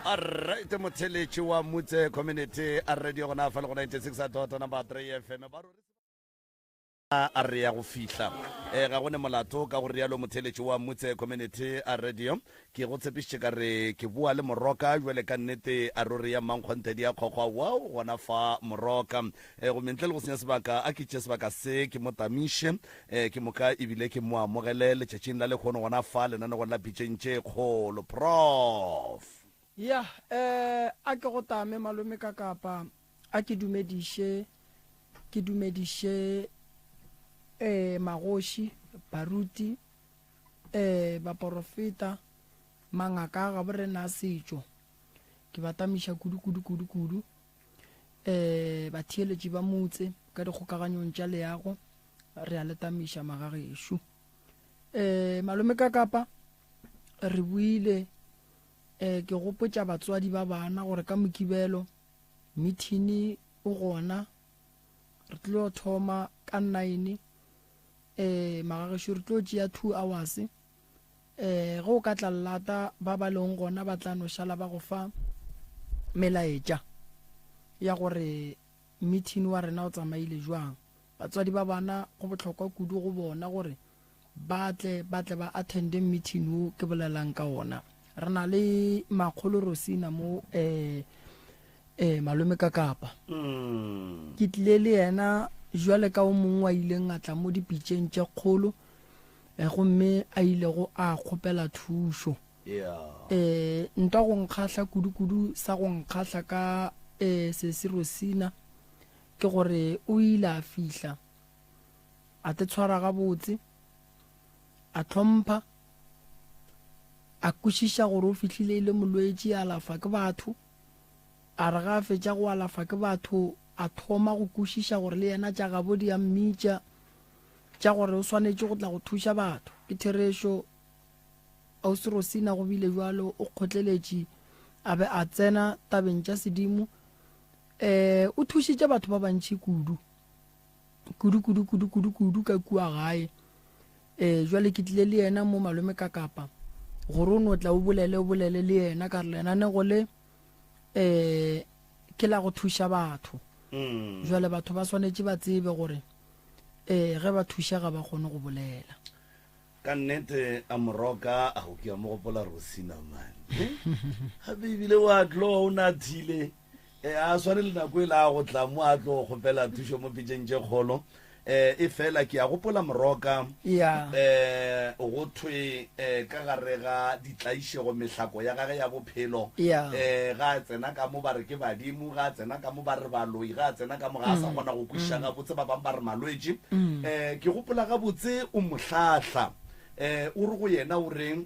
Alright motheletši wa Mutse Community a radio gona fa le go 96 dot number 3 FM ba ruri a re ya go fihla e ga go ne molato ka go rialo motheletši wa Mutse Community a radio ke go tshepišitše ka re ke boa le moroka jwale ka nnete a ruri ya mmankgonthe di a kgokgwa wow gona fa moroka e gomme ntle le go senya sebaka a ke tšee sebaka se ke mo tamiše e ke moka ebile ke mo amogele letšatšing la lehono gona fa lenanegong la pitšeng tše kgolo prof Ya, eh, a ke go tame malome ka kapa a ke dumediše ke dumediše eh magoši, baruti, eh baporofeta, mangaka a gabo rena a setšo. Ke ba tamiša kudu kudu kudu kudu. Eh batheeletši ba motse ka dikgokaganyong tša leago re a le tamiša magagešo. Eh malome ka kapa re buile eh ke gopotša batswadi ba bana gore ka Mokibelo mithini o gona re tlo thoma ka 9 eh magagešo re tlo tšea 2 hours eh ge o ka tla lata ba ba leng gona ba tla no šala ba go fa melaetša ya gore meeting wa rena o tsamaile jwang batswadi ba bana go bohlokwa kudu go bona gore ba tle ba tle ba attende meeting wo ke bolelang ka ona re na le makgolo rosina mo eh eh malome ka kapa mm. ke tlile le yena jwale ka o mongwe wa ileng a tla mo dipitšeng tše kgolo eh, gomme a ilego a kgopela thušo eh ntwa go nkgahla kudu-kudu sa go nkgahla ka eh sesi rosina ke gore o ile a fihla a te tshwara gabotse, a hlompha, a kwešiša gore o fihlile e le molwetši, a alafa ke batho. A re ga a fetša go alafa ke batho, a thoma go kwešiša gore le yena tša gabo di a mmitša, tša gore o swanetše go tla go thuša batho. Ke therešo, Ausi Rosina go bile bjalo, o kgotleletše a be a tsena tabeng tša sedimo. Um o thušitše batho ba bantši kudu. kudu kudu kudu kudu kudu ka kua gae um jwale ke tlile le yena mo malome ka kapa gore o no tla o bolele o bolele le yena ka re lenanego le um ke la go thuša batho mm. jwale batho ba swanetše ba tsebe gore um ge ba thušega ba kgone go bolela Ka nnete a moroka a go ke a mo gopola Rosina man. Gape ebile wa tlo o nathile eh, a swane le nako e la go tla mo a tlo kgopela thušo mo pitšeng tše kgolo eh e fela ke a gopola moroka yeah. eh go thwe eh ka gare ga ditlaišego mehlako ya gage ya bophelo yeah. eh ga a tsena ka mo ba re ke badimo ga a tsena ka mo ba re baloi ga a tsena ka mo ga a sa mm. kgona go kwešiša mm. gabotse ba bangwe ba re malwetši mm. eh ke gopola gabotse o mohlahla eh o re go yena o reng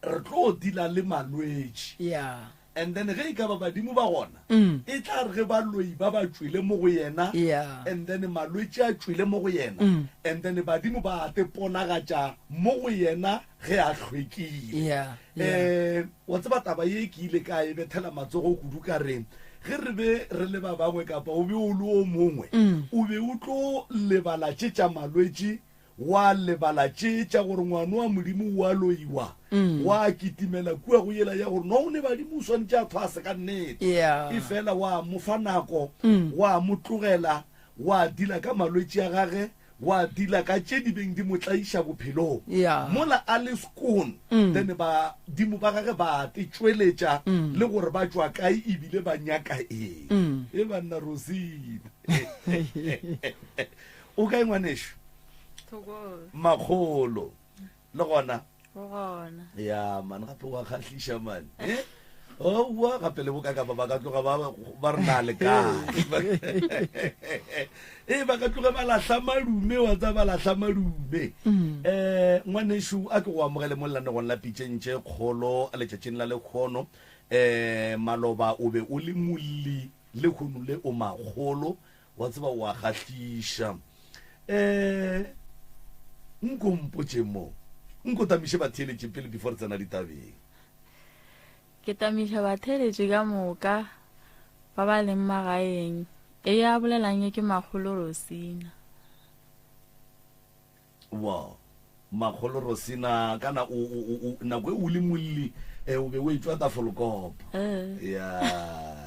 re tlo dila le malwetši yeah and then ge e ka ba badimo ba gona mm. e tla re ge baloi ba ba tšwele mo go yena yeah. and then malwetši a tšwele mo go yena mm. and then badimo ba te ponagatša mo go yena ge a hlwekile yeah, yeah. um wa tseba taba ye ke ile ka e bethela matsogo kudu ka reng ge re be re le ba bangwe kapa o be o le o mongwe mm. o be o tlo lebala tše tša malwetši wa lebala tše tša gore ngwana wa modimo wa loiwa mm. wa kitimela kua go yela ya gore no o ne badimo o swanetše a thwase ka nnete yeah. e fela wa mo fa nako mm. wa mo tlogela wa dila ka malwetši a gage Wa dila ka tše di beng di mo tlaiša bophelong. Yeah. Mola a le skoon, mm. then badimo ba gage ba te tšweletša mm. le gore ba tšwa kae ebile ba nyaka eng. Mm. E banna Rosina. o kae ngwanešu? Makgolo. Le gona? Go gona. Ya man gape wa kgahliša man. Eh? Owa gape le bokakapa ba ka tloga ba ba re na le kae. Eh ba ka tloga ba lahla malume wa tsa ba lahla malume. Mm. Eh ngwanešu a ke go amogele mo lenaneong la pitšeng tše kgolo letšatšing la lekgono. Eh maloba o be o le molli lehono le o makgolo Wa tseba o a kgahliša. Eh, nko mpotše mo. Nko tamiše batheeletši pele before re tsena ditabeng. Ke tamiša batheeletši ka moka ba ba leng magaeng. E ya bolelang ye ke Makgolo Rosina. Wow. Makgolo Rosina, kana o, o, o, nako e o le molli. Eh, o be o etšwa Tafelkop. Eh. Ya.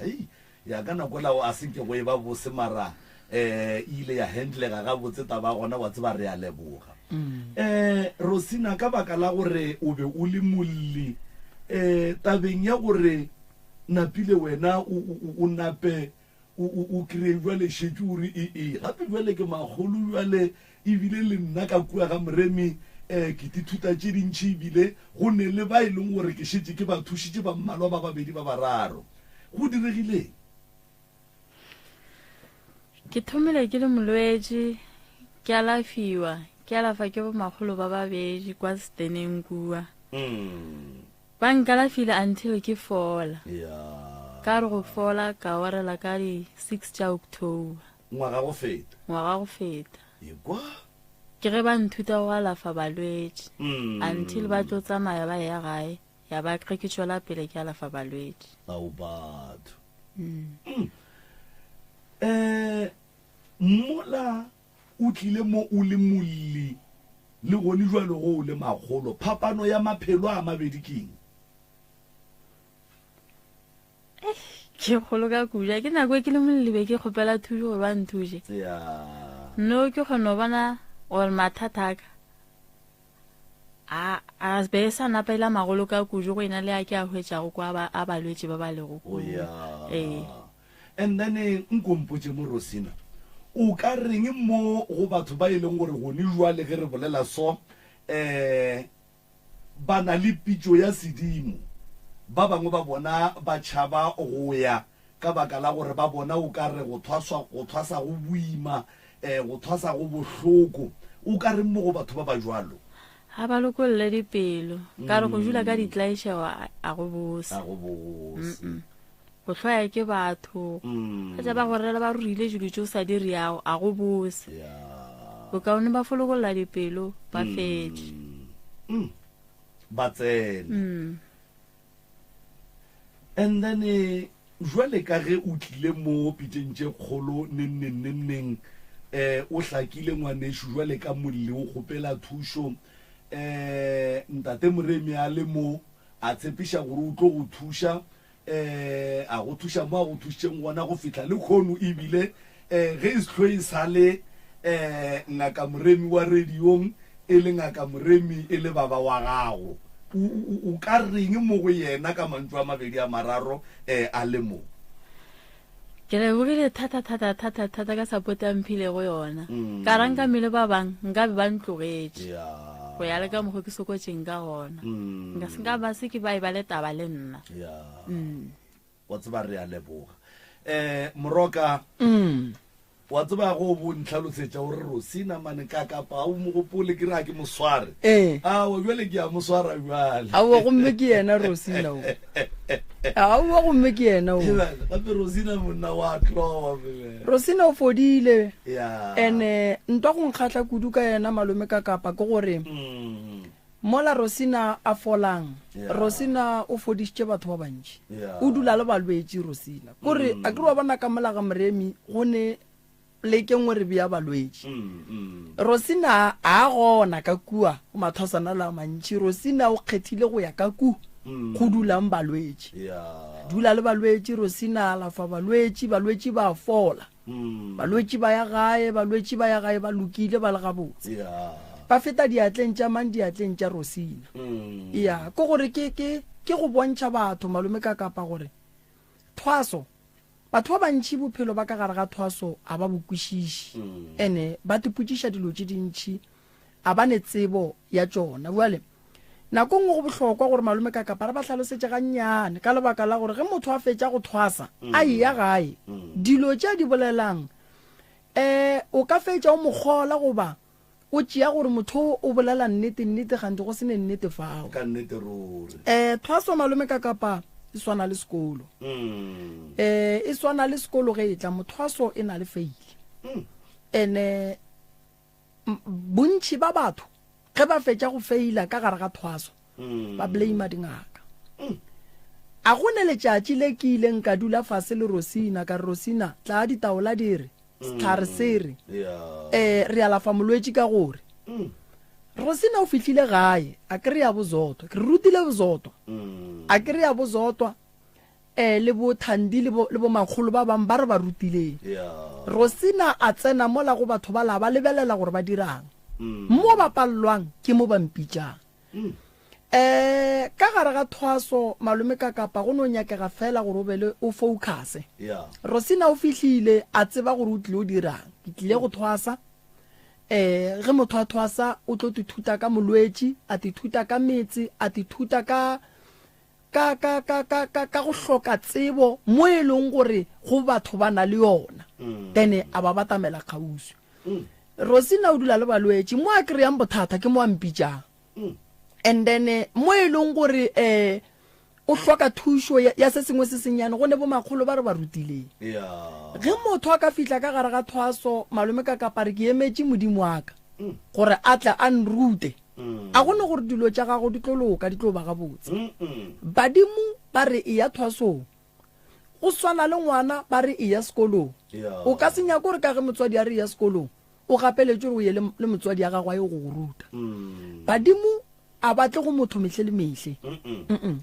Hei, ya ka nako la a se ke go e ba bose mara eh e ile ya handlega gabotse taba ya gona wa tseba re a leboga. Eh Rosina ka baka la gore o be o le molli eh tabeng ya gore napile wena o o o nape O, o, o kry-e bjale šetše o re ee, gape bjale ke makgolo bjale, ebile le nna ka kua ga Moremi um ke tithuta tše dintši ebile go ne le ba e leng gore ke šetše ke ba thušitše ba mmalwa ba babedi ba bararo. Go diregileng? Ke thomile ke le molwetši, ke alafiwa, ke alafa ke bomakgolo ba babedi kwa Steneng kua. Mm. Ba nkalafile until ke fola. Yeah. Ka re go fola ka orela ka di 6 tša October. Ngwaga go feta. Ngwaga go feta. Ekwa. Ke ge ba nthuta go alafa balwetši. Mm. Until ba tlo tsamaya ba ya gae, ya ba ge ke tšwela pele ke alafa balwetši. Ao batho. Mm. Mm. Eh mola o tlile mo o le molli le gone jwalo go o le makgolo, phapano ya maphelo a mabedi ke eng? Ke kgolo ka kudu. Ke nako e ke le molli be ke kgopela thušo gore ba nthuše. Yeah. No ke kgona go bona gore mathata a ka a a be sa napa e la magolo ka kudu go ena le a ke a hwetšago kwa ba a balwetši ba ba lego Oh kua. yeah. Ee. And then nko mpotše mo Rosina, o ka reng mo go batho ba e leng gore gone jwale ge re bolela so um ba na le pitšo ya sedimo, ba bangwe ba bona ba tšhaba go ya ka baka la gore ba bona o ka re go thwaswa, go thwasa go boima, um go thwasa go bohloko. O ka reng mo go batho ba ba jwalo? Ga ba lokolle dipelo, ka re go dula ka ditlaišego a go bose. A go bose. Go hloya ke batho. Ga tša ba go rela ba rurile dilo tše o sa di riago, a go bose. Bokaone ba folokolla dipelo, ba fetše. Ba tsene. And then jwale ka ge o tlile mo pitšeng tše kgolo neng neng neng neng, um o hlakile ngwanešu jwale ka molli o kgopela thušo, um Ntate Moremi a le mo A tshepiša gore o tlo go thuša, um a go thuša mo a go thušitšeng gona go fihla lekhono. Ebile um ge e se hlwe e sa le um Ngaka Moremi wa radiong, e le Ngaka Moremi e le baba wa gago, o, o, o ka reng mo go yena ka mantšu a mabedi a mararo um a le mo? Ke lebogile thata thata thata thata ka support a mphilego yona. Ka ra nka mele ba bang nka be ba ntlogetše. Go ya le ka mokgo ke sokotšeng ka gona. Nka se nka ba se ke ba e ba le taba le nna. Wa tseba re a leboga. Eh Moroka. Wa tseba go bo ntlhalosetša o re Rosina mane ka kapa a o mo gopole ke re a ke mo sware. Ee. Aowa bjale ke a mo swara bjale. Aowa gomme ke yena Rosina o. Aowa gomme ke yena o. Ebale gape Rosina monna wa tlowa bele. Rosina o fodile. Ya. Ene ntwa go nkgahla kudu ka yena malome ka kapa ke gore. Mm. Mola Rosina a folang, Yeah. Rosina o fodišitše batho ba bantši. Yeah. O dula le balwetši Rosina. Kore a ke re wa bona ka mola ga Moremi go ne poleke nngwe re bea balwetši. Mm, mm. Rosina a gona ka kua go mathwasana la mantši. Rosina o kgethile go ya ka ku go dulang balwetši. Yeah. Dula le balwetši, Rosina a alafa balwetši, balwetši ba fola. Mm. Balwetši ba ya gae, balwetši ba ya gae ba lokile ba le gabotse. Yeah. Ba feta diatleng tša mang diatleng tša Rosina. Mm. Ya, ke gore ke ke ke go bontšha batho malome ka kapa gore thwaso batho ba bantši bophelo ba ka gare ga thwaso a ba bo kwešiši. Mm. Ene ba tipotšiša dilo tše dintši a ba ne tsebo ya tšona. Bjale, nako nngwe go bohlokwa gore malome ka kapa re ba hlalosetše gannyane ka lebaka la gore ge motho a fetša go thwasa a eya gae, dilo tše a di bolelang um o ka fetša o mo kgola goba o tšea gore motho o bolela nnete nnete kganthe go se ne nnete fao. Ka nnete ruri. Um thwaso malome ka kapa e swana le sekolo. Um e swana le sekolo ge e tla mo thwaso e na le feile. Ene Bontši ba batho ge ba fetša go feila ka gare ga thwaso ba blame dingaka. A go ne letšatši le ke ileng ka dula fase le Rosina ka re, Rosina, tlaa ditaola di re, sehlare se re, eh, re alafa molwetši ka gore. Rosina o fihlile gae a kry-a bozotwa. Ke re rutile bozotwa. A kry-a bozotwa um le bo Thandi le bo, le bo makgolo ba bang ba re ba rutileng. Rosina a tsena mola go batho ba la ba lebelela gore ba dirang. Mo ba palelwang ke mo ba mpitšang. Um ka gare ga thwaso malome ka kapa go no nyakega fela gore o be le o focuse. Rosina o fihlile a tseba gore o tlile o dirang. Ke tlile go thwasa. Um ge motho a thwasa o tlo tithuta ka molwetši, a tithuta ka metse, a tithuta ka ka ka ka ka ka ka go hloka tsebo mo e leng gore go batho ba na le yona. Then a ba batamela kgauswi. Rosina o dula le balwetši, mo a kry-ang bothata ke mo a mpitšang. And then mo e leng gore um o hloka thušo ya, ya se sengwe se sennyane, go ne bomakgolo ba re ba rutileng. Ge motho a ka fihla ka gare ga thwaso, malome ka kapa re ke emetše Modimo wa ka gore a tle a nrute, a go ne gore dilo tša gago di tlo loka, di tlo ba gabotse. Badimo ba re eya thwasong. Go swana le ngwana ba re eya sekolong. O ka se nyake gore ka ge motswadi a re eya sekolong, o gapeletšwe gore o ye le, le motswadi ya gago a ye go go ruta. Badimo a ba tle go motho mehle le mehle.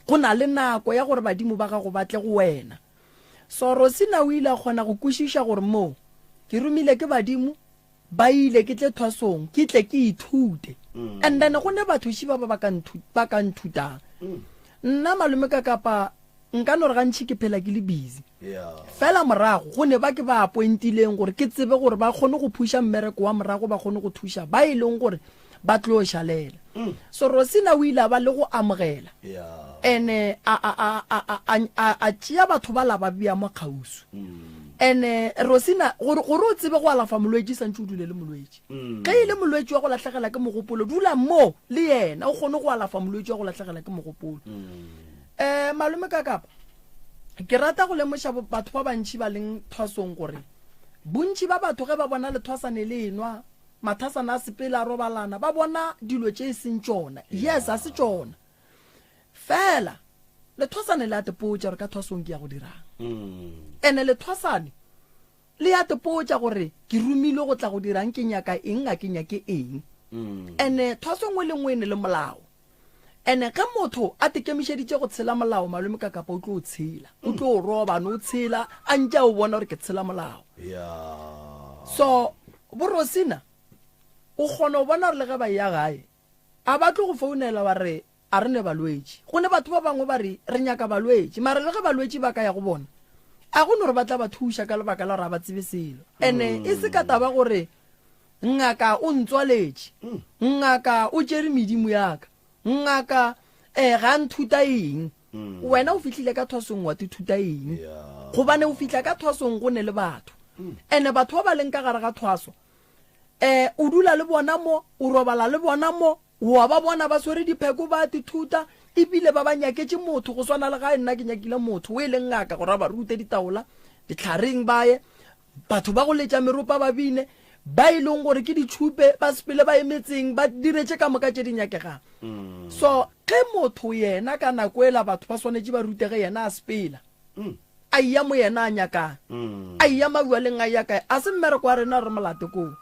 Go na le nako ya gore badimo ba gago ba tle go wena. So Rosina o ile a kgona go kwešiša gore moo ke romile ke badimo ba ile ke tle thwasong ke tle ke ithute. And then go ne batho šiba ba ba ka ba ka nthutang. Nna malome ka kapa nka no re gantši ke phela ke le busy. Fela morago go ne ba ke ba appointileng gore ke tsebe gore ba kgone go phuša mmereko wa morago, ba kgone go thuša ba e leng gore ba tlo šalela. So Rosina o ile a ba le go amogela ene a, a, a, a, a, a, a, a tšea batho ba la ba bea mo kgauswi. Ene Rosina gore, gore o tsebe go alafa molwetši santše o dule le molwetši. Ge e le molwetši wa go lahlegela ke mogopolo, dula mo le yena o kgone go alafa molwetši wa go lahlegela ke mogopolo. Um malome ka kapa ke rata go lemoša batho ba bantši ba leng thwasong gore bontši ba batho ge ba bona lethwasane le enwa mathasana a sepele a robalana ba bona dilo tše e seng tšona. Yes, a se tšona. Fela lethwasane le a tepotša gore ka thwasong ke ya go dirang. Ene lethwasane le a tepotša gore ke romilwe go tla go dirang, ke nyaka eng, ga ke nyake eng. Ene thwaso nngwe le nngwe e ne le molao. Ene ge motho a tekemišeditše go tshela molao, malome ka kapa o tlo o tshela, o tlo o roba, no o tshela a ntše a o bona gore ke tshela molao. So borosina o kgona go bona gore le ge ba eya gae a ba tlo go founela ba re a re ne balwetši. Go ne batho ba bangwe ba re re nyaka balwetši, mara le ge balwetši ba ka ya go bona a go no re ba tla ba thuša ka lebaka la gore a ba tsebe selo. Ene e se ka taba gore Ngaka o ntswaletše. Ngaka o tšere medimo ya ka. Ngaka eh, ga a nthuta eng. Wena o fihlile ka thwasong wa tithuta eng? Gobane o fihla ka thwasong go ne le batho. Ene batho ba ba leng ka gare ga thwaso, eh, o dula le bona mo, o robala le bona mo, Wa ba bona ba swere dipheko ba tithuta, ebile ba ba nyaketše motho go swana le gae nna ke nyakile motho o e leng ngaka gore a ba rute ditaola ditlhareng ba ye batho ba go letša meropa ba bine ba e leng gore ke ditšhupe ba sepele ba ye metseng ba dire tše ka moka tše di nyakegang. So ge motho yena ka nako ela batho ba swanetše ba rutege yena a sepela a eya mo yena a nyakang a eya mabjaleng a eya kae a se mmereko wa rena re molate koo.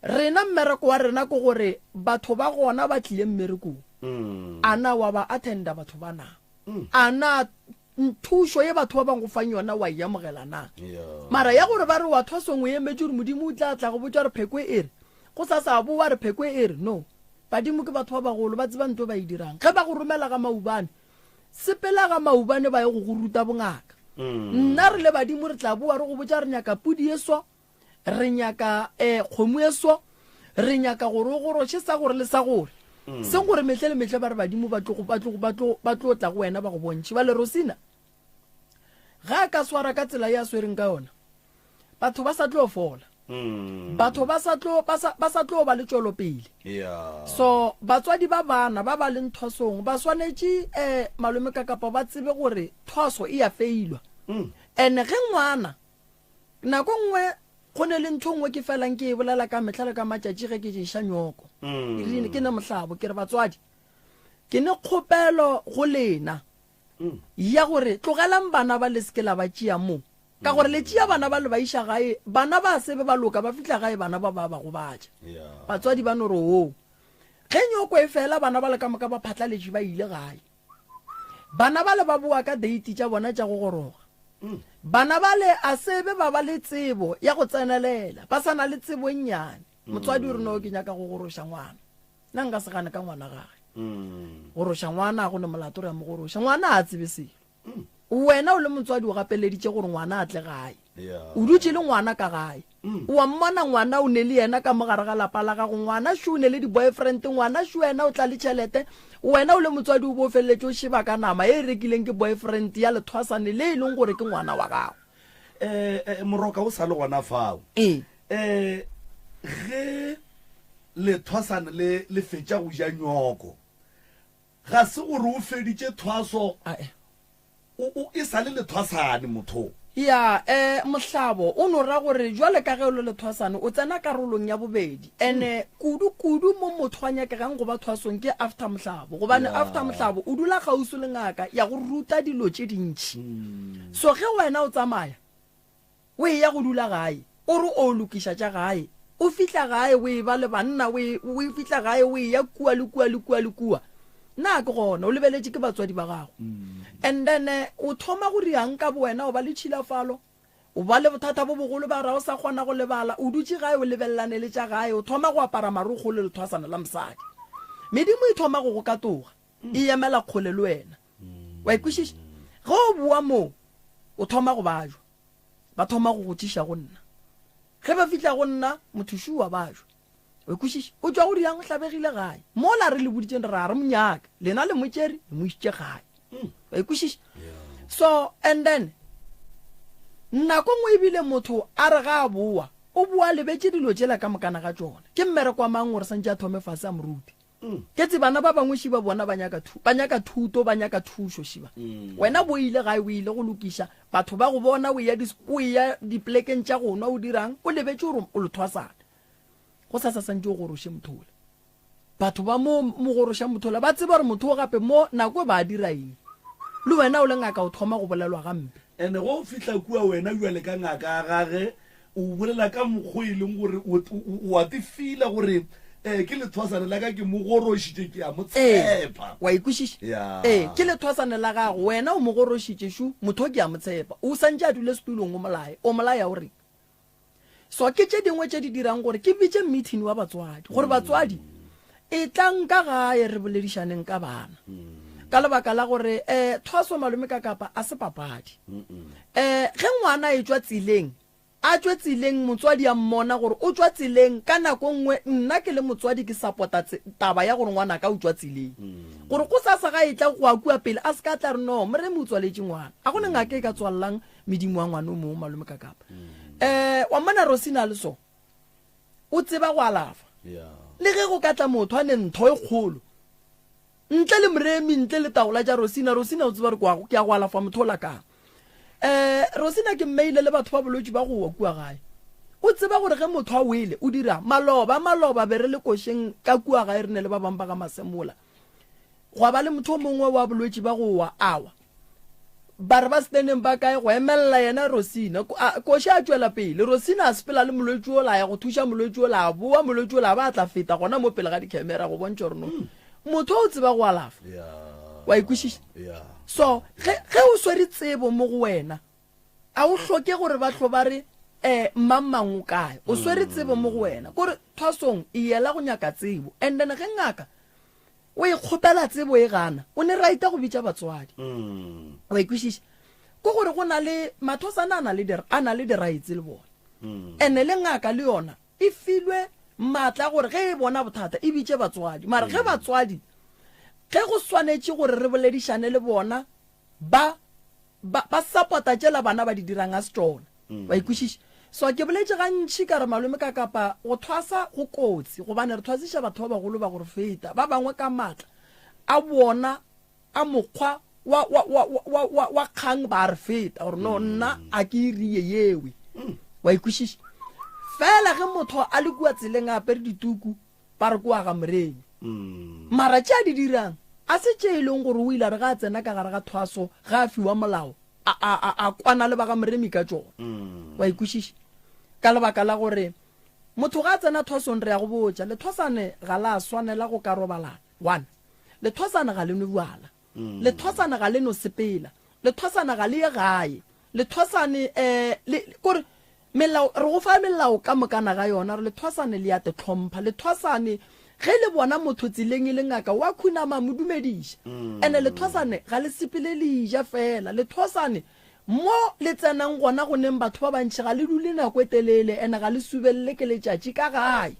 Rena mmereko wa rena ke gore batho ba gona ba tlile mmerekong. A na wa ba attenda batho ba na? A na thušo ye batho ba bang go fang yona wa e amogela na? Mara ya gore ba re wa thwasong o emetše gore Modimo o tla tla go botša gore pheko e re, go sa sa bowa re pheko e re. No. Badimo ke batho ba bagolo, ba tseba ntho e ba e dirang. Ge ba go romela ga maubane, sepela ga maubane ba ye go go ruta bongaka. Nna re le badimo re tla bowa re go botša re nyaka pudi e so, re nyaka um kgomo e so re nyaka gore o goroše sa gore le sa gore mm. seng gore mehle le mehle ba re badimo ba tlo tla go wena ba go bontšhe ba le rosina ga a ka swara ka tsela ya swereng ka yona batho ba sa tlo fola mm. batho ba sa tlo ba sa tlo ba le tšwelopele so batswadi ba bana ba ba leng thwasong ba swanetše um malome ka kapa ba tsebe gore thwaso e ya feilwa mm. and ge ngwana Nako nngwe go ne le ntho nngwe ke felang ke e bolela ka mehla le ka matšatši ge ke ješa nyoko. Mm. Ke rile ke ne mohlabo ke re batswadi ke ne kgopelo go lena mm. ya gore tlogelang bana ba le seke la ba tšea mo ka gore le tšea bana ba le ba iša gae bana ba sebe ba loka ba fihla gae bana ba ba ba gobatša batswadi ba no re oo. Ge nyoko e fela bana bale ka moka ba phatlaletše ba ile gae. Bana bale ba boa ka deiti tša bona tša go goroga. Bana bale a se be ba ba le tsebo ya go tsenelela, ba sa na le tsebo e nnyane. Motswadi o re no ke nyaka go goroša ngwana. Nna nka se gane ka ngwana gage. Goroša ngwana a go ne molato re a mo goroša. Ngwana a tsebe selo. Wena o le motswadi o gapeleditše gore ngwana a tle gae. O dutše le ngwana ka gae. O a mmona ngwana o ne le yena ka mo gare ga lapa la gago. Ngwana šo o ne le di-boyfriend, ngwana šo wena o tla le tšhelete. Wena o le motswadi o bo o feleletše o šeba ka nama e e rekileng ke boyfriend ya lethwasane le e leng gore ke ngwana wa gago. Eh, moroka o sa le gona fao. Ee. Eh, ge lethwasane le le fetša go ja nyoko, Ga se gore o feditše thwaso, o, o, e sa le lethwasane motho. Ya, eh, mohlabo, o no ra gore jwale ka ge o le lethwasane, o tsena karolong ya bobedi. Ene, kudu, kudu mo motho a nyakegang go ba thwasong ke after mohlabo. Gobane after mohlabo, o dula kgauswi le ngaka ya go ruta dilo tše dintši. So ge wena o tsamaya, O eya go dula gae, o re o lokiša tša gae. O fihla gae o eba le banna, o, e, o fihla gae o eya kua le kua le kua le kua. Na ke gona o lebeletše ke batswadi ba gago. And then eh, o thoma go riang ka bowena, o ba le tšhilafalo, o ba le bothata bo bogolo ba ra o sa kgona go lebala, o dutše gae o lebelelane le tša gae, o thoma go apara marokgo le lethwasana la mosadi. Medimo e thoma go go katoga, e emela kgole le wena. Wa e kwešiša? Ge o boa moo, o thoma go bajwa. Ba thoma go go tšiša go nna. Ge ba fihla go nna, motho šo wa bajwa. Wa e kwešiša? O tšwa go riang o hlabegile gae. Mola re le boditšeng re ra re mo nyaka. Lena le mo tšere, le mo išitše gae. Wa e kwešiša? So, and then, nako nngwe ebile motho a re ga a boa, o boa lebetše dilo tšela ka mokana ga tšona. Ke mmereko wa mang gore santše a thome fase a mo rute? Ke tse bana ba bangwe šiba bona ba nyaka thu, ba nyaka thuto, ba nyaka thušo šiba. Wena bo ile gae o ile go lokiša batho ba go bona o eya o eya dipolekeng tša go nwa o dirang o lebetše gore o lethwasana. Go sasa santše o goroše motho ola. Batho ba mo mo goroša motho ola ba tseba gore motho o gape mo nako e ba dira eng. Le wena o le ngaka o thoma go bolelwa gampe. Ene go fihla kua wena bjale ka ngaka ya gage O bolela ka mokgo e leng gore o, o, o a te feela gore eh, ke lethwasane la ka ke mo gorošitše, ke a mo Ee, tshepa. wa e kwešiša? Ya. Ee, ke lethwasane la gago, wena o mo gorošitše, šu, motho o ke a mo tshepa. O santše a dule setulong o molaye, o molaya o reng? So ke tše dingwe tše di dirang gore ke bitše meeting wa batswadi, gore batswadi, etlang ka gae re boledišaneng ka bana. Ka lebaka la gore eh, thwaso malome ka kapa a se papadi. Eh, ge ngwana a etšwa tseleng, a tšwe tseleng, motswadi a mmona gore o tšwa tseleng, ka nako nngwe nna ke le motswadi ke sapota taba ya gore ngwanaka o tšwa tseleng. Gore gosasa ga etla go a kua pele a se ka tla re no, Moremi o tswaletše ngwana. A go ne ngaka e ka tswalelang medimo wa ngwana o mongwe malome ka kapa. Eh, wa mmona Rosina a le so, o tseba go alafa. Le ge go ka tla motho a ne ntho e kgolo, Ntle le Moremi, ntle le taola tša Rosina, Rosina o tseba gore ke ya go alafa motho ola kang. Um Rosina ke mmeile le batho ba bolwetši ba go wa kua gae. O tseba gore ge motho a wele o dirang. Maloba, maloba be re le košeng ka kua gae re ne le ba bangwe ba ga Masemola. Gwa ba le motho o mongwe wa bolwetši ba go wa a wa. Ba re ba seteneng ba kae go emelela yena Rosina. Koši a tšwela pele. Rosina a sepela le molwetši ola, a ya go thuša molwetši ola, a boa molwetši ola a ba a tla feta gona mo pele ga dikhemera go bontšha gore no motho o tseba go alafa. Wa e kwešiša? So ge, ge o swere tsebo mo go wena, a o hloke gore ba hlo ba re um mang mang o kae. O swere tsebo mo go wena. Kore thwasong e yela go nyaka tsebo. And then ge ngaka O e kgopela tsebo e gana. O ne raita go bitša batswadi. Wa e kwešiša? Ke gore go na le mathosana a na le di, a na le di-rights le bona. Ene le ngaka le yona e filwe maatla a gore ge e bona bothata e bitše batswadi. Mara ge batswadi, ge go swanetše gore re boledišane le bona, ba ba ba support-a tšela bana ba di dirang a se tšona. Wa e kwešiša? So ke boletše gantši ka re malome ka kapa go thwasa go kotsi gobane re thwasiša batho ba bagolo ba go re feta, ba bangwe ka maatla a bona a mokgwa wa, wa, wa, wa, wa, wa kgang ba re feta gore no nna a ke e rie yewe. Wa e kwešiša? Fela ge motho a le kua tseleng a apere dituku ba re ke wa ga Moremi. Mara tše a di dirang a se tše e leng gore o ile a re ge a tsena ka gare ga thwaso ge a fiwa molao a, a, a, a kwana le ba ga Moremi ka tšona. Wa e kwešiša? Ka lebaka la gore Motho ga a tsena thwasong re ya go botša, lethwasane ga la swanela go ka robalana. One, lethwasane ga le nwe bjala. Lethwasane ga le no sepela. Lethwasane ga le ye gae. Lethwasane um le, kore melao, re go fa melao ka mokana ga yona, re lethwasane le ya te hlompha. Lethwasane ge le bona motho tseleng e le ngaka, wa khunama a mo dumediša. Ene lethwasane ga le sepele le ja fela. Lethwasane Mo le tsenang gona go neng batho ba bantši ga le dule nako e telele ene ga le subelele ke letšatši ka gae.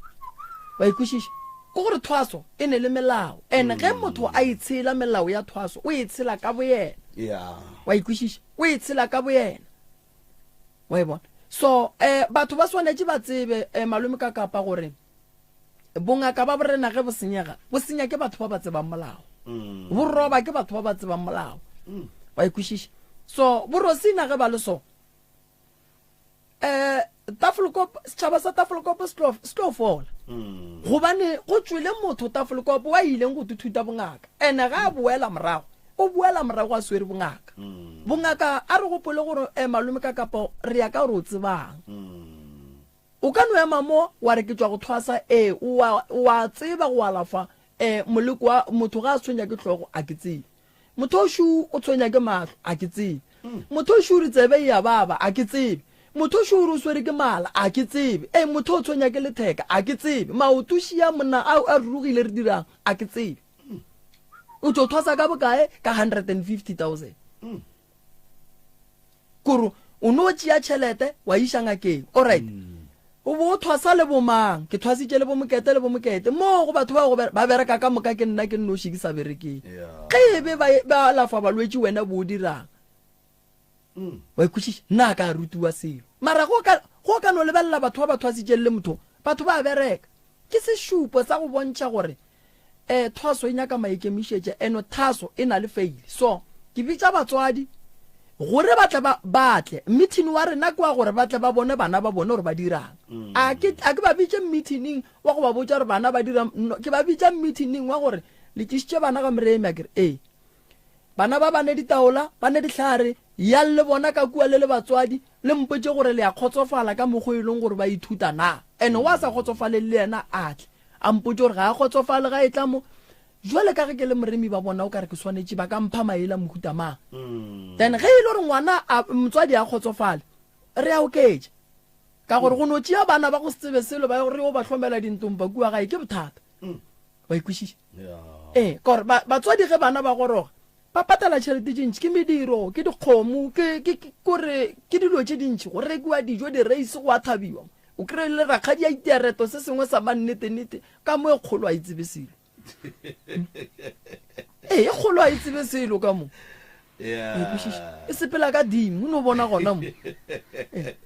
Wa e kwešiša? Ke gore thwaso e ne le melao ene ge motho a e tshela melao ya thwaso o e tshela ka boyena. Wa e kwešiša? O e tshela ka boyena. Wa e bona? So eh batho ba swanetše ba tsebe eh, malome ka kapa gore Bongaka ba borena ge bo senyega, bo senya ke batho ba ba tsebang molao. Mm. Bo roba ke batho ba ba tsebang molao. Mm. Wa e kwešiša? So borosina ge ba le so eh Tafelkop setšhaba sa Tafelkop se tlo se tlo fola. Mm. Gobane go tšwele motho Tafelkop wa ileng go tuthuta bongaka. Ene ga a boela morago, o boela morago a swere bongaka. Mm. Bongaka a re gopole gore eh malome ka kapo re ya ka gore o tsebang. Mm. O ka no ema mo wa re ke tšwa go thwasa, ee, o a, o a tseba go alafa, ee, moleko wa motho ga a tshwenya ke hlogo, a ke tsebe. Motho o šu o tshwenya ke mahlo, a ke tsebe. Motho o šu re tsebe e a baba, a ke tsebe. Motho o šu re o swere ke mala, a ke tsebe. Ee, motho o tshwenya ke letheka, a ke tsebe. Maoto šia monna a, a rurugile re dirang, a ke tsebe. O tšo thwasa ka bokae? Ka 150,000. Kore o no tšea tšhelete wa iša ngakeng. Alright. Mm. O bo o thwasa le bomang? Ke thwasitše le bomokete le bomokete. Mo go batho ba go ba bereka ka moka ke nna ke nnoši ke sa berekeng. Ge e be ba ba alafa balwetši wena bo o dirang? Mm. Wa ikwešiša? Nna ka rutiwa selo. Mara go ka go ka no lebelela batho ba ba thwasitšeng le motho, batho ba bereka. Ke sešupo sa go bontšha gore um thwaso e nyaka maikemišetše eno thaso e na le faile. So ke bitša batswadi gore ba tle ba ba tle meeting wa rena ke wa gore ba tle ba bone bana ba bone gore ba dirang. Mm. A ke a ke ba bitše meeting wa go ba botša gore bana ba dira no, ke ba bitša meeting wa gore le tlišitše bana ga Moremi a ke re ee. Bana ba ba ne ditaola, ba ne dihlare, yang le bona ka kua le le batswadi, le mpotše gore le a kgotsofala ka mokgo e leng gore ba ithuta na. Ene wa sa kgotsofaleng le yena a tle, a mpotše gore ga a kgotsofale ga e tla mo. Jwale ka ge ke le moremi ba bona o ka re ke swanetše ba ka mpha maele a mohuta mang. Then ge e le gore ngwana a, motswadi a kgotsofale, re a oketša. Ka gore go no tšea bana ba go se tsebe selo ba re yo ba hlomela dintompa kua gae ke bothata. Wa e kwešiša? Ee, ka gore batswadi ge bana ba goroga ba patala tšhelete tše ntši, ke mediro, ke dikgomo, ke, ke, ke, kore ke dilo tše dintši, go rekiwa dijo, direisi, go a thabiwa. O kry-e le rakgadi a itia reto se sengwe sa mannete-nete, ka mo e kgolo a e tsebe selo. Ee, e kgolo a e tsebe selo ka mo. E sepela ka dimo, o no bona gona mo. Ee.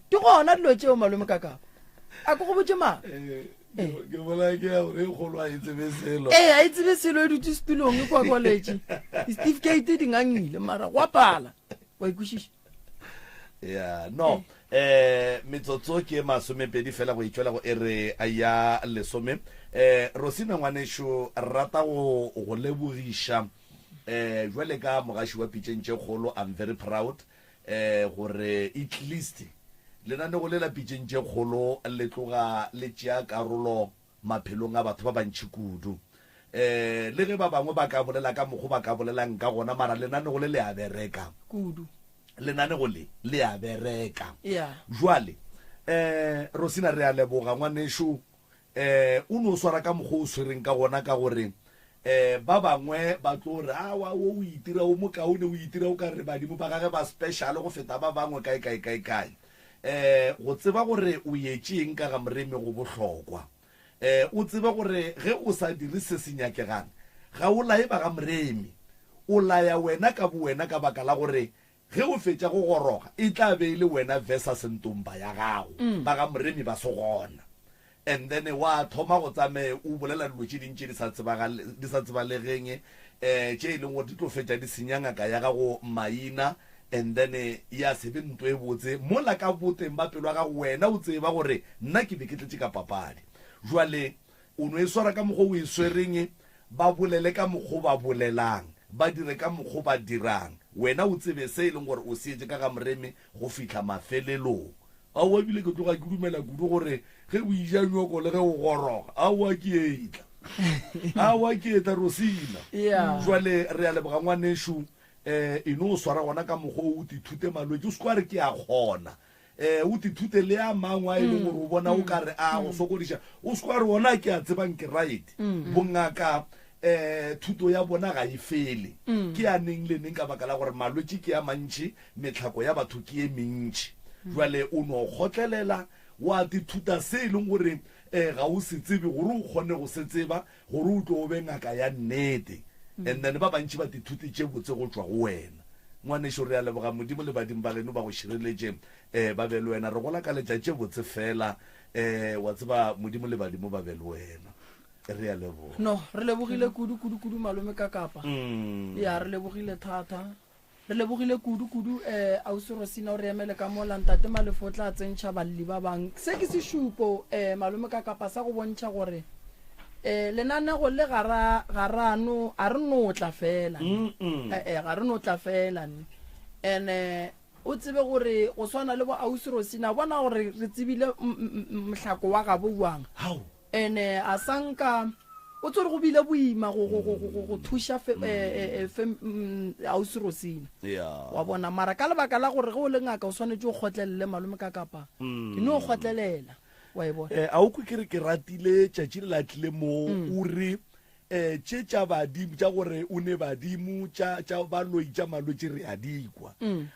Ke gona dilo tšeo malome ka kapa. A ke go botše mang? Eh. Ke bola ke ya gore e kgolo a e tsebe selo. Ee, a e tsebe selo e dutse setulong e kwa college. Di-certificate di ngangile mara go a pala. Wa ikwešiša? Ya, no. Eh, metsotso ke masomepedi fela go itšwela go ere ya lesome. Eh, Rosina ngwanešu, rata go go lebogiša eh jwale ka mogaši wa pitšeng tše kgolo. I'm very proud eh gore at least lenanego le la pitšeng tše kgolo le tloga le tšea karolo maphelong a batho ba bantši kudu. Eh le ge ba bangwe ba ka bolela ka mokgo ba ka bolelang ka gona, mara lenanego le le a bereka kudu. Lenanego le le a bereka. Yeah. Jwale eh Rosina re a leboga ngwanešu. Eh, o no swara ka mokgwa o swereng ka gona, ka gore eh ba bangwe ba tlo re, Awa, wo o itira o mokaone, o itira o ka re badimo ba gage ba special go feta ba bangwe kae kae kae kae. Eh, go tseba gore o yetše eng ka ga Moremi go bohlokwa. Eh, o tsebe gore ge o sa dire se se nyakegang, ga o laye ba ga Moremi, o laya wena ka bowena ka baka la gore Ge o fetša go goroga, e tla be e le wena versus ntomba ya gago, ba ga Moremi ba se gona. And then wa thoma go tsamaye o bolela dilo tše ding tše di sa tsebagale, di sa tsebalegeng, eh, tše e leng gore di tlo fetša di senya ngaka ya gago maina, and then ya se be nto e botse. Mola ka boteng ba pelo ya gago wena o tseba gore nna ke be ke tletše ka papadi. Jwale O no e swara ka mokgwa o e swereng, ba bolele ka mokgwa o ba bolelang, ba dire ka mokgwa o ba dirang. Wena o tsebe se e leng gore o se etše ka ga Moremi go fihla mafelelong. Aowa ebile ke tloga ke dumela kudu gore ge o ija nyoko le ge o goroga, aowa ke etla. Aowa ke etla Rosina. Yeah. Jwale re a leboga ngwanešu, um e no swara gona ka mokgwa o o tithute malwetši, o se ke wa re ke a kgona. Um o tithute le a mangwe a e leng gore o bona o ka re a go sokodiša, o se ke wa re ona ke a tsebang ke right. Bongaka um thuto ya bona ga e fele, ke ya neng le neng ka baka la gore malwetši ke a mantši, Mehlako ya batho ke ye mentši. Bjale o no kgotlelela, wa tithuta se e leng gore ga o se tsebe gore o kgone go se tseba, gore o tlo o be ngaka ya nnete. And then ba bantši ba tithute tše botse go tšwa go wena. Ngwanešu, re a leboga Modimo le badimo ba geno ba go šireletše, ba be le wena. Re go lakaletša tše botse feela. Wa tseba, Modimo le badimo ba be le wena. Re a leboga. No, re lebogile kudu, kudu, kudu, malome Kakapa. Ya, re lebogile thata. Re lebogile kudu kudu eh ausi Rosina o re emele ka mola ntate Malefo o tla tsentšha balli ba bang. Se ke sešupo eh malome ka kapa sa go bontšha gore eh lenanego le ga ra ga ra no a re no tla fela ne. Eh eh ga re no tla fela ne. Ene o tsebe gore go swana le bo ausi Rosina bona gore re tsebile mohlako wa gabo jwang. Hao. Ene a sa nka o tsore go bile boima go go go go go thuša fe, eh, eh, fe, mm, ausi Rosina. Yeah. Wa bona mara ka lebaka la gore ge o le ngaka o swanetše o kgotlelele malome ka kapa. Ke no kgotlelela. Wa e bona. Eh, a o kwe ke re ke ratile tšatši le la tlile mo o re eh tše tša badimo tša gore o ne badimo tša tša baloi tša malwetši re a di kwa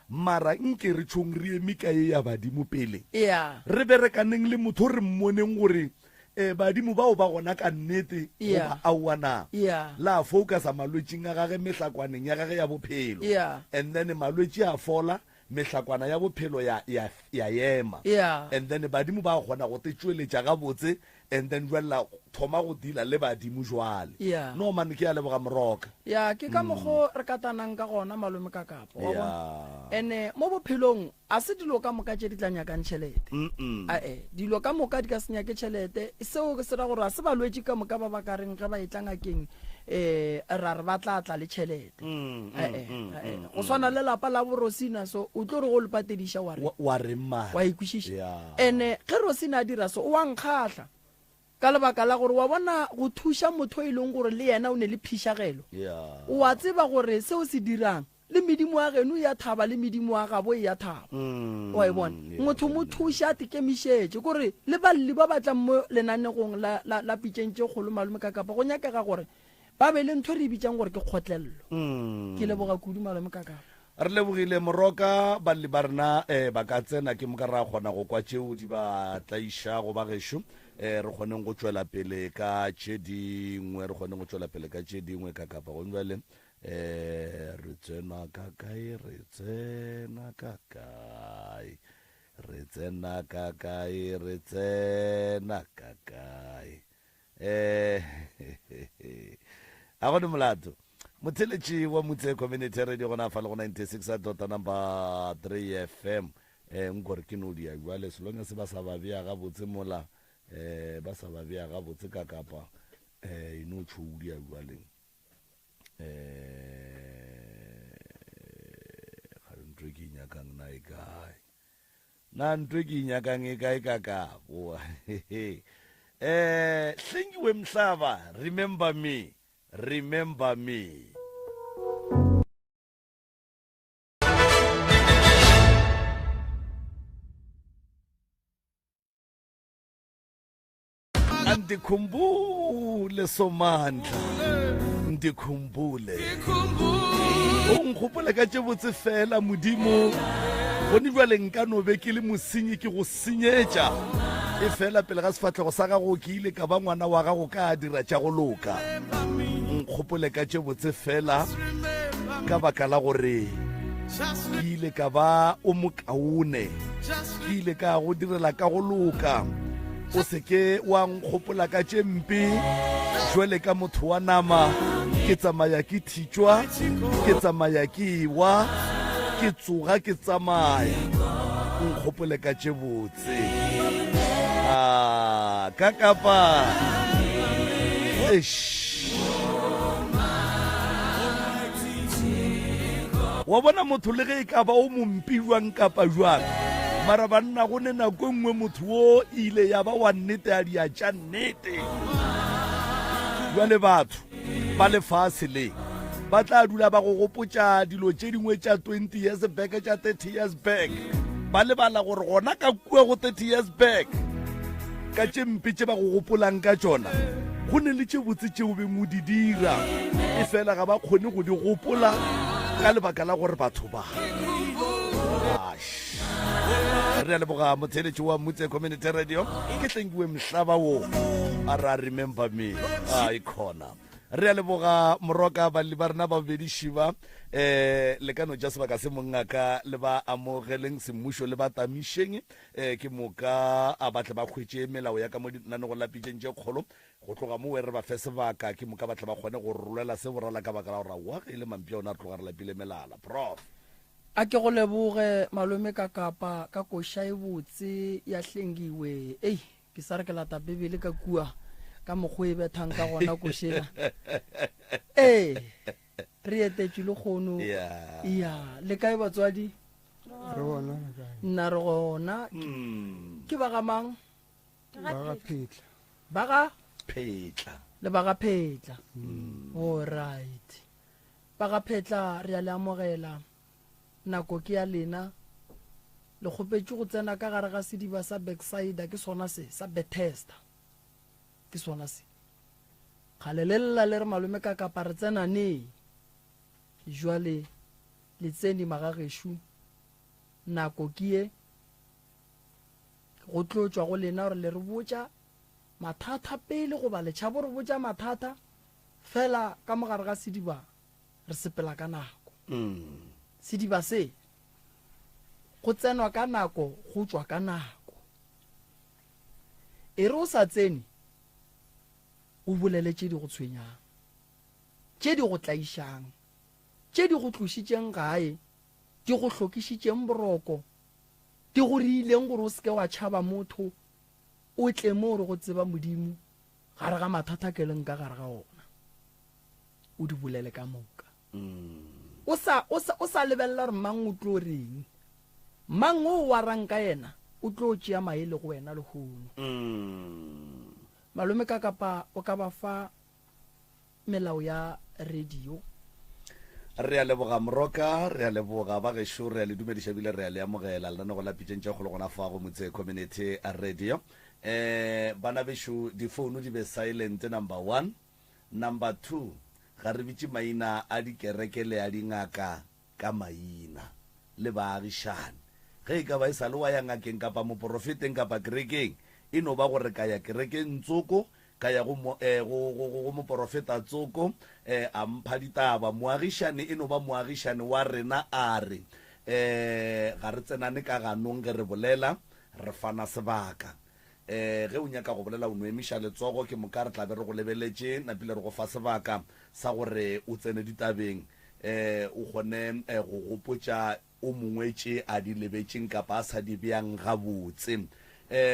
mara nke re tšhong re eme ka ye ya badimo pele Yeah. re berekaneng le motho re mmoneng gore eh badimo bao ba gona ka nnete Yeah. goba aowa na Yeah. la focusa malwetšing a gage mehlakwaneng ya gage ya bophelo Yeah. and then malwetši a fola mehlakwana ya bophelo ya ya ya ema Yeah. and then badimo ba kgona go te tšweletša gabotse and then jwale la thoma go deala le badimo jwale. Yeah. No man ke a leboga Moroka. Ya ke ka mokgo re katanang ka gona malome ka kapo wa bona. Yeah. Ene mo bophelong a se dilo ka moka tše di tla nyakang tšhelete. Mm-mm. Ae, dilo ka moka di ka se nyake tšhelete. Seo se ra gore a se balwetši ka moka ba ba ka reng ge ba etla ngakeng eh ra re ba tla tla le tšhelete. Mm, mm, Ae, mm, ae. mm, Go swana le lapa la bo Rosina so o tlo re go le patediša wa re. Wa, wa reng mara? Wa e kwešiša? Yeah. Ene ge Rosina a dira so o a nkgahla ka lebaka la gore wa bona go thuša motho e leng gore le yena o ne le phišagelo. Yeah. O a tseba gore se o se dirang le medimo ya geno e a thaba le medimo ya gabo e a thaba. Mm, Wa e bona? yeah, Motho mo thuše a tekemišetše. Kore le balli ba ba tlang mo lenanegong la, la, la pitšeng tše kgolo malome ka kapa go nyakega gore ba be le ntho e re e bitsang gore ke kgotlello. Mm. Ke leboga kudu malome ka kapa. Re lebogile Moroka, balli ba rena eh, ba ka tsena ke moka ra kgona go kwa tšeo di ba tlaišago ba gešo eh, re kgoneng go tšwela pele ka tše dingwe, re kgoneng go tšwela pele ka tše dingwe ka kapa gong jwale eh, re tsena ka kae, re tsena ka kae, re tsena ka kae, re tsena ka kae. Eh, a gone molato motheletši wa motse community radio gona fa le go 96 a dota number 3 fm eh nkore ke no dia jwale selonga se ba sa ba bea gabotse mola eh ba sa ba bea gabotse ka kapa eh ino tšhoudia jwale eh ga ntwe ke nyakang na e kae Na ntho e ke e nyakang e kae ka kabo? Eh, Hlengiwe Mhlaba, remember me, remember me. Andikhumbule Somandla, ndikhumbule. O nkgopole ka tše botse fela Modimo. Gone bjale nka no be ke le mosenyi ke go senyetša. E fela pele ga sefahlego sa gago ke ile ka ba ngwana wa gago ka dira tša go loka. Nkgopole ka tše botse fela ka baka la gore ke ile ka ba o mokaone. Ke ile ka go direla ka go loka. O se ke wa nkgopola ka tše mpe. Jwale ka motho wa nama, ke tsamaya ke thitšwa, ke tsamaya ke ewa, ke tsoga ke tsamaya. Nkgopole ka tše botse. Ah, ka kapa. Eish. Wa bona motho le ge e ka ba o mompe jwang kapa jwang, Mara banna go ne nako e nngwe motho wo ile ya ba wa nnete a dia tša nnete. Jwale batho ba lefase le ba tla dula ba go gopotša dilo tše dingwe tša 20 years back tša 30 years back ba lebala gore gona ka kua go 30 years back ka tše mpe tše ba go gopolang ka tšona go ne le tše botse tšeo beng o di dira e fela ga ba kgone go di gopola ka lebaka la gore batho ba re a leboga motheletši wa mutse community radio ke tlenkiwe mhlaba wo a ra remember me a ikhona re a leboga moroka balli ba rena ba bobedi šiba eh le ka no ja sebaka se mongaka le ba amogeleng semmušo le ba tamišeng eh ke moka a batle ba hwetše melao ya ka mo dinanegong la pitšeng tše kgolo go tloga mowe re ba fe sebaka ke moka batle ba kgone go rolela se borala ka baka la gore aowa ge e le mampša ona re tloga re lapile melala prof A ke go leboge malome ka kapa ka koša e botse ya Hlengiwe. Ei, ke sa re ke lata Bibele ka kua ka mokgwa e bethang ka gona košela. Ee, re etetšwe le kgono. Yeah. Ya, le kae batswadi? Re gona re kae? Nna re gona. Ke ba ga mang? Ba ga Phetla. Ba ga Phetla. Le ba ga Phetla. All right. Ba ga Phetla re a le amogela. Nako ke ya lena. Le kgopetšwe go tsena ka gare ga sediba sa Bethsaida, ke sona se, sa Bethesda. Ke sona se. Kgale le lla le re malome ka kapa re tsena neng? Jwale le tsene magagešo. Nako ke ye. Go tlo tšwa go lena gore le re botša mathata pele goba le tšhabo re botša mathata. Fela ka mo gare ga sediba re sepela ka nako. Sediba se go tsenwa ka nako go tšwa ka nako. E re o sa tsene o bolele tše di go tshwenyang, tše di go tlaišang, tše di go tlošitšeng gae, di go hlokišitšeng boroko, di go riileng gore o se ke wa tšhaba motho, o tle mo re go tseba Modimo. Gare ga mathata ke leng ka gare ga ona, o di bolele ka moka. O sa, o sa, o sa lebelela gore mang o tlo reng. Mang o warang ka yena o tlo tšea maele go wena lehono. Malome ka kapa o ka ba fa melao ya radio. Re a leboga Moroka, re a leboga ba gešo, re a le dumediša ebile re a le amogela lenanego la Pitšeng tše Kgolo gona fa go Motse Community Radio. Eh, bana bešo difounu di be silent number one, number two ga re bitše maina a dikereke le a dingaka ka maina le baagišani. Ge e ka ba e sa le wa ya ngakeng kapa moporofeteng kapa kerekeng, e no ba gore ka ya kerekeng tsoko Ka ya go mo, eh, go, go, go, go moporofeta tsoko, eh, a mpha ditaba. Moagišane e no ba moagišane wa rena, a re, eh, ga re tsenane ka ganong ge re bolela, re fana sebaka. Eh, ge o nyaka go bolela o no emiša letsogo, ke moka re tla be re go lebeletše, napile re go fa sebaka sa gore o tsene ditabeng, eh, o kgone, eh, go gopotša o mongwe tše a di lebetšeng kapa a sa di beang gabotse. Um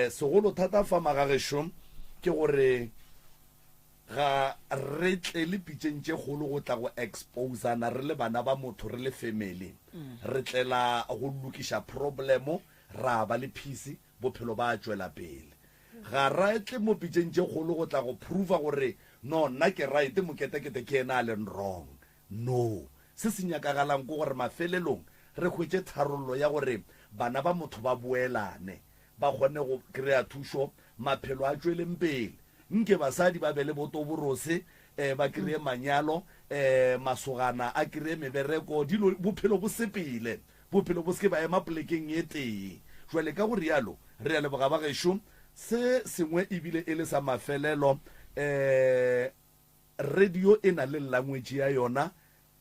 segolo thata fa magagešo ke gore ga re tlele pitšeng tše kgolo go tla go exposana re le bana ba motho re le family. Re tlela go lokiša problemo ra ba le peace bophelo ba tšwela pele. Ga ra tle mo pitšeng tše kgolo go tla go prova gore no nna ke right moketekete ke yena a leng wrong. No. Se se nyakagalang ke gore mafelelong re hwetše tharollo ya gore bana ba motho ba boelane, ba kgone go kry-a thušo, maphelo a tšweleng pele. Nke basadi ba be le botoborose, ba kry-e manyalo, masogana a kry-e mebereko, dilo, bophelo bo sepele, bophelo bo se ke ba ema polekeng e tee. Jwale ka go rialo, re a leboga ba gešo. Se sengwe ebile e le sa mafelelo, Radio e na le language ya yona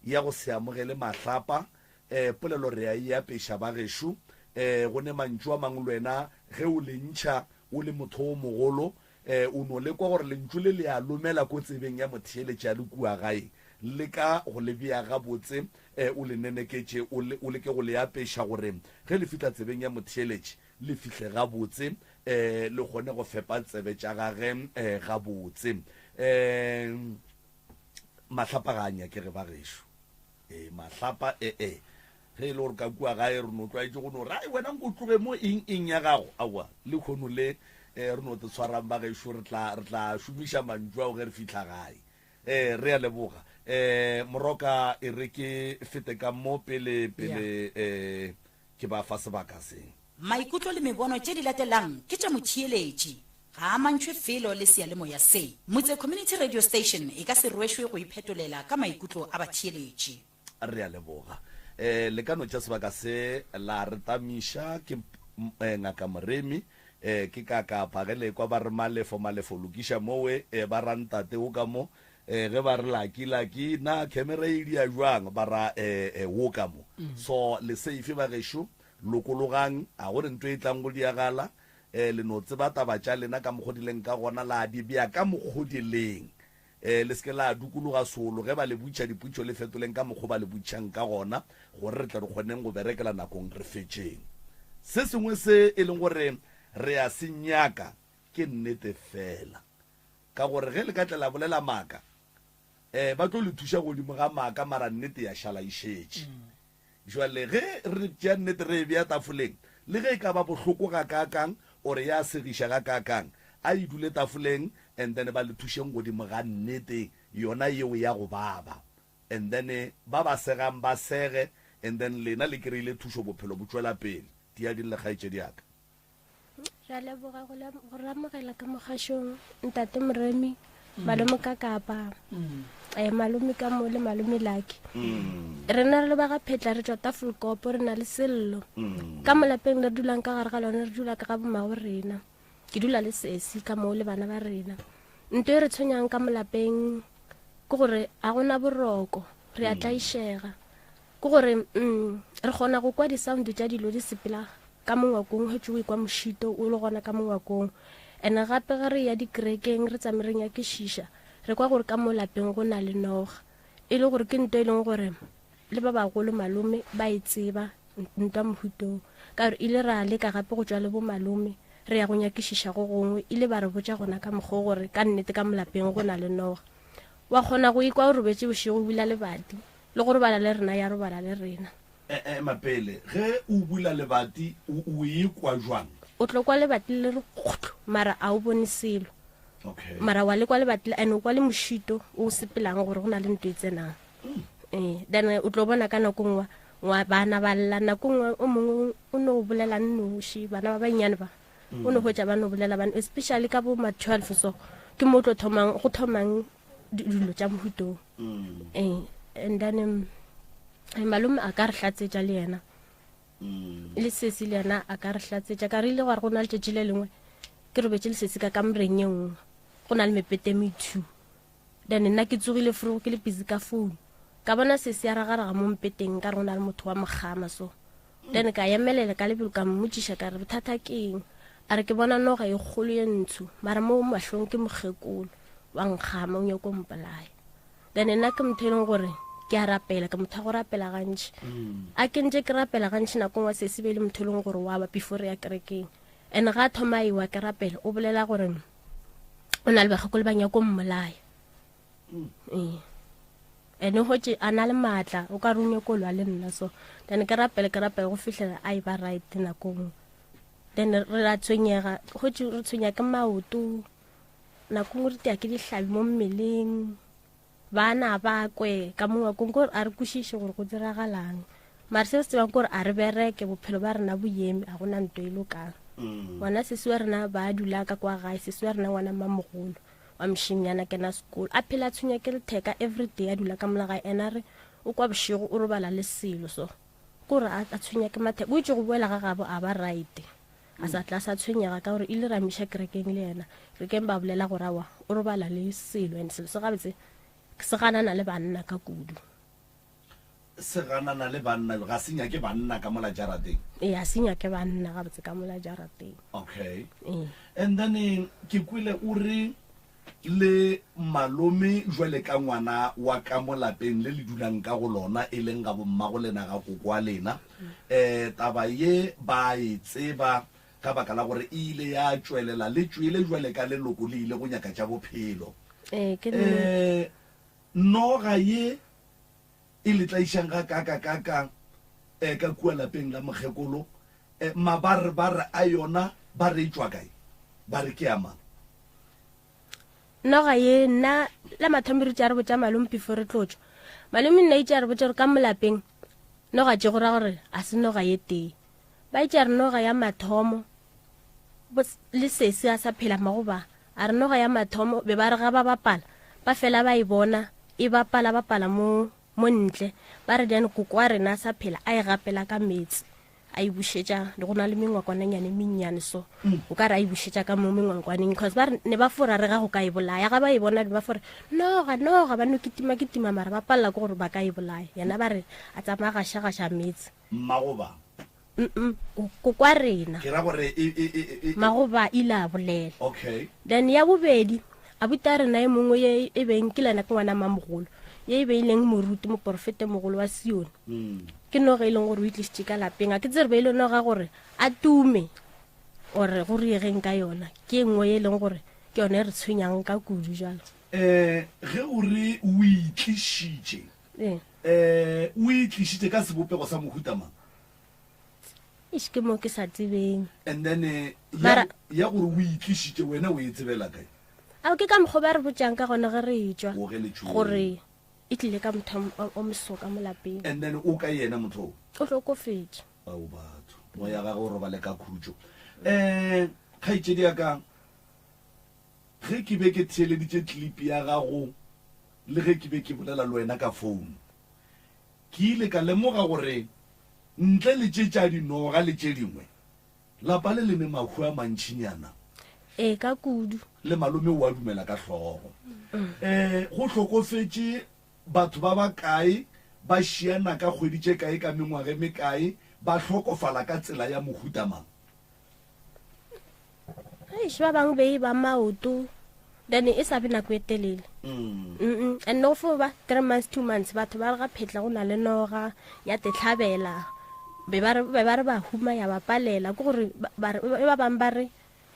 ya go se amogele mahlapa. Eh, polelo re a e apeša ba gešo. Eh, go ne mantšu a mangwe le wena ge o le ntšha o le motho o mogolo, eh, o no lekwa gore lentšu le le a lomela ko tsebeng ya motheeletši a le kua gae. Leka go le bea gabotse, eh, o le neneketše, o le, o leke go le apeša gore ge le fihla tsebeng ya motheeletši le fihle gabotse, um le kgone go fepa tsebe tša gage um gabotse. Um mahlapa ga a nyakege ba gešo. Ee, mahlapa ee. Ge e le gore ka kua gae re no tlwaetše go no re, Ai, wena nko tloge mo, eng, eng ya gago? Aowa, lehono le re no te tshwarang ba gešo, re tla, re tla šomiša mantšu ao ge re fihla gae. Ee, re a leboga. Ee, Moroka, e re ke fete ka mo pele, pele ee, ke ba fa sebaka se. Maikutlo le mebono tše di latelang ke tša motheeletši, ga a amantšhwe felo le seyalemoya se. Motse Community Radio Station e ka se rwešwe go iphetolela ka maikutlo a batheeletši. Re a leboga. E, le ka no tša sebaka se la re tamiša. Ke e, Ngaka Moremi. E, ke ka kapa ge le ekwa ba re Malefo, Malefo lokiša mowe, e, ba ra ntate wo ka mo. E, ge ba re Lucky, Lucky, na khemera e dia jwang, ba ra e, e, wo ka mo. So le safe ba gešo, lokologang, ga go ne nto e tlang go diagala. E, le no tseba taba tša lena ka mokgo di leng ka gona, la di bea ka mokgo di leng. Ee, le se ke la dukologa solo ge ba le botšiša dipotšišo, le fetoleng ka mokgo ba le botšišang ka gona, gore re tle re kgoneng go berekela nakong re fetšeng. Se sengwe se e leng gore re a se nyaka ke nnete feela, ka gore ge le ka tla la bolela maaka, ee, ba tlo le thuša godimo ga maaka, mara nnete ya šala e šetše. Bjale ge re tšea nnete re e bea tafoleng, le ge e ka ba bohloko gakaakang or ya segiša gakaakang, a e dule tafoleng and then ba le thušeng godimo ga nnete yona yeo ya go baba. And then ba ba segang ba sege and then lena le kry-ile thušo bophelo bo tšwela pele. Diading le kgaetšedi ya ka. Re a leboga go re amogela ka mogašong ntate Moremi, malome ka Kapa, eh, malome ka mo le malome Lucky. Rena re le ba ga Phetla re tšwa Tafelkopo, re na le sello. Ka mo lapeng le re dulang ka gare ga lona re dula ka ga bomago rena. Ke dula le sesi ka moo le bana ba rena. Nto e re tshwenyang ka mo lapeng ke gore ga gona boroko, re a tlaišega. Ke gore mm, re kgona go kwa di-sound tša dilo di sepela ka mo ngwakong, hwetše o ekwa mošito o le gona ka mo ngwakong. And-e gape ge re ya dikerekeng re tsamaye re nyakišiša, re kwa gore ka mo lapeng go na le noga. E le gore ke nto e leng gore le ba bagolo malome ba e tseba ntwa mohutong. Ka gore ile ra leka gape go tšwa le bo malome re ya go nyakišiša go gongwe, ile ba re botša gona ka mokgwa o gore ka nnete ka mo lapeng go na le noga. Wa kgona go ikwa o robetše bošego o bula lebati, Le go robala le rena, ya robala le rena. Ema pele, ge o bula lebati, o, o ikwa jwang? O tlo kwa lebati le re kgotlo, mara a o bone selo. Okay. Mara wa le kwa lebati le, and o kwa le mošito o sepelang gore go na le nto e tsenang. Ee, then o tlo bona ka nako nngwe ngwa bana ba lla, nako nngwe o mongwe o no bolela nnoši, bana ba bannyane ba. O no hwetša ba no bolela bana, especially ka bo ma 12 so, ke mo o tlo thomang, go thomang dilo tša mohutong. Ee, and then malome a ka re hlatsetša le yena. Le sesi le yena a ka re hlatsetša. Ka re ile gwa re go na letšatši le lengwe ke robetše le sesi ka kamoreng ye nngwe, go na le mepete me two. Then nna ke tsogile forogo ke le busy ka phone, ka bona sesi a ragaraga mo mpeteng nka re go na le motho wa mokgama so. Then ka emelela ka lebelo ka mmotšiša ka re bothata ke eng, a re ke bona noga e kgolo ye ntsho mara mo mahlong ke mokgekolo wa nkgama o nyako mpolaya. Then nna ke motho e leng gore ke a rapela, ke motho wa go rapela gantši. A ke ntše ke rapela gantši nako nngwe sesi be e le motho e leng gore wa ba before re ya kerekeng. And ga a thoma a ewa ke rapela o bolela gore o na le bakgekolo ba nyako mmolaya. Ee. And o hwetše a na le maatla, o ka re o nyako lwa le nna so. Then ke rapela, ke rapela go fihlela a e ba right nako nngwe. Then re a tshwenyega, hwetše re tshwenya ke maoto, nako nngwe re tia ke dihlabi mo mmeleng, bana ba kwe ka mo ngwakong, ke gore a re kwešiše gore go diragalang. Mara se re se tsebang ke gore a re bereke, bophelo ba rena bo eme, a gona nto e lokang. Ngwana sesi wa rena ba dula ka kwa gae, sesi wa rena ngwana mmamogolo wa mošemnyana kena sekolo, a phela a tshwenya ke letheka everyday, a dula ka mola gae, ena re o kwa bošego o robala le selo so, ke gore a tshwenya ke matheka, o itše go boela ga gabo a ba right, a sa tla sa tshwenyega ka gore ile ra miša kerekeng le yena, kerekeng ba bolela gore aowa o robala le selo, and selo se gabotse se ganana le banna ka kudu. Se ganana le banna, ga se nyake banna ka mola jarateng. Ee, ga se nyake banna gabotse ka mola jarateng. Okay. Ee. And then ke kwele o re le malome jwale ka ngwana wa ka mo lapeng le le dulang ka go lona e leng ga bommago lena ga koko wa lena, um taba ye ba e tseba ka baka la gore e ile ya tšwelela le tšwele jwale ka leloko le ile go nyaka tša bophelo. Ee, ke nnete. Um noga ye e le tlaišang gakaakakaakang. um ka kua lapeng la mokgekolo, um mabarebare a yona ba re e tšwa kae? Ba re ke ya mang? Noga ye, nna la mathomo re itše a re botša malome before re tlo tšwa. Malome nna itše a re botša gore ka mo lapeng noga tše go ra gore a se noga ye tee. Ba itše a re noga ya mathomo le sesi a sa phela magoba a re noga ya mathomo be ba re ga ba bapala ba fela ba e bona e bapala bapala mo mo ntle ba re then koko wa rena a sa phela a e gapela ka meetse a e bušetša le go na le mengwakwananyane e mennyane so mm. o ka re a e bušetša ka mo mengwakwaneng cause ba re ne ba fora re ga go ka e bolaya ga ba e bona ba fore noga noga ba no kitima kitima mara ba palela ke gore ba ka e bolaya yena ba re a tsamaya gaša gaša meetse mmagoba kokwa rena ke ra gore e, e, e, magoba ile a bolela okay then ya bobedi abuti a rena e mongwe ye e beng ke lena ke ngwana mamogolo ye e beileng moruti moporofete mogolo wa sione mm. Ke noga e leng gore o itlišitše ka lapeng. A ke tsebe re beile noga gore a tume or go riegeng ka yona. Ke e nngwe e leng gore ke yone e re tshwenyang ka kudu jalo. Um ge o re o itlišitše, Ee. um o itlišitše ka sebopego sa mohuta mang? Eish, ke mo ke sa tsebeng. And then eh, ya, Mara- ya gore o itlišitše wena o e tsebela kae? Ao ke ka mokgwa ba re botšang ka gona ge re etšwa O ge le tšwele. gore E tlile ka motho o moso ka mo lapeng. And then o ka yena motho o? O hlokofetše. Ao batho. Moya gagwe o robale ka khutšo. Um kgaetšedi ya ka, ge ke be ke theeleditše clip ya gago le ge ke be ke bolela le wena ka phone, ke ile ka lemoga gore ntle le tše tša dinoga le tše dingwe, Lapa le le ne mahu a mantšinyana. Ee, ka kudu. Le malome o a dumela ka hlogo. Ee, go hlokofetše batho ba bakae, ba šiana ka kgwedi tše kae, ka mengwaga e mekae, ba hlokofala ka tsela ya mohuta mang? Eish, ba bangwe be e ba maoto then e sa be nako e telele. Mm. And no fo ba 3 months 2 months batho ba re ga phetla go na le noga ya tetlhabela be ba re be ba re ba huma ya ba palela ke gore ba re ba bang ba re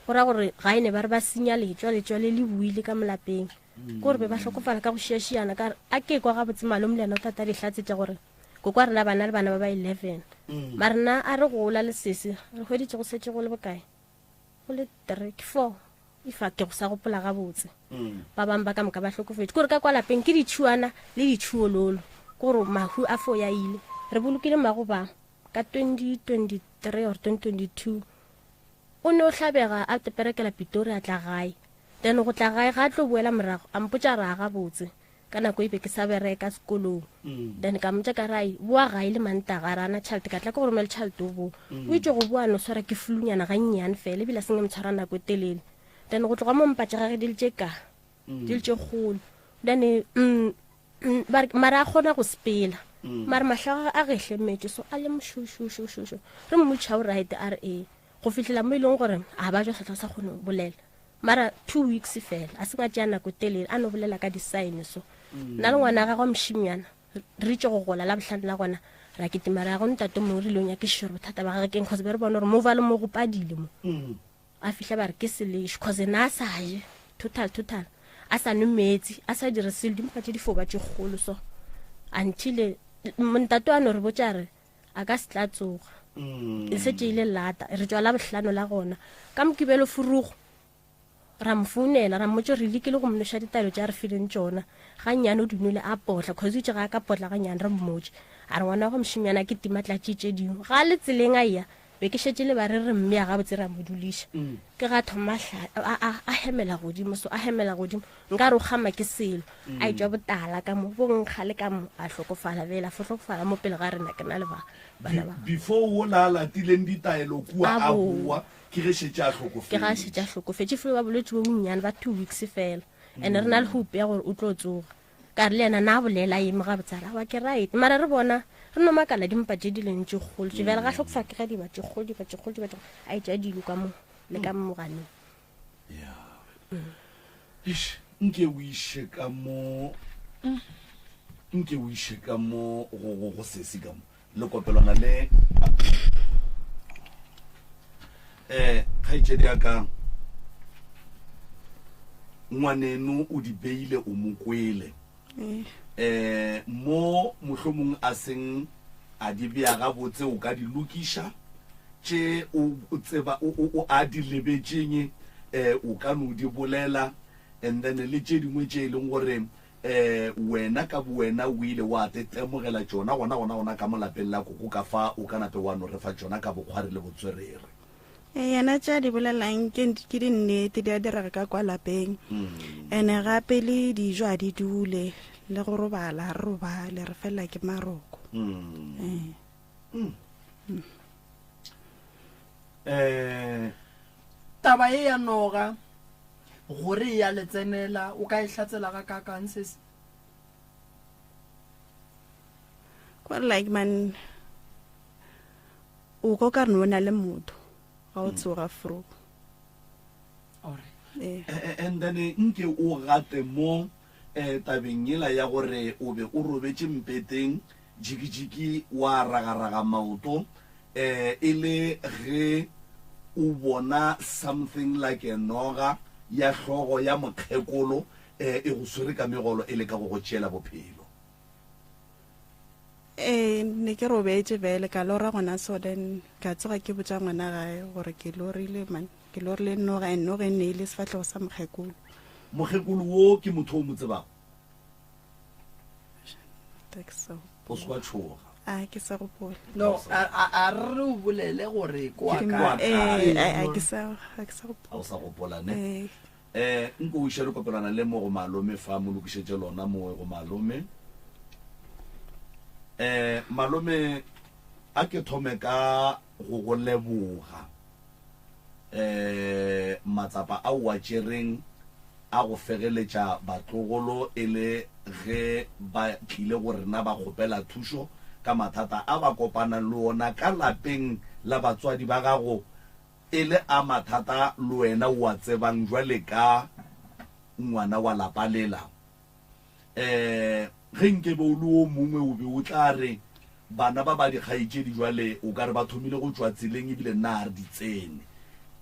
go ra gore ga ene ba re ba senya letswa letswa le le buile ka molapeng ke gore be ba hlokofala ka go šiašiana ka a ke kwa gabotse malome le yena o tata dihlatse tša gore kokwa rena bana le bana ba ba 11 mara nna a re gola le sese re hweditše go setse go le bokae go le three ke four if a ke go sa gopola gabotse mm. ba bangwe ba ka moka ba hlokofetše kore ka kwa lapeng ke ditšhuana le ditšhuololo ke gore mahu a fo ya ile re bolokile mago ba ka 2023 or 2022 o ne o hlabega a teperekela pitori a tla gae then go tla gae ga a tlo boela morago a mpotša ra gabotse Ka nako e be ke sa bereka sekolong. Mm. Then ka mmotša ka re boa gae le mantaga ra na tšhelete ka tla ke go romela tšhelete o boa. Mm. O itše go boa no swara ke flunyana ga nnyane fela ebile a senge mtshwara nako e telele. Then go tloga mo mpa tša gage di le tše ka. Mm. Di le tše kgolo. Then mm, mm, mara a kgona go sepela. Mm. Mara mahlo a gage hlemetše so a le mošošošošošo. Re mmotša o right a re ee. Go fihlela mo e leng gore a ba jwa setlha sa kgone go bolela. Mara 2 weeks fela a se nga tšea nako telele a no bolela ka di-sign so nna le ngwana gagwe mošimnyana re itše go gola la bohlano la gona ra kitima ra ya go ntate mongwe re ile nyakišiša gore bothata ba gage keng cause be re bona gore mo ba le mo go padile mo a fihla ba re ke selešo cause na a sa je total total a sa nwe meetse a sa dire selo dimpa tše di fo ba tše kgolo so until ntate a no re botša re a ka se tla tsoga mm. e setse ile lata re tswa la bohlano la gona ka mokibelo furugo ra mo founela ra mmotsa re lekile go monoša ditaelo tša re fileng tšona ga nnyane o dinole a potla cause itse ga a ka potla ga nnyane re mmotse a re ngwana wa go mošimyana ke tima tlatše tše dingwe ga le tseleng a ya be ke šetše le ba re re mme ya gabotse ra mo duliša mm. ke ga thoma a hemela godimo so a hemela godimo nka re o kgama ke selo mm. a etšwa botala ka mo bo nkga le ka mo a hlokofala bela fo hlokofala mo pele ga rena ke na le ba bana ba before o la latileng ditaelo kua a boa ke ge šetše a hlokofetše ke ga šetše a hlokofetše fo ba bolwetse bo bonnyane ba two weeks fela and re na le hope ya gore o tlo tsoga Ka re le yena na bolela a eme gabotse a re aowa ke right. Mara re bona re no makala dimpa tše di leng tše kgolo tše bjale ga hlokofala ke ge di ba tše kgolo di ba tše kgolo di ba tše kgolo a etša dilo ka mo le ka mo moganeng. Ya. Eish, nke o iše ka mo nke o iše ka mo go go go sesi ka mo le kopelwana le eh kgaetšedi ya ka ngwaneno o di beile o mo kwele eh mo mohlomong a seng a di bea gabotse o ka di lokiša, tše o tseba o a di lebetšeng o ka no di bolela, and then le tše dingwe tše e leng gore wena ka bowena o ile wa tetemogela tšona gona gona gona ka mo lapeng la koko ka fa o ka nape wa no re fa tšona ka bokgwari le botswerere. Yena tše a di bolelang ke ke dinnete di a direga ka kwa lapeng. Ene gape le dijo a di dule le go robala re robale re felela ke maroko. Ee. Eh Taba ye ya noga gore e ya le tsenela o ka e hlatsela ga kakang sesi? Kore like man o kwa o ka re no na le motho ga o tsoga fro. Ee. And then nke o gate mo eh, tabeng yela ya gore o be o robetše mpeteng jikijiki wa ragaraga maoto eh, e le ge o bona something like a noga ya hlogo ya mokgekolo eh, e go swere ka megolo e leka go go tšeela bophelo. Ee, ne ke robetše bjale ka lora gona so then ka tsoga ke botša ngwana gae gore ke lorile man ke lorile noga and noga e ne e le sefahlego sa mokgekolo. Mokgekolo wo ke motho o mo tsebago? O se wa tšhoga. A ke sa gopola. No, a a a re o bolele gore ke wa Ke kae. Ee, a a ke sa ga ke sa gopola. A o sa gopola ne? Ee. Eh, nko o iše lekopelwana le mo go malome fa, mo lokišetše lona mowe go malome. Eh, malome, a ke thome ka go go leboga. Eh, matsapa a o a tšereng a go fegeletša batlogolo e le ge ba tlile go rena ba kgopela thušo ka mathata a ba kopanang le ona ka lapeng la batswadi ba gago e le a mathata le wena o a tsebang jwale ka ngwana wa lapa lela. Um ge nke be o le o mongwe o be o tla re bana ba ba dikgaetšedi jwale o ka re ba thomile go tšwa tseleng ebile nna ga re di tsene.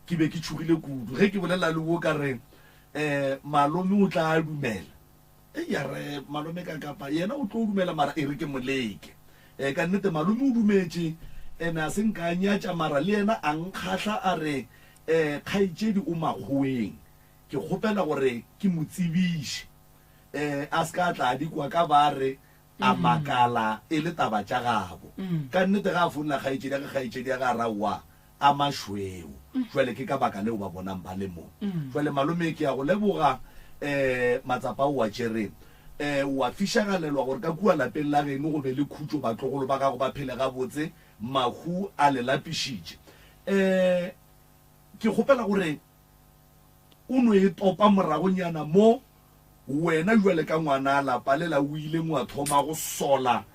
Ke be ke tšhogile kudu ge ke bolela le wo ka re um malome o tla dumela. Eya re malome ka kapa yena o tlo dumela mara e re ke mo leke. E, ka nnete malome o dumetše ene a se nka a nyatša mara le yena a nkgahla a re e, kgaetšedi o makgoweng ke kgopela gore ke mo tsebiše e, a se ka tla a di kwa ka ba re a makala e le taba tša gabo. Ka nnete ga a founela kgaetšedi ya ge kgaetšedi ya ge a re aowa a mašweu. Jwale ke ka baka leo ba bonang ba le mo. Jwale malome ke a go leboga um matsapa o a tšereng. Um o a fišagalelwa gore ka kua lapeng la geno go be le khutšo, batlogolo ba gago ba phele gabotse, mahu a le lapišitše. Um ke kgopela gore o no e topa moragonyana mo wena jwale ka ngwana lapa lela o ileng wa thoma go sola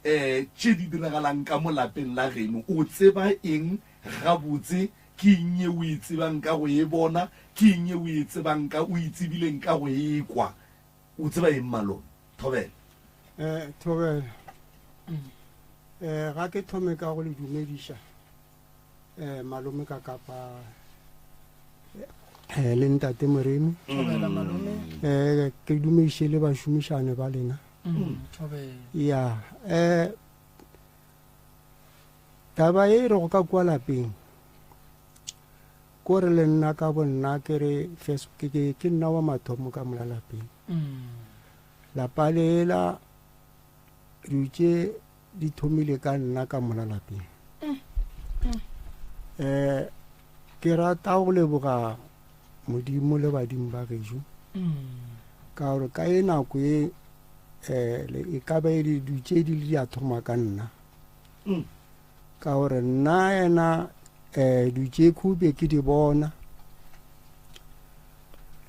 um tše di diragalang ka mo lapeng la geno. O tseba eng gabotse? Ke eng ye o e tsebang ka go e bona? Ke eng ye o e tsebang ka, o e tsebileng ka go e kwa? O tseba eng malome? Thobela. Um Thobela. Um ga ke thome ka go le dumediša um malome ka kapa um le ntate Moremi. Thobela malome. Um ke dumediše le bašomišane ba lena. Ya, um taba e re go ka kua lapeng ko re le nna ka bonna ke re first ke ke ke nna wa mathomo ka mola lapeng. Lapa lela dutše di thomile ka nna ka mola lapeng. Um ke rata go leboga Modimo le badimo ba gešo ka gore ka e nako e um e ka ba e le dutše di le di a thoma ka nna ka gore nna ena um dutše khube ke di bona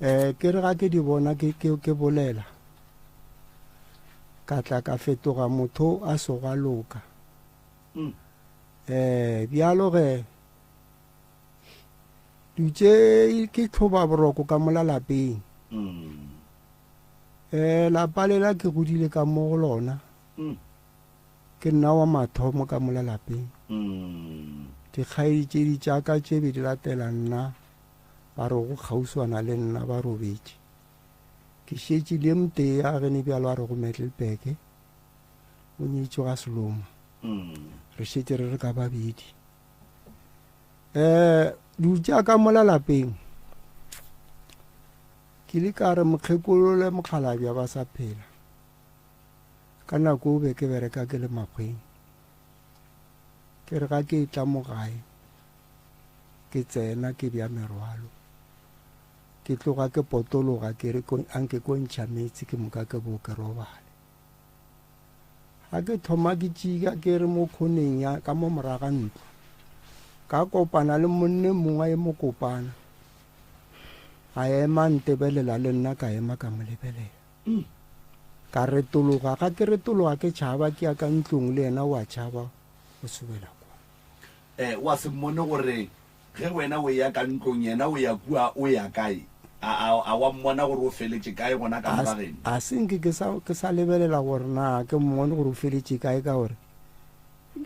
um ke re ga ke di bona ke, ke, ke bolela ka tla ka fetoga motho a sego a loka um bjalo ge Dutše ke tlhoba boroko ka mola lapeng. Um lapa lela ke godile ka mo go lona. Ke nna wa mathomo ka mola lapeng. Dikgaetšedi tša ka tše be di latela nna ba re go kgauswana le nna ba robetše. Ke šetše le motee a gene bjalo a re go Middelburg o nyetšwe ga Seloma. Re šetše re re ka babedi. Um dutše ka mola lapeng ke le ka re mokgekolo le mokgalabja ba sa phela. Ka nako o be ke bereka ke le makgweng. Ke re ga ke tla mo gae ke tsena ke bja merwalo. Ke tloga ke potologa ke re anke ko ntšha meetse ke moka ke bo ke robale. Ga ke thoma ke tšika ke re mo khoneng ya ka mo moraga ntlo ka kopana le monne mongwe e mo kopana a ema ntebelela le nna ka ema ka mo lebelela. Ka retologa ga ke retologa ke tšhaba ke ya ka ntlong le yena wa tšhaba o sobela kwa. Eh wa se mmone gore Ge wena o eya ka ntlong, yena o ya kua, o ya kae? A, a, a wa mmona gore o feletše kae gona ka A, moka geno? a se nke ke sa, ke sa lebelela gore na ke mmone gore o feletše kae, ka gore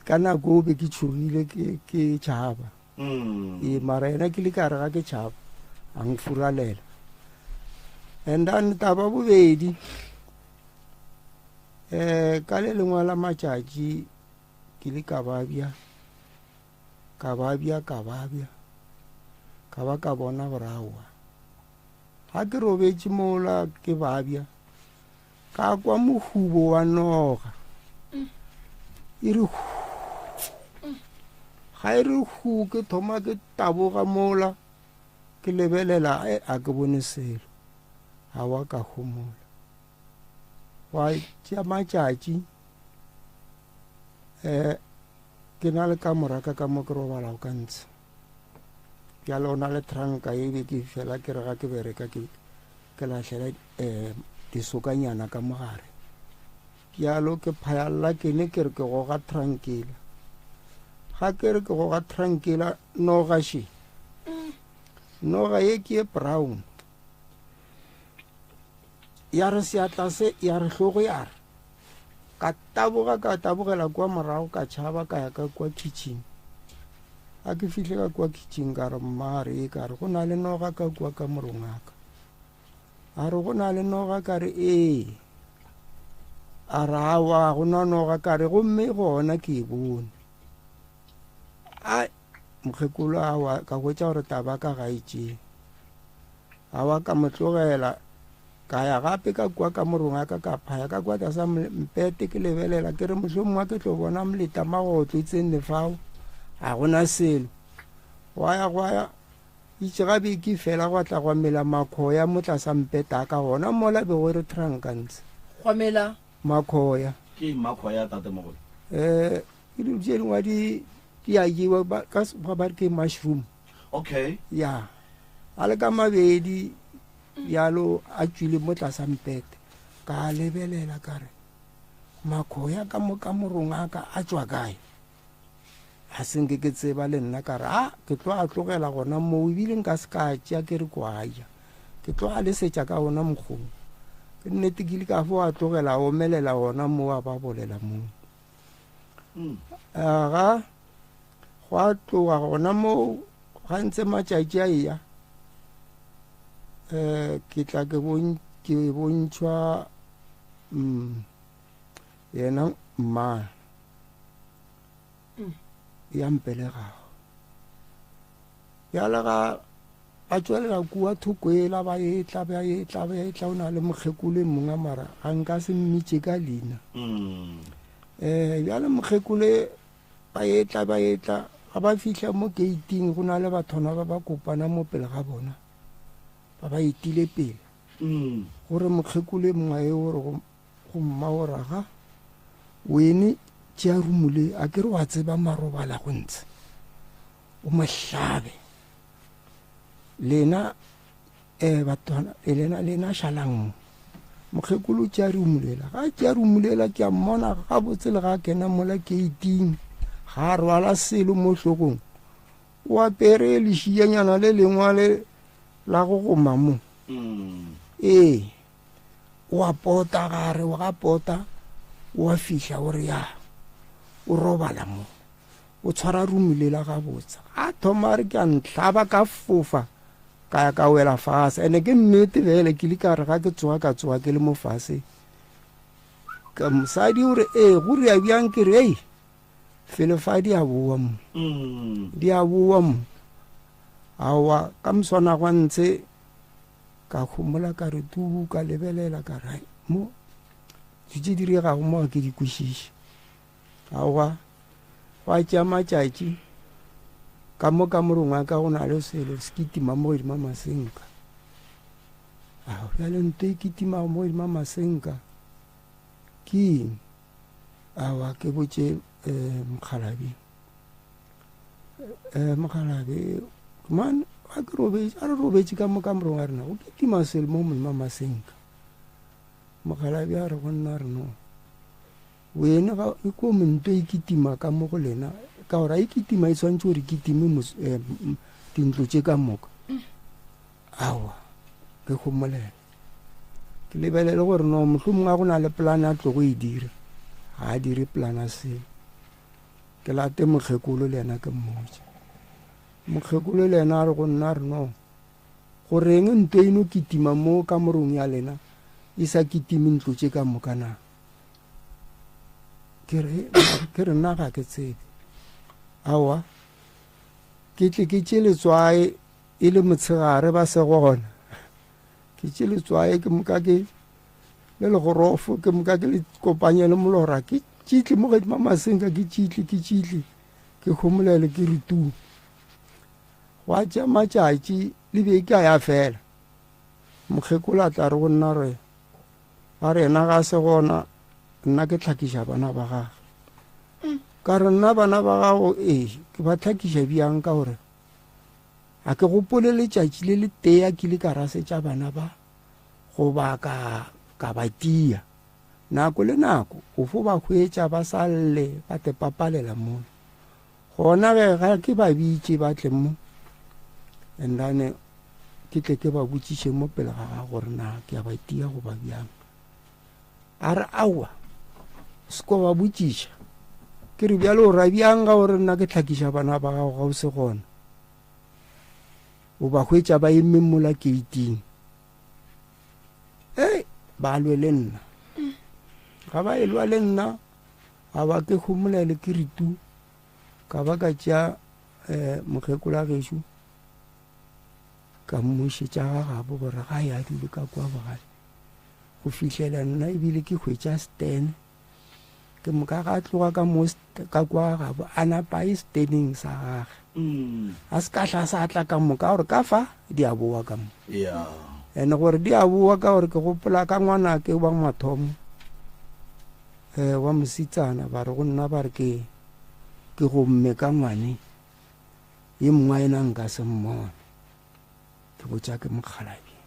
ka nako o be ke tšhogile ke, ke tšhaba. Ee, mara yena ke le ka re ga ke tšhaba, a nfuralela. And then taba bobedi, um ka le lengwe la matšatši ke le ka babja. Ka babja, ka babja, ka ba ka bona gore aowa. Ga ke robetše mola ke babja, ka kwa mohubo wa noga. E re hu. Ga e re hu ke thoma ke taboga mola, ke lebelela e a ke bone selo. Aowa ka homola. Gwa tšea matšatši um ke na le kamora ka ka mo ke robalago ka ntshe. Bjale go na le tranka e be ke fela ke re ga ke bereka ke ke lahlela um disokanyana ka mogare. Bjalo ke phayalla ke ne ke re ke goga trankela. Ga ke re ke goga trankela noga še. Noga ye ke ye brown. Ya re seatla se ya re hlogo ya re. Ka taboga ka tabogela kua morago ka tšhaba ka ya ka kua kitchen. Ga ke fihle ka kua kitchen ka re mma re e ka re go na le noga ka kua ka morong aka. A re go na le noga ka re ee. A re aowa go na noga ka re gomme gona ke e bone. A mokgekolo awa ka hwetša gore taba ka ga e tšee. Awa ka mo tlogela ka ya gape ka kua ka morong a ka ka phaya ka kua tlasa mpete ke lebelela ke re mohlomongwe ke tlo bona moleta magotlo e tsene fao ga gona selo. Gwa ya gwa ya itše ga beke fela gwa tla gwa mela makhoya mo tlasa mpete a ka gona mola bego re tranka ntse. Gwa mela makhoya. Ke eng makhoya tatemogolo? Ke dilo tše dingwe di di a jewa ba ka sekgowa ba re ke mushroom. Okay. Ya. A le ka mabedi bjalo a tšwile mo tlasa mpete. Ka lebelela ka re makhoya ka mo ka morong a ka a tšwa kae? A se nke ke tseba le nna ka re a ke tlo a tlogela gona moo ebile nka se ka tšea ke re kwa ja. Ke tlo a lesetša ka ona mokgong. Ke nnete ke ile ka fo a tlogela a omelela gona moo a ba bolela moo. Aga gwa tloga gona moo ga ntse matšatši a eya um ke tla ke ke bontšhwa um yena mma ya mpelegago. Bjale ga ba tšwelela kua thoko ela ba etla ba etla ba etla o na le mokgekolo e mongwe mara ga nka se mmitše ka leina. Um bjale mokgekolo ba etla ba etla ga ba fihla mo gate-ing go na le bathwana ba ba kopana mo pele ga bona ba ba etile pele. Gore mokgekolo e mongwe e gore go mma o raga wene tšea rumo le a ke re wa tseba marobala go ntshe o mo hlabe lena um bathwana lena lena šalang mo. Mokgekolo tšea rumo lela ga tšea rumo lela ke a mmona gabotse le ga a kena mola gate-ing ga a rwala selo mo hlogong o apere lešianyana le lengwe le la go goma mo. Ee o a pota gare o ga pota o a fihla o re ya o robala mo o tshwara rumo lela gabotse. Ga thoma re ke a ntlhaba ka fofa ka ya ka wela fase. Ene ke nnete bele ke le ka re ga ke tsoga ka tsoga ke le mo fase. Ka mosadi o re ee go ria bjang ke re ei Felo fa di a boa mo. Di a boa mo. Aowa, ka moswana gwa ntshe ka homola ka re tu ka lebelela ka re mo dilo tše diregago mo ga ke di kwešiše. Aowa, gwa tšea matšatši ka mo ka morong wa ka go na le selo se kitima mo godima masenka. Ao, bjale nto e kitimago mo godima masenka ke eng? Aowa, ke botše um mokgalabje. Um mokgalabje, man, ga ke robetše, a re robetše ka mo kamoreng wa rena, go kitima selo mo godima masenka. Mokgalabje a re go nna re no. Wene ga e ko monto e kitima ka mo go lena, ka gore a e kitima e tshwanetse gore kitime eh, dintlo tše ka moka. Aowa, ke gomolela. Ke lebelele gore no mohlomongwe a go na le polane a tlogo e dira. Ga a dire polane selo. Ke late mokgekolo le yena ke mmotse. Mokgekolo le yena a re go nna re no goreng nto eno kitima mo kamorong ya lena e sa kitime ntlo tše ka moka na? Ke re ke re nna ga ke tsebe. Aowa, ke tle ke tše letswae e le motshegare ba se gona. Ke tše letswae ke moka ke le legorofo ke moka ke le kopanye le molora ke tšitle mo godima masenka ke tšitle ke tšitle ke homolele ke re tu. Gwa tša matšatši le beke a ya fela. Mokgekolo a tla re go nna re Ba re yena ga se gona, nna ke tlhakiša bana ba gage. Ka re nna bana ba gago ee ke ba tlhakiša bjang ka gore ga ke gopole letšatši le le tee a kile ka rasetša bana ba goba ka ka ba tia. Nako le nako o fo ba hwetša ba sa lle ba te papalela mola. Gona ge ga ke ba bitše ba tle mo and then ke tle ke ba botšiše mo pele ga gago gore na ke a ba tia goba bjang. A re aowa, se ko ba botšiša. Ke re bjale o ra bjang ga o re nna ke tlhakiša bana ba gago ga o se gona? O ba hwetša ba eme mola keiting. Ei, ba lwe le nna. Ga ba elwa le nna, a ba ke homolele ke re tu. Ka ba ka tšea um mokgekola gešo ka mmušetša ga gabo gore ga ya dule ka kwa bogale go fihlela nna ebile ke hwetša stene ke moka ga tloga ka mo ka kwa gabo a napa e steneng sa gage mm. a se ka hla sa tla ka moka gore ka fa di a boa ka mo yeah. ene gore di a boa ka gore ke gopola ka ngwana ke wa mathomo um wa mositsana ba re go nna ba re ke ke gomme ka ngwane ye mongwe a ena nka se mmone ke botša ke mokgalabje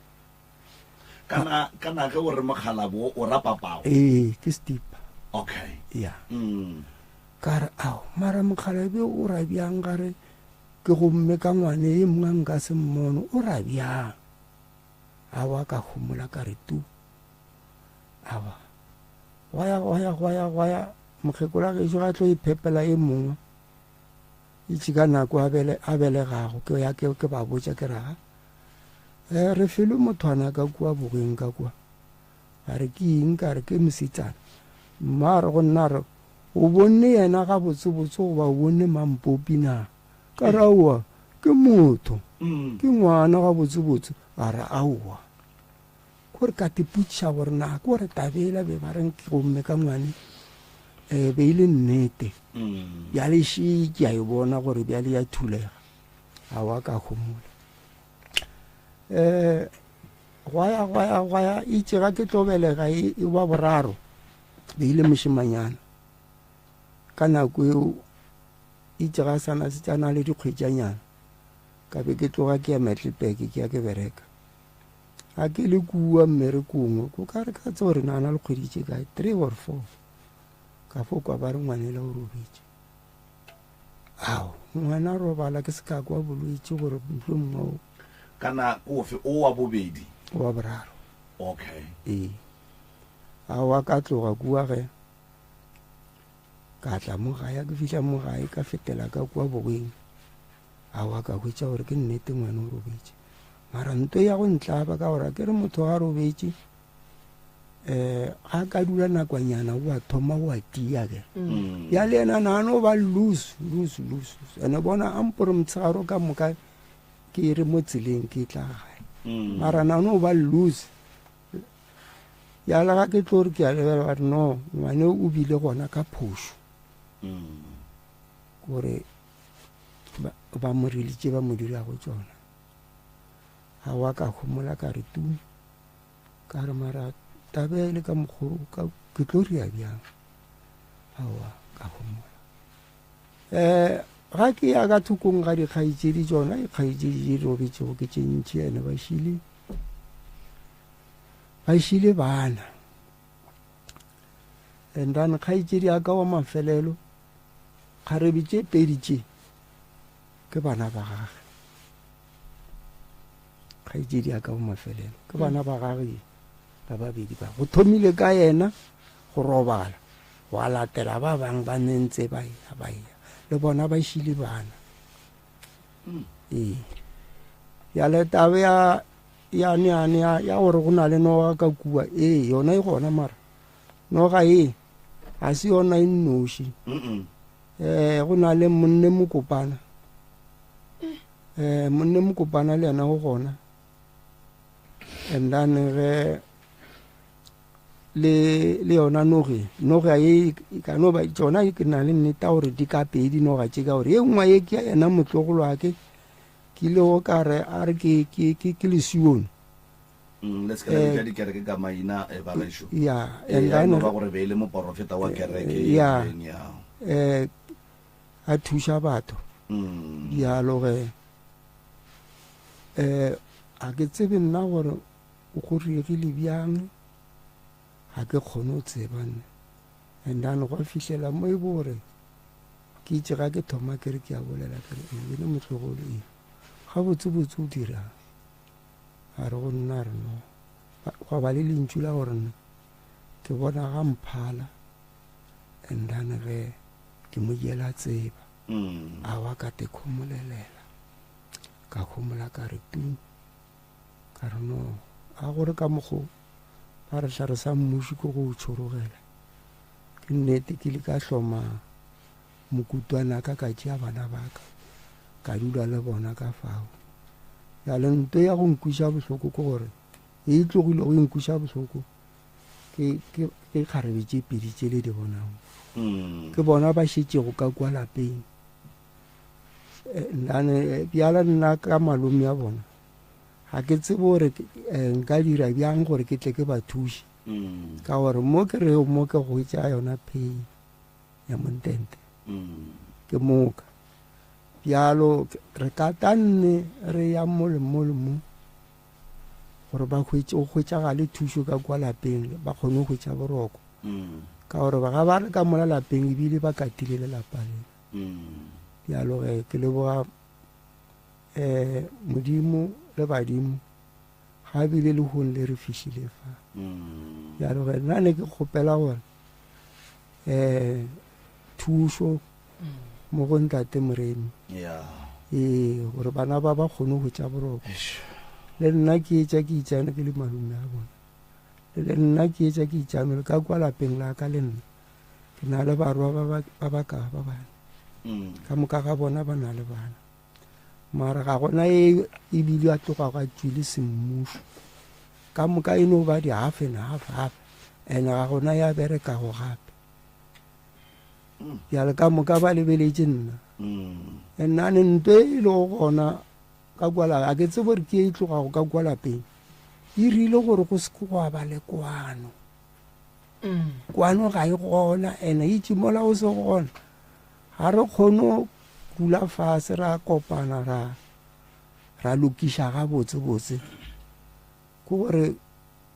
kana kana ge o re mokgalabo o ra papago ee ke stipa okay ya mm. ka re ao mara mokgalabje o ra bjang ga re ke gomme ka ngwane ye mongwe a nka se mmone o ra bjang awa ka homola ka re tu awa gwa ya gwa ya gwa ya gwa ya mokgekola gešo ga tlo iphepela e mongwe itse ka nako a bele a belegago ke ya ke ke ba botša ke raga eh re filwe mothwana ka kua bogeng ka kua a re ke eng ka re ke mosetsana mma a re go nna re o bonne yena gabotsebotse goba o bonne mampopi na ka re aowa ke motho mm. ke ngwana gabotsebotse a re aowa Gore ka tipotšiša gore na ke gore tabela be ba reng ke gomme ka ngwane um be e le nnete. Bjale še ke a e bona gore bjale ya thulega. A wa ka homola. Um gwa ya gwa ya gwa ya itše ga ke tlo belega e, e wa boraro be ile mošemanyana. Ka nako eo itše ga sana se tsana le dikgwetšanyana ka be ke tloga ke ya Metlepeke ke ya ke bereka. Ga ke le kua mmerekong, ko ka re ka tse gore na na le kgwedi tše kae, 3 or 4. Ka fo kwa ba re ngwanela o robetše. Ao, ngwana robala ke se ka kwa bolwetši gore mohlomongwe o. Kana ke ofe o wa bobedi? Wa boraro. Okay. Ee. Ao, ka tloga kua ge. Ka tla mo gae, ke fihla mo gae ka fetela ka kua bogweng. Aowa, ka hwetša gore ke nnete ngwana o robetše. Mara nto ya go ntlaba ka gore ke re motho ga robetše. Um ga ka dula nakwanyana o a thoma o a tia ke. Ya le yena na no ba loose, loose, loose. Ene bona a mpore motshegaro ka moka ke re mo tseleng ke tla gae. Mara na no ba loose. Ya le ga ke tlo re ke a lebela ba re no, ngwane o bile gona ka phošo. Gore ba mo rilitše ba mo dirago tšona. Ga wa ka homola ka re tu. Ka re mara tabe e le ka mokgo ka ke tlo ria bjang. Aowa ka homola. Eh ga ke ya ka thokong ga dikgaetšedi tšona dikgaetšedi di robetšego ke tše ntši ene ba šile ba šile bana. And then kgaetšedi ya ka wa mafelelo kgarebe tše pedi tše ke bana ba gage. Kgaetšedi ya ka wa mafelelo ke bana ba gage ba babedi ba go thomile ka yena go robala wa latela ba bang ba ne ntse ba ya ba ya le bona ba šile bana. Ee ya le tabe ya ya neane ya ya gore go na le noga ka kua ee yona e gona mara noga e ga se yona e nnoši. Eh go na le monne mokopana. Eh monne mokopana le yena go gona. And then ge le le yona noge noga e ka no ba tsona ke na le nnete gore di ka pedi noga tše ka gore e nngwe e ke yena motlogolo wa ke ke ile go ka re a re ke ke ke ke lesione. Le se ke la bitša dikereke ka maina e ba gešo. Ya, and then no ba gore be e le moporofeta wa kereke e ya, ya. A thuša batho. Bjalo ge a ke tsebe nna gore o go riegile bjang, ga ke kgone go tseba nna. And then gwa fihlela mo e bo gore ke itse ga ke thoma ke re ke a bolela ke re e le motlogolo e gabotsebotse o dirang. A re go nna re no gwa ba le lentšu la gore nna ke bona ga mphala and then ge ke mo jela tseba. A wa ka te khomolelela ka homola ka re tu ka re no a gore ka mokgo ba re hlare sa mmuši ko go tshorogela. Ke nnete ke ile ka hloma mokutwana ka ka tšea bana ba ka ka dula le bona ka fao. Bjale nto ya go nkwiša bohloko ke gore e tlogile go nkwiša bohloko ke ke ke kgarebe tše pedi tše le di bonago. Ke bona ba šetšego ka kwa lapeng. Nna bjala nna ka malome ya bona ga ke tsebe gore nka dira bjang gore ke tle ke ba thuše. Ka gore mo ke rego mo ke hwetša yona pay ya montente. Ke moka. Bjalo re ka tanne re ya mo le mo le mo gore ba hwetše go hwetšagale thušo ka kwa lapeng ba kgone go hwetša boroko. Ka gore ga ba re ka mola lapeng ebile ba katile lelapa le. Bjalo ge ke leboga Modimo le badimo ga bile le hong le re fihlile fa. Bjalo ge nna ne ke kgopela gore thušo mo go ntate Moremi. Ee gore bana ba ba kgone go hwetša boroko. Le nna ke etša ke itšane ke le malome a bona. Le nna ke etša ke itšane le ka kwa lapeng la ka le nna. Ke na le barwa ba ba ba ka ba bane. Ka moka ga bona ba na le bana. Mara ga gona e ebile a tloga ga tšwile semmušo. Ka moka e no ba di half and half half. Ene ga gona ya berekago gape. Bjale ka moka ba lebeletše nna. Nna ne nto e lego gona ka kwa la a ke tsebe gore ke e tlogago ka kwa lapeng. E rile gore go se ke gwa ba le kwano. Kwano ga e gona ene itše mola o se gona. Ga re kgone go dula fase ra kopana ra ra lokiša ga botse botse. Ke gore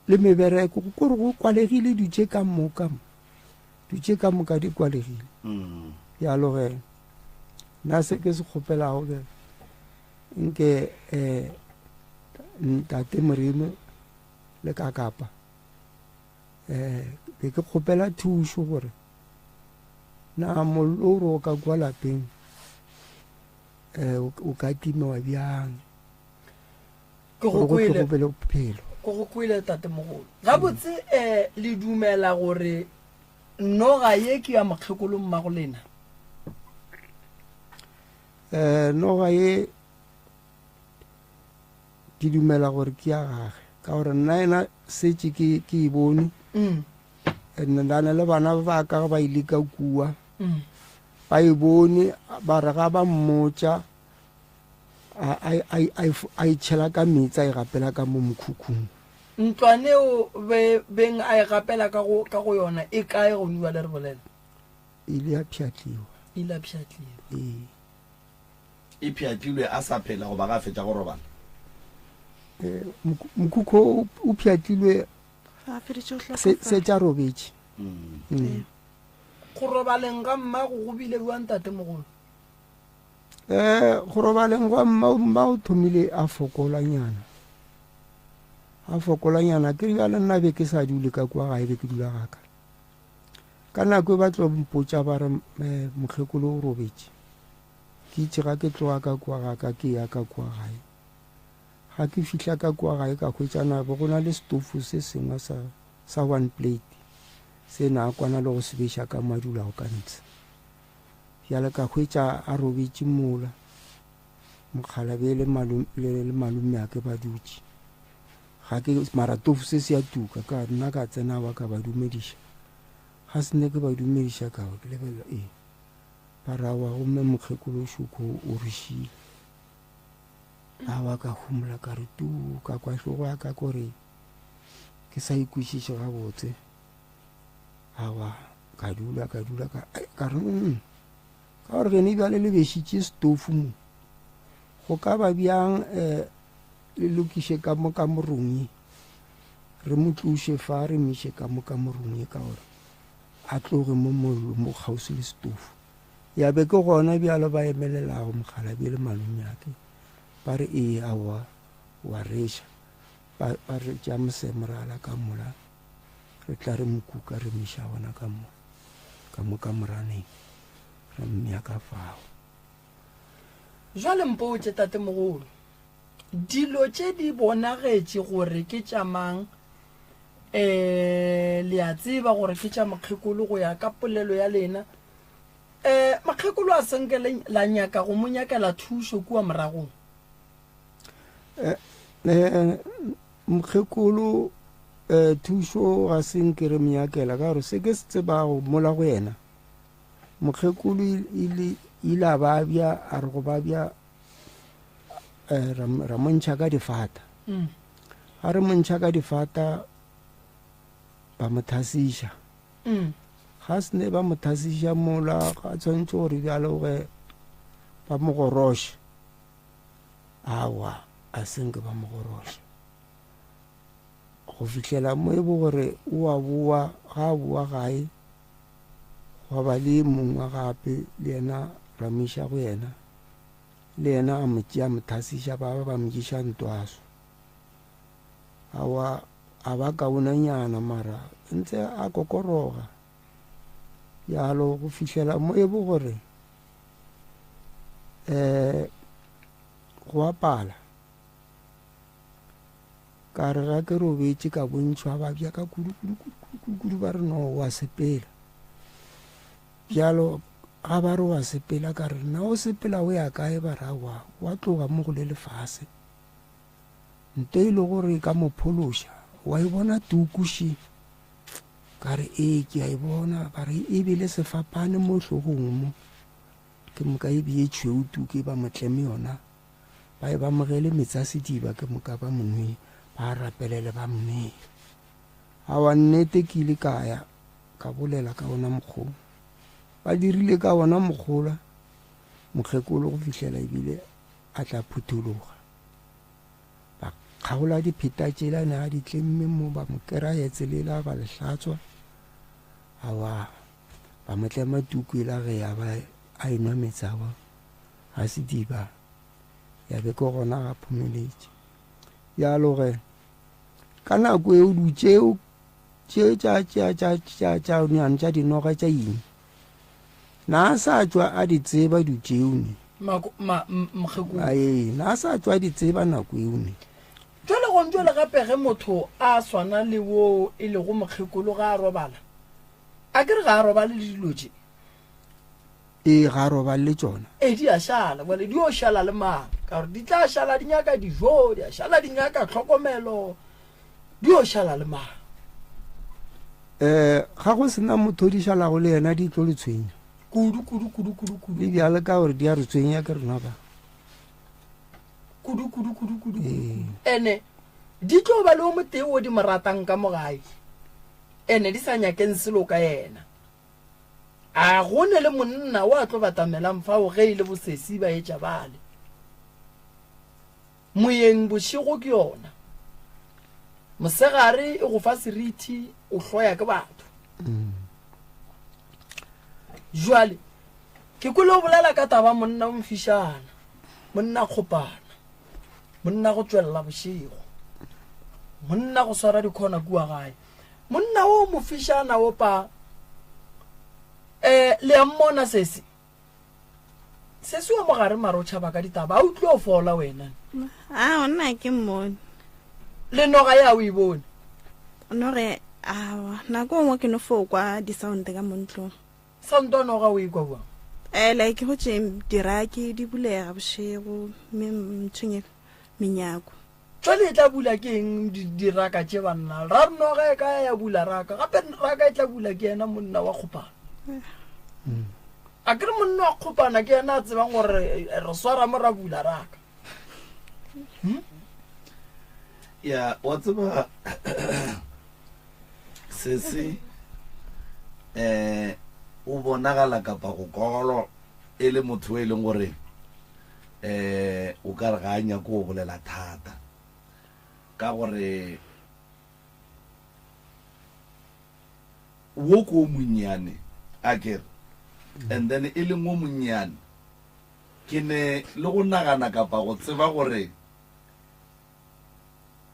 le mebereko kore go kwalegile dutše ka moka mo. Dutše ka moka di kwalegile. Bjalo ge nna se ke se kgopelago ke nke ntate Moremi le Kakapa be ke kgopela thušo gore na mollo o re o ka kwa lapeng o ka timewa bjang Ke go gore go tle kwele. go be le bophelo. Ko go kwele tatemogolo. Gabotse um le dumela gore noga ye ke ya mokgekolo mmago lena? Um noga ye ke dumela gore ke ya gage ka gore nna ena setse ke ke e bone mm. and ndana le bana ba ka ba ile ka kua mm. ba e bone ba re ga ba mmotša a e tšhela ka meetse a e gapela ka mo mokhukhung ntlwaneo be beng a e gapela ka go ka go yona e kae go nua le re bolela ile ya pšhatliwa ile ya pšhatliwa ee E pšhatlilwe a sa phela goba ga a fetša go robala? Eh, mokhukhu o pšhatlilwe se tša robetše. Mm. Mm. Go robaleng ga mmago go bile bjang tatemogolo? Eh, go robaleng gwa mma, mma o thomile a fokolanyana. A fokolanyana, ke bjale nna be ke sa dule ka kua gae, be ke dula gaka. Ka nako e ba tlo mpotša ba re eh, mokgekolo o robetše. Ke itše ga ke tloga ka kua ga ka ke ya ka kua gae. Ga ke fihla ka kua gae ka hwetša na be go na le setofo se sengwe sa, sa one plate se na a kwana le go se beša ka mo a dulago ka ntshe. Bjale ka hwetša a robetše mola, mokgalabje le malome, le, le malomeake ba dutše. Ga ke, mara tofu se se a tuka, ka nna ka tsena wa ka ba dumediša. Ga se ne ke ba dumediša ka ba ke lebelela, ee, ba ra wa gomme mokgekolo Šoko o re šile. A wa ka humola ka re tuu, ka kwa hlogo ya ka kore ke sa ikwešiše gabotse. A wa ka dula, ka dula, ka, ka re, mm, ka gore gene bjale le bešitše setofu mo. Go ka ba bjang, eh, Le lokiše ka mo kamorong ye, re mo tloše fa re mo iše ka mo kamorong ye, ka gore a tloge mo mollo mo kgauswi le setofo. Ya be ke gona bjalo ba emelelago mokgalabje le malomeake, ba re, Ee, aowa, o a reša. Ba, ba re tšea mosemo ra la ka mola, re tla re mo kuka re mo iša gona ka mo, ka mo kamoraneng, ra mmea ka fao. Jwale mpotše, tatemogolo, Dilo tše di bonagetše gore ke tša mang? Ee, le a tseba gore ke tša mokgekolo go ya ka polelo ya lena. Ee, mokgekolo a se nke la nyaka go mo nyakela thušo kua moragong? Eh, eh, mokgekolo eh, thušo ga se nke re mo nyakela ka gore se ke se tsebago mola go yena mokgekolo ile ile a babja a re go babja eh, ra mo ntšha ka difata mm. ga re mo ntšha ka difata ba mo thasiša mm. ga se ne ba mo thasiša mola ga tshwanetse gore bjalo ge ba mo goroše awa a senke ba mo goroše go fihlela mo e bo gore o a boa ga a boa gae gwa ba le mongwe gape le yena ra mo iša go yena le yena a mo tšea mo thasiša ba ba ba mo ješa ntwaso awa a ba kaonanyana mara ntse a kokoroga jalo go fihlela mo e bo gore um go apala ka re ga ke robetše ka bontšhwa ba bja ka kudu kudu kudu kudu kudu ba re no wa sepela bjalo ga ba re wa sepela ka re nna o sepela o ya kae ba ra wa wa tloga mo go le lefase nto e le gore e ka mo phološa wa e bona tukuši ka re ee ke a e bona ba re e bele sefapane mo hlogong mo ke moka e bee tšhweu tuke ba mo tleme yona ba e ba mogele metsi a sediba ke moka ba monwe ba rapelele ba monwe awa nnete ke ile ka ya ka bolela ka ona mokgolo ba dirile ka ona mokgola mokgekolo go fihlela ebile a tla phuthologa ba kgaola dipheta tšela ne a di tlemme mo ba mo kera tselela ba le hlatswa awa ba mo tlema tuku ela ge ya ba a enwa metsi awa ga sediba ya be ke gona ga phomeletše bjalo ge ka nako eo dutšeo tše tša tša tša tša tša nyane tša dinoga tša eng na a sa tšwa a di tseba dutšeo ne Mako, ma, m- mokgekolo ae na a sa tšwa a di tseba nako eo ne jale Bošegong bjole gape ge motho a swana le wo e lego mokgekolo ga a robala, a ke re ga a robale le dilo tše? Ee, ga a robale le tšona. Ee, di a šala. Bjale di yo šala le mang? Ka gore di tla šala di nyaka dijo, di a šala di nyaka tlhokomelo, di yo šala le mang? Um ga go sena motho o di šalago le yena di tlo le tshwenya. Kudu, kudu, kudu, kudu, kudu. Le bjale ka gore di a re tshwenya ke rena ba. Kudu, kudu, kudu, kudu, kudu. Ene di tlo ba le o motee o di mo ratang ka mo gae, ene di sa nyakeng selo ka yena. A go ne le monna o a tlo batamelang fao ge e le bosesi ba etša bale. Moyeng bošego ke yona. Mosegare e go fa seriti o hloya ke batho. Jwale ke kwele o bolela ka taba monna o mfišana, monna kgopana, monna go tšwelela bošego, monna go swara dikhona kua gae. Monna o mofišana o pa eh le a mmona sesi. Sesi wa mogare mara o tšhaba ka ditaba a o tlo fola wena. A nna ke mmone. Le noga ya o e bone. Noge awa nako nngwe ke no fo kwa di-sound ka mo ntlong. Sound wa noga o e kwa bjang? Eh like go tše diraki di bulega bošego mme ntshwenye menyako. Jwale e tla bula ke eng diraka tše banna? Ra re noga e ka ya ya bula raka. Gape raka e tla bula ke yena monna wa kgopana. A ke re monna wa kgopana ke yena a tsebang gore eh, re swara mo ra bula raka. Hmm? Ya, wa tseba sese eh o bonagala kapa go kolo e le motho e leng gore eh o ka re ga a nyake go bolela thata ka gore wo ko o monnyane a kere and then e leng o monnyane ke ne le go nagana kapa go tseba gore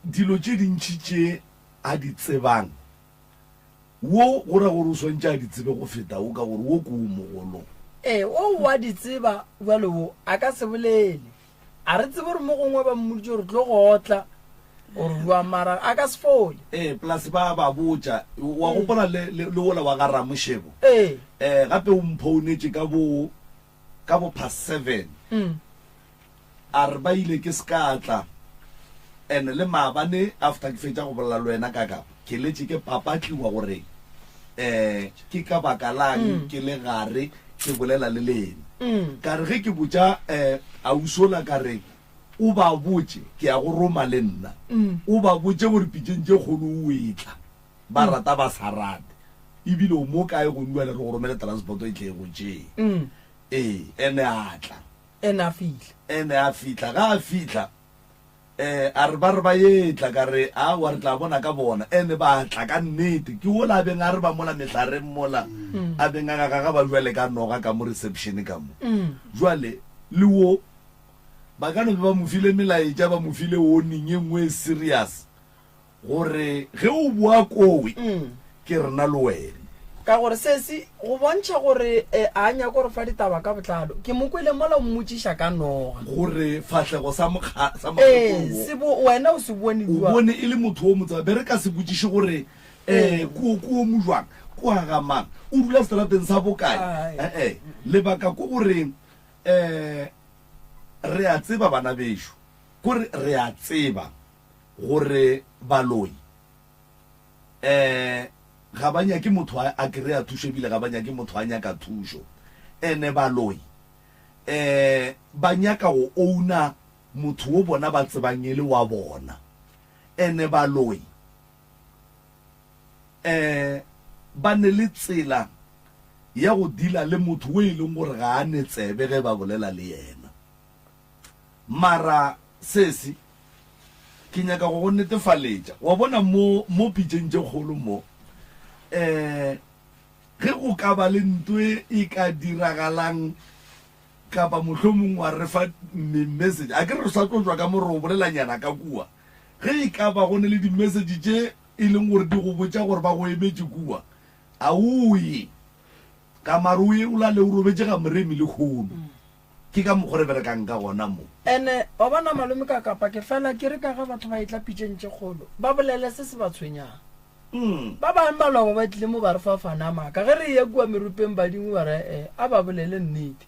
dilo tše dintši tše a di tsebang Wo go ra gore o swantše a di tsebe go feta wo ka gore wo ke wo mogolo. Ee, wo o a di tseba bjalo wo a ka se bolele. A re tsebe gore mo gongwe ba mmoditše gore tlo go otla or bjang mara a ka se fole. Ee, plus ba ba botša. Wa gopola le, le, le wola wa ga Ramošebo? Ee. Eh, gape o mphounetše ka bo, ka bo past seven. A re ba ile ke se ka tla. And le maabane after ke fetša go bolela le wena ka kapa, ke letše ke papatliwa gore um ke ka baka lang ke le gare ke bolela le lena. Ka re ge ke botša um ausi ola ka re o ba botše ke ya go roma le nna, o ba botše gore pitšeng tše kgolo o etla, ba rata ba sa rate, ebile o mo kae gone bjale re go romele transport e tle e go tšee. Ee, ene a tla. Ene a fihla. Ene a fihla. Ga a fihla, eh, a re ba re ba etla, ka re, Aowa, re tla bona ka bona. Ene ba tla ka nnete. Ke wola a beng a re ba mola mehlareng mola, a beng a gagaba bjale ka noga ka mo reception ka mo. Jwale, le wo, ba ka no be ba mo file melaetša, ba mo file warning ye nngwe e serious. Gore ge o boa kowe, ke rena le wena. Ka gore sesi, go bontšha gore a a nyake go re fa ditaba ka botlalo. Ke mo kwele mola o mmotšiša ka noga. Gore fahlego sa mokga, sa mokgekolo wo. Se bo, wena o se bone O bjang? bone e le motho o mo tseba. Be re ka se botšiše gore, Eh, ko, ko o mo jwang? Ko ga ga mang? O dula seterateng sa bokae? Eh-eh. Lebaka ke gore, eh, re a tseba bana bešo. Kore re a tseba. Gore baloi um ga ba nyake motho a a kry-a thušo ebile ga ba nyake motho a nyaka thušo. Ene baloi um ba nyaka go owner motho wo bona ba tsebang e le wa bona. Ene baloi um ba ne le tsela ya go dealer le motho wo e leng gore ga a ne tsebe ge ba bolela le yena. Mara sesi, ke nyaka go go netefaletša, wa bona mo, mo pitšeng tše kgolo mo, um ge go ka ba le nto e e ka diragalang, kapa mohlomong wa re fa me-message, a ke re re sa tlo tšwa ka mo re o bolelanyana ka kua, ge e ka ba go ne le di-message tše e leng gore di go botša gore ba go emetše kua, a o ye, ka mare o ye o lale o robetše ga Moremi lehono. Ke ka mokgo re berekang ka gona mo. Ene wa bona malome ka kapa ke fela ke re ka ge batho ba etla pitšeng tše kgolo ba bolele se se ba tshwenyang. Ba bangwe ba loba ba tlile mo ba re fa fana a maaka ge re eya kua merupeng badimo ba re e a ba bolele nnete.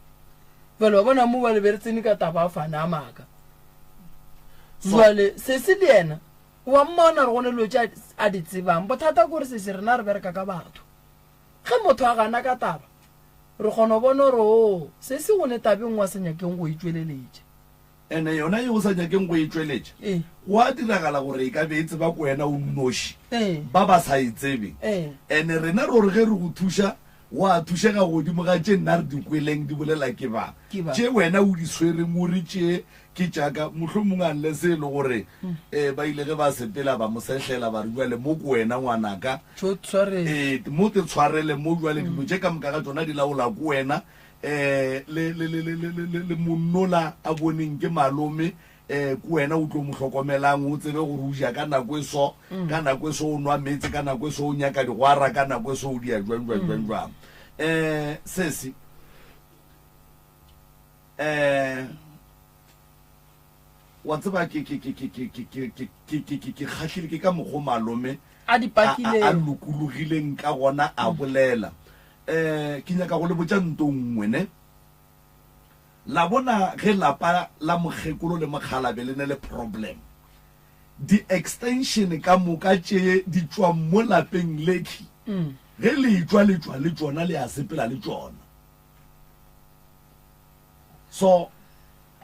Jwale wa bona mo bale be re tsene ka taba a fana a maaka. Jwale sesi le yena wa mmona re gone dilo tše a di tsebang. Bothata ke gore sesi rena re bereka ka batho. Ge motho a gana ka taba, re kgona go bona gore oo, se se go ne tabeng wa sa nyakeng go e tšweleletša. Ene yona ye o sa nyakeng go e tšweletša, go a diragala gore e ka be e tseba ke wena o nnoši, ba ba sa e tsebe. Ene rena ro re ge re go thuša, wa thušega godimo ga tše nna re di kweleng di bolela ke ba. Tše wena o di swereng o re tše Ke tša ka. Mohlomongwe unless e le gore um ba ile ge ba sepela ba mo sehlela ba re jwale mo ke wena ngwanaka. Tšo tshwarele. Ee, mo te tshwarele mo jwale dilo tše ka moka ga tšona di laola ke wena. Um le, le, le, le, le, le, le, le monnola a boneng ke malome, um ke wena o tlo mo hlokomelang, o tsebe gore o ja ka nako e so, ka nako e so o nwa meetse, ka nako e so o nyaka digwara, ka nako e so o dia jwang, jwang, jwang, jwang. Um sesi, um wa tseba ke ke ke ke ke ke ke ke ke ke ke ke kgahlile ke ka mokgo malome A di pakileng. a lokologileng ka gona a bolela um ke nyaka go le botša nto nngwe ne la bona ge lapa la mokgekolo le mokgalabe le ne le problem di-extension ka moka tše di tšwang mo lapeng lekhi ge le etšwa le tšwa le tšona le a sepela le tšona So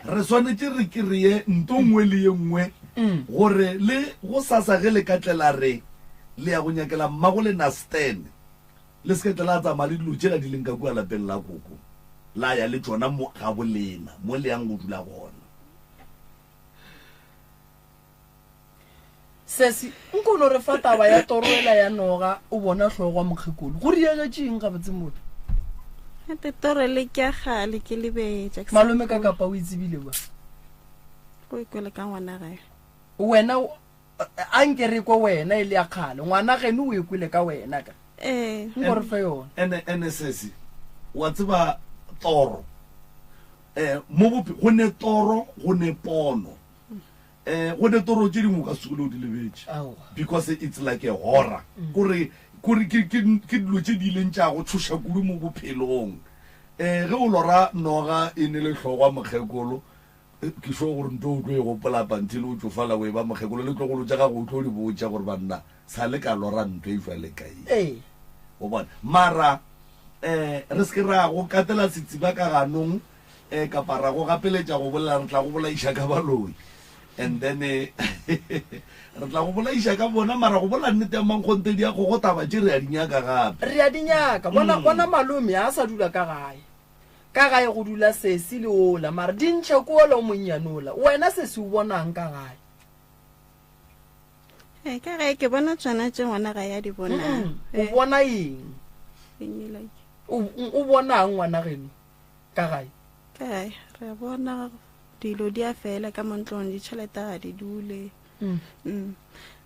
re swanetše re kereye nto nngwe le ye nngwe gore le gosasa ge le ka tlela re le ya go nyakela mmago lena Stan, le se ke tle la tsamaya le dilo tšela di leng ka kua lapeng la koko, la ya le tšona mo gabo lena mo le yang go dula gona. Sesi, nko no re fa taba ya toro ela ya noga o bona hlogo wa mokgekolo. Go diegetše eng gabotse motho? Ate toro le ke ya kgale ke lebetša. ke sa Malome ka gopola. kapa o e tsebile ba. O ikwele ka ngwana gae. Wena o- a nke re kwe wena e le ya kgale. Ngwana geno o e kwele ka wena ka. Ee. Nko re fe yona. Ene ene sesi, wa tseba toro. Eh mo bope go ne toro, go ne pono. Eh, go ne toro tše dingwe o ka se tsogile o di lebetše because it's like a horror mm. kore kore ke ke ke dilo tše di ileng tša go tshoša kudu mo bophelong eh ge o lora noga e ne le hlogwa mokgekolo eh, ke sure gore nto o tlo e gopola panthe le o tsofala o e ba mokgekolo le tlogolo tša gago o tlo di botša gore banna sa le ka lora nto e jwale ka e o bona mara eh re se ke ra go katela setsiba ka ganong eh kapa ra go gapeletša go bolela re tla go bolaiša ka baloi and then eh, re tla go bolaiša ka bona mara go bola nnete ya mankgontedi ya kgogo taba tše re a di nyaka gape re a di nyaka bona mm. bona malome a sa dula ka gae ka gae go dula sesi le ola mara di ntšhe ko ola o monnyane ola wena sesi o bonang ka gae eh, ka gae ke bona tsona tše ngwana ga ya di bonang o eh. bona eng o bonang ngwana geno Ka gae? Ka gae re bona dilo di a fela ka mo ntlong, ditšhelete ga di dule. Mm. Mm.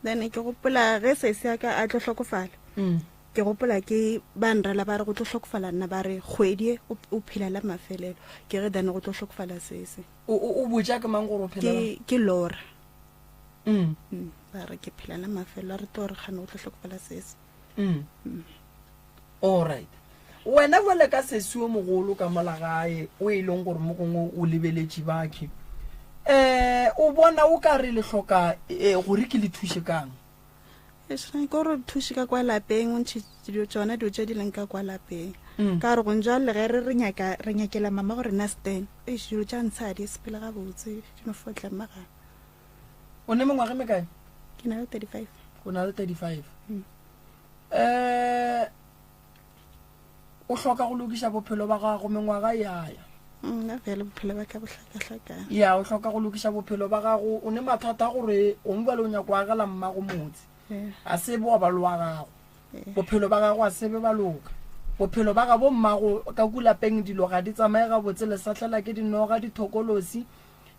Then ke gopola ge sesi ya ka a tlo hlokofala. Mm. Ke gopola ke ba nrela ba re go tlo hlokofala nna ba re kgwedi e o phela la mafelelo. Ke re then go tlo hlokofala sesi. O o botša ke mang gore o phela? Ke ke Laura. Mm. Mm. Ba re ke phela la mafelelo a re tlo re kgane go tlo hlokofala sesi. Mm. Mm. Alright. Wena bjale ka sesi yo mogolo ka mola gae o e leng gore mo gongwe o lebeletše bakhe, um o bona o ka re le hloka um gore ke le thuše kang? Eish, ke gore o thuše ka kwa lapeng, o ntšhe dilo tšona dilo tše di leng ka kwa lapeng. Mm. Ka gore gong jwale ge re re nyaka re nyakela mama gore na stand, eish dilo tša ntsha ga di sepele gabotse, di no fo tla magana. O ne mengwaga e mekae? Ke na le 35. O na le 35. Mm. Um o hloka go lokiša bophelo ba gago mengwaga e a ya. Nna fela bophelo ba ka bo hlakahlakane. Ya, o hloka go lokiša bophelo ba gago, o ne mathata a gore gongwe bjale o nyaka go agela mmago motse. A se be wa ba le wa gago. Bophelo ba gago a se be ba loka. Bophelo ba gabo mmago ka ku lapeng dilo ga di tsamaye gabotse, le sahlela ke dinoga, dithokolosi,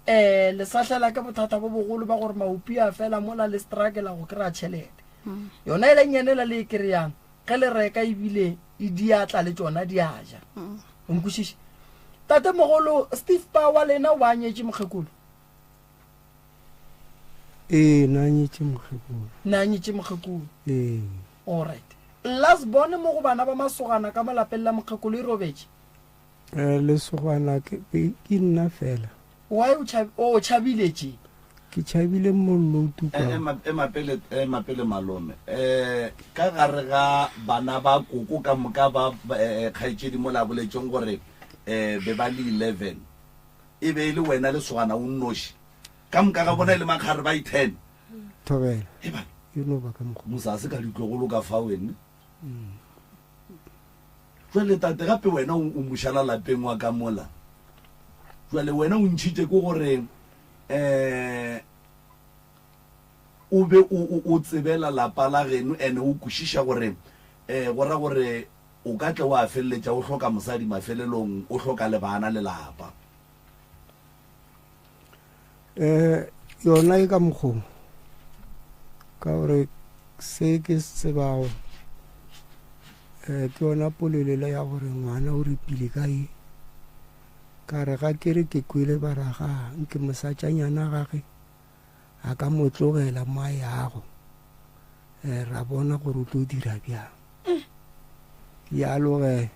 um le sahlela ke bothata bo bogolo ba gore maopi a fela mola le struggle go kry-a tšhelete. Yona e le nnyane ela le e kry-ang ge le reka ebile e diatla le tšona di a ja. O nkwešiše? Tatemogolo Steve Pa wa lena o ba a nyetše mokgekolo? Ee, na nyetše mokgekolo. Na nyetše mokgekolo. Ee. Alright. Last born mo go bana ba masogana ka mo lapeng la mokgekolo e robetše? Eh, lesogana ke ke nna fela. Why o tšhab o tšhabile tše? Ke tšhabile mollo o tukang. Ema, ema pele, ema pele malome. Eh, ka gare ga bana ba koko ka moka ba eh, kgaetšedi mola a boletšeng gore eh, be ba le 11 e be e le wena lesogana o nnoši ka moka ga bona e le makgare ba i-ten. Thobela. Eba. E no ba ka mokgwa. Musa a se ka ditlogolo ka fa wene. Jwale tate gape wena o o mošala lapeng wa ka mola. Jwale wena o ntšhitše ke gore um o be o o o tsebela lapa la geno ene o kwešiša gore um go ra gore o ka tle wa feleletša o hloka mosadi mafelelong o hloka le bana le lapa. Um yona e ka mokgong ka gore se ke se tsebago um ke yona polelo ya gore ngwana o repile ka e ka re ga ke re ke kwele ba ra ga nke mosatšanyana gage a ka mo tlogela mo a yago um ra bona gore o tlo dira bjang bjalo ge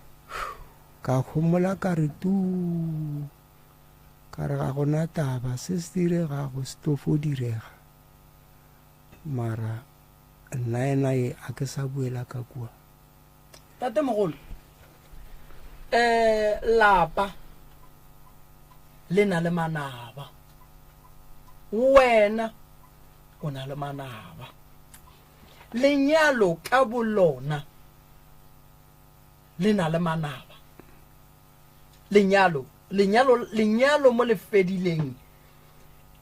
ka homola ka re tuu ka re ga gona taba se se diregago se tlo fo direga mara nna ena e a ke sa buela ka kua. Tatemogolo, um lapa le na le manaba, wena o na le manaba. Lenyalo ka bolona le na le manaba. Lenyalo, lenyalo, lenyalo mo le fedileng,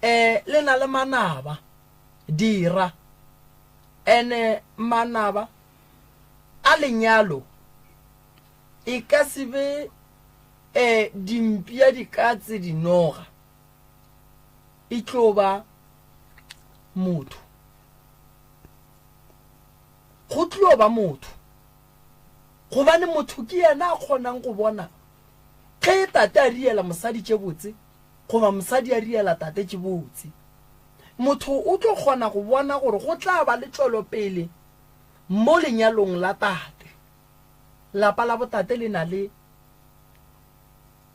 um le na le manaba. Dira. Ene manaba a lenyalo e ka se be um dimpša, dikatse, dinoga. E tlo ba motho. Go tlo ba motho. Gobane motho ke yena a kgonang go bona ge tate a riela mosadi tše botse goba mosadi a riela tate tše botse. Motho o tlo kgona go bona gore go tla ba le tšwelopele mo lenyalong la tate. Lapa la botate le na le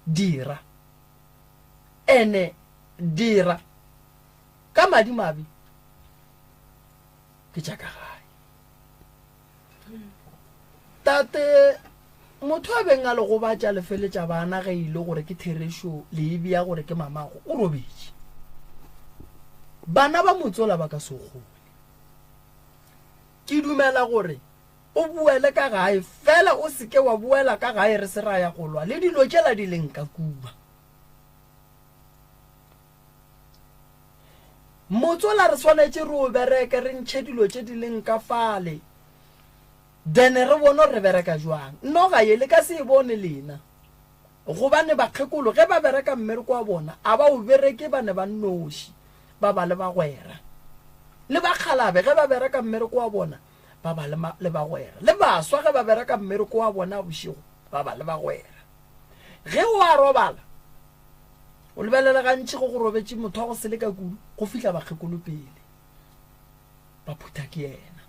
dira. Ene dira ka madimabe ke tša ka gae. Tate, motho a beng a le gobatša le feletša bana ge e le gore ke therešo le e bea gore ke mamago, o robetše. Bana ba motsola ba ka se kgone. Ke dumela gore o boele ka gae, fela o se ke wa boela ka gae re se ra ya go lwa le dilo tšela di leng ka kua. Motsola re swanetše re o bereke re ntšhe dilo tše di leng ka fale then re bone gore re bereka jwang. Noga ye le ka se e bone lena gobane bakgekolo ge ba bereka mmereko wa bona a ba o bereke ba ne ba nnoši ba ba le bagwera. Le bakgalabe ge ba bereka mmereko wa bona ba ba le bagwera. Le baswa ge ba bereka mmereko wa bona bošego ba ba le bagwera. Ge o a robala O lebelele gantši go go robetše motho wa go seleka kudu go fihla bakgekolo pele ba phutha ke yena.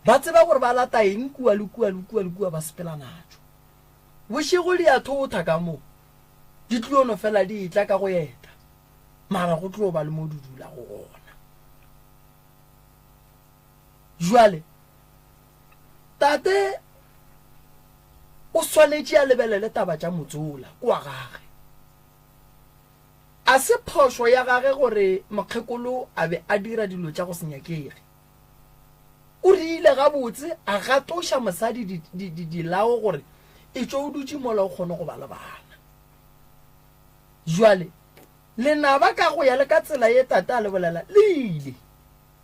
Ba tseba gore ba lata eng kua le kua le kua le kua ba sepela natšo. Bošego di a thotha ka mo, di tlo no fela di etla ka go eta, mara go tlo ba le mo di dulago gona. Jwale tate o swanetše a lebelele taba tša motsola kwa gage. A se phošo ya gage gore mokgekolo a be a dira dilo tša go se nyakege. O rile gabotse a gatoša mosadi dilao gore etšwe o dutše mola o kgone go ba le bana. Jwale lenaba ka go ya le ka tsela ye tate a le bolela le ile.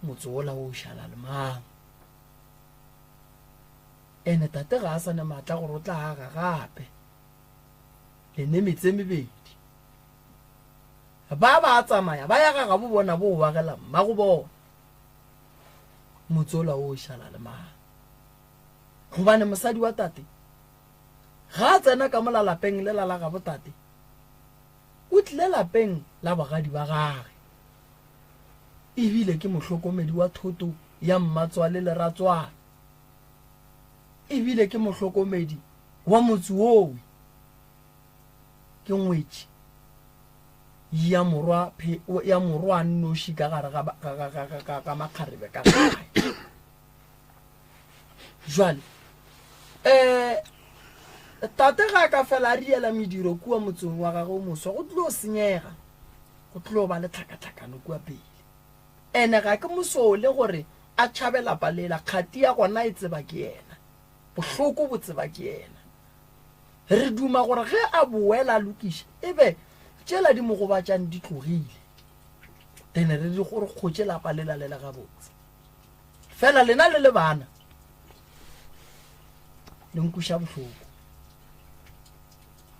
Motse wola o šala le mang? Ene tate ga a sa ne maatla gore o tla aga gape. Le ne metse mebedi. Ba ba tsamaya ba ya ga gabo bona bo bagela mmago bona. Motse ola o šala le mang? Gobane mosadi wa tate ga a tsena ka mola lapeng lela la gabo tate. O tlile lapeng la bogadi ba gage. Ebile ke mohlokomedi wa thoto ya mmatswale le ratswale. Ebile ke mohlokomedi wa motse wowe. Ke ngwetši ya morwa ya morwa nnoši ka gare ga ga ga ga ga makgarebe ka gae. Jwale eh tate ga a ka fela a riela mediro kua motseng wa gagwe o moswa go tlo senyega go tlo ba le tlhakatlhakano kua pele ene ga ke mosole gore a tšhabe lapa lela kgati ya gona e tseba ke yena bohloko bo tseba ke yena re duma gore ge a boela a lokiša e be tšela di mo gobatšang di tlogile then re di gore kgotše lapa lela le le gabotse fela lena le le bana le nkuša bohloko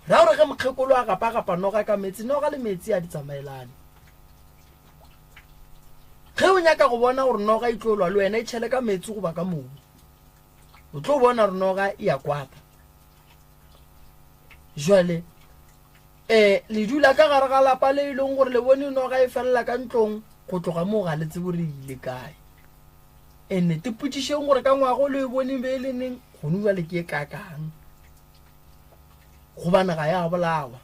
ra gore ge mokgekolo a gapa-gapa noga ka metsi noga le metsi a di tsamaelane ge o nyaka go bona gore noga e tlo lwa le wena e tšhele ka metsi goba ka mobu o tlo bona gore noga e ya kwata jwale um le dula ka gare ga lapa le e leng gore le bone noga e felela ka ntlong go tloga moo ga le tsebo re ile kae ene te potšišeng gore ka ngwago le e boneng be e le neng gone jale ke e kakang gobane ga ya bolawa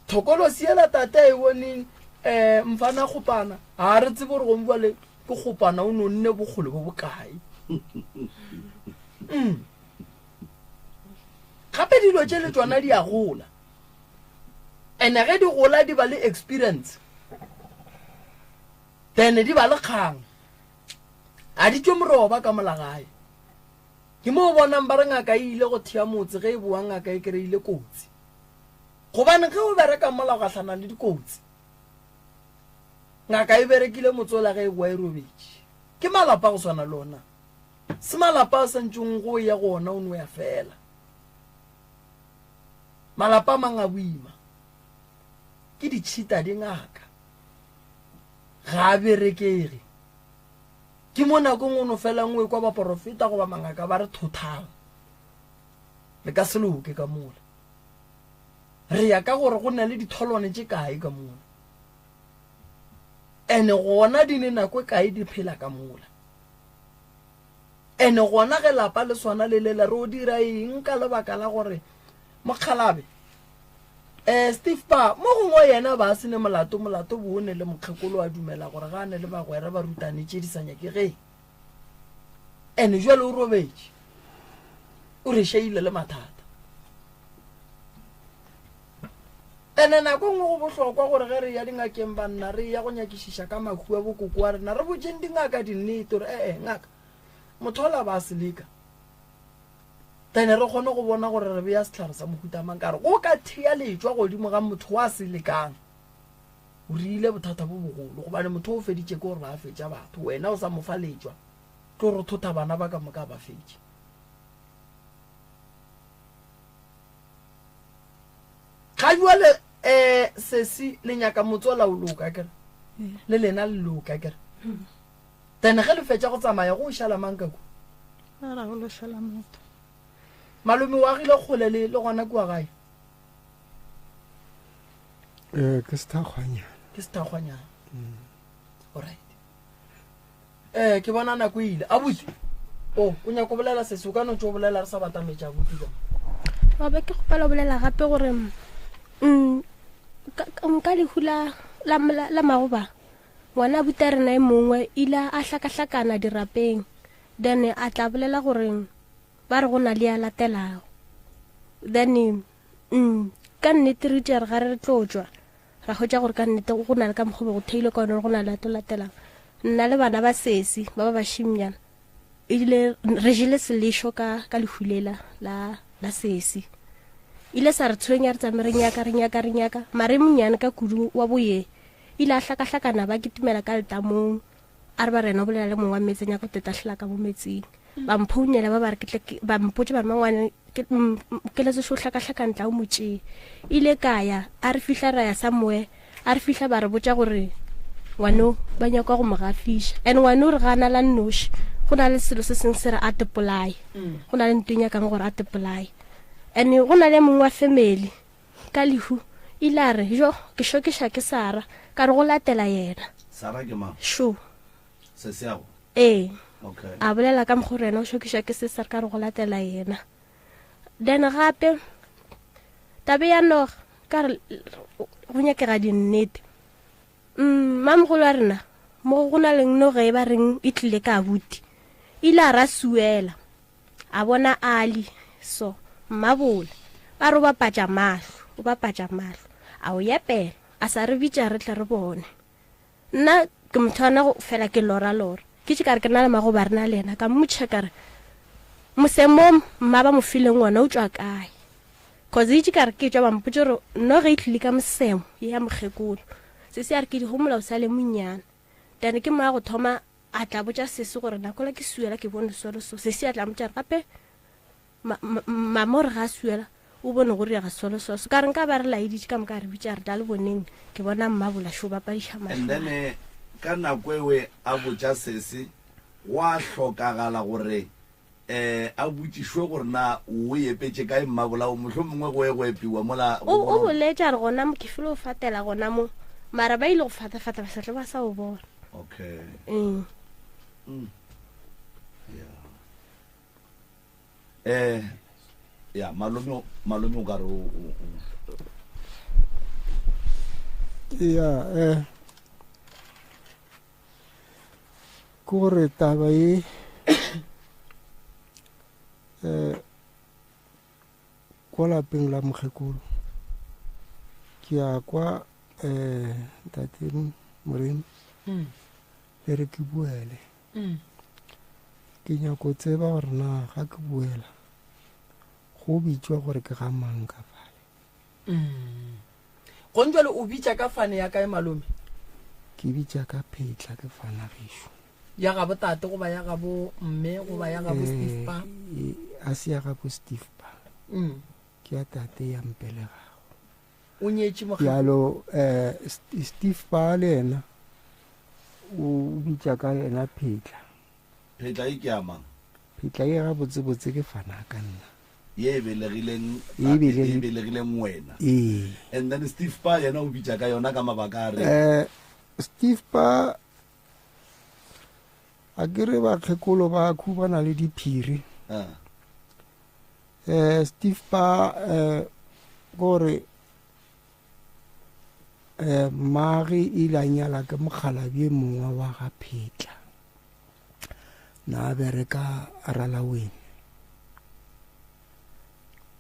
thokolosi ela tate a e boneng um mfana kgopana ga re tsebe gore gone jale ke kgopana o nonne bokgole bo bokae mm. Gape dilo tše le tšona di a gola. Ene ge di gola di ba le experience. Then di ba le kgang. A di tšwe moroba ka mola gae. Ke mo o bonang ba re ngaka e ile go thea motse ge e boa ngaka e kry-ile kotsi. Gobane ge o bereka mola o gahlana le dikotsi. Ngaka e berekile motse ola ge e boa e robetše. Ke malapa go swana le ona. Se malapa a santšeng go ya go ona o no ya fela. Malapa a mang a boima. Ke ditšhita di ngaka. Ga a berekege. Ke mo nakong o no felang o ekwa baporofeta goba mangaka ba re thothang. Le ka se loke ka mola. Re ya ka gore go na le ditholwane tše kae ka mola. Ene gona di ne nako e kae di phela ka mola. Ene gona ge lapa le swana le lela re o dira eng ka lebaka la gore mokgalabe um Steve pa mo gongwe yena ba se ne molato molato bo ne le mokgekolo a dumela gore ga a ne le bagwera ba rutane tše di sa nyakegeng ene jwale o robetše o re šeile le mathata Ene nako nngwe go bohlokwa gore ge re ya dingakeng banna re ya go nyakišiša ka mahu a bokoko wa rena re botšeng dingaka dinnete gore ee ngaka motho ola ba se leka then re kgone go bona gore re beya sehlare sa mohuta mang ka re go ka thea letšwa godimo ga motho wa se lekang o rile bothata bo bogolo gobane motho o feditše ke gore ba fetša batho wena o sa mo fa letšwa tlo re thotha bana ba ka moka ba fetše. Ga jwale eh sesi le nyaka motsola o loka kere le lena le loka kere then ge le fetša go tsamaya go šala mang ka kua? Ra go lo šala motho. Malome o agile kgole le le gona kua gae? Eh ke sethakgwanyana. Ke sethakgwanyana. Alright. Eh, ke bona nako e ile. Abuti, o, o nyako bolela sese, o ka no tšo bolela re sa batametša abuti ka. Wa be ke kgopela bolela gape gore mm, nka lehu la, la, la, la magoba ngwana abuti a rena e mongwe ile a hlakahlakana dirapeng then a tla bolela gore ba re go na le ya latelago then mm, ka nnete re itše re ga re re tlo tšwa Ra hwetša gore ka nnete go na le ka mokgwa o be go theilwe ka one gore go na le a tlo latelang. Nna le bana ba sesi ba ba bašimnyana ebile re jele selešo ka ka lehu lela la la sesi. Ile sa re tshwenya re tsame re nyaka re nyaka re nyaka mare monyane ka kudu wa boye ile a hlakahlakana ba kitimela ka letamong a re ba rena o bolela le mongwe wa meetse nyaka go tetahlela ka mo metsing ba mphounela ba ba re ke tle ba mpotse ba re mangwane ke letse xo hlakahlakantla o mo tšee ile ka ya a re fihla ra ya somewhere a re fihla ba re botša gore ngwano ba nyaka go mo gafiša and ngwano re gana la nnoši go na le selo se sengwe se re a tepolaye mm. go na le nto e nyakang gore a tepolaye and go na le mongwe wa family ka lehu Ile a re, Jo, ke šokiša ke Sara. Ka re go latela yena. Sara ke mang? Šo. Seseago? Ee. Okay. A bolela ka mokgwa gore yena o šokiša ke Sesar ka re go latela yena. Then gape tabe ya noga ka re go nyakega dinnete. Mm, mamogolo wa rena mo go na leng noga e ba reng e tlile ka abuti. Ile a ra suela. A bona Ali so mmabola ba re o bapatša mahlo, o bapatša mahlo. A o yepela, a sa re bitša re tle re bone. Nna ke motho wa go fela ke lora lora. Ke tše ka re ke na le magoba re na le yena, ka mmotšiša ka re mosemo mma ba mo fileng wona o tšwa kae? Cause itše ka re ke tšwa ba mpotša gore noga e tlile ka mosemo ye ya mokgekolo. Sesi a re ke di homola o sa le monnyane. Then ke mo ya go thoma A tla botša sesi gore nakola ke suela ke bone so le so. Sesi a tla motša re gape mama o re ga a suela o bone go riega so le so. So ka re nka ba re laeditše ka moka re bitša re tla le boneng ke bona mmabola šo bapadiša mahlo. And then eh, ka nako ewe a botša sesi gwa hlokagala gore eh a botšišwe gore na o epetše kae mmabolao mohlomongwe go e go epiwa mola O o boletše a re gona mo ke file o fatela gona mo mara ba ile go fatafata ba sa tle ba sa o bona. Okay. Mm. Mm. Yeah. Eh ya malome malome o ka re o ya eh ke gore taba ye eh kwa lapeng la mokgekolo ke ya kwa um ntate moremi mm. le re ke boele mm. ke nyako tseba gore na ga ke boela go bitšwa gore ke ga mang ka fale mm. Gong jwale o bitša ka fane ya kae malome? Ke bitša ka phetla ke fana gešo. Ya gabo tate goba ya gabo mme goba ya gabo Steve pa? Eh, a se ya gabo Steve pa. Mm. Ke ya tate ya mpelegago. O nyetše mokgekolo? Bjalo eh, Steve pa le yena o bitša ka yena phetla. Phetla e ke ya mang? Phetla ye gabotsebotse ke fana ka nna. Ye e belegileng Ye e e belegileng wena. Ee. And then Steve Pa yena o bitša ka yona ka mabaka a reng? Eh, Steve Pa a ke re bakgekolo ba khubana le diphiri. Ah. Eh, Steve Pa eh, gore eh, mmage ile a nyala ke mokgalabje mongwe wa ga Phetla. Na a bereka Ralaweng.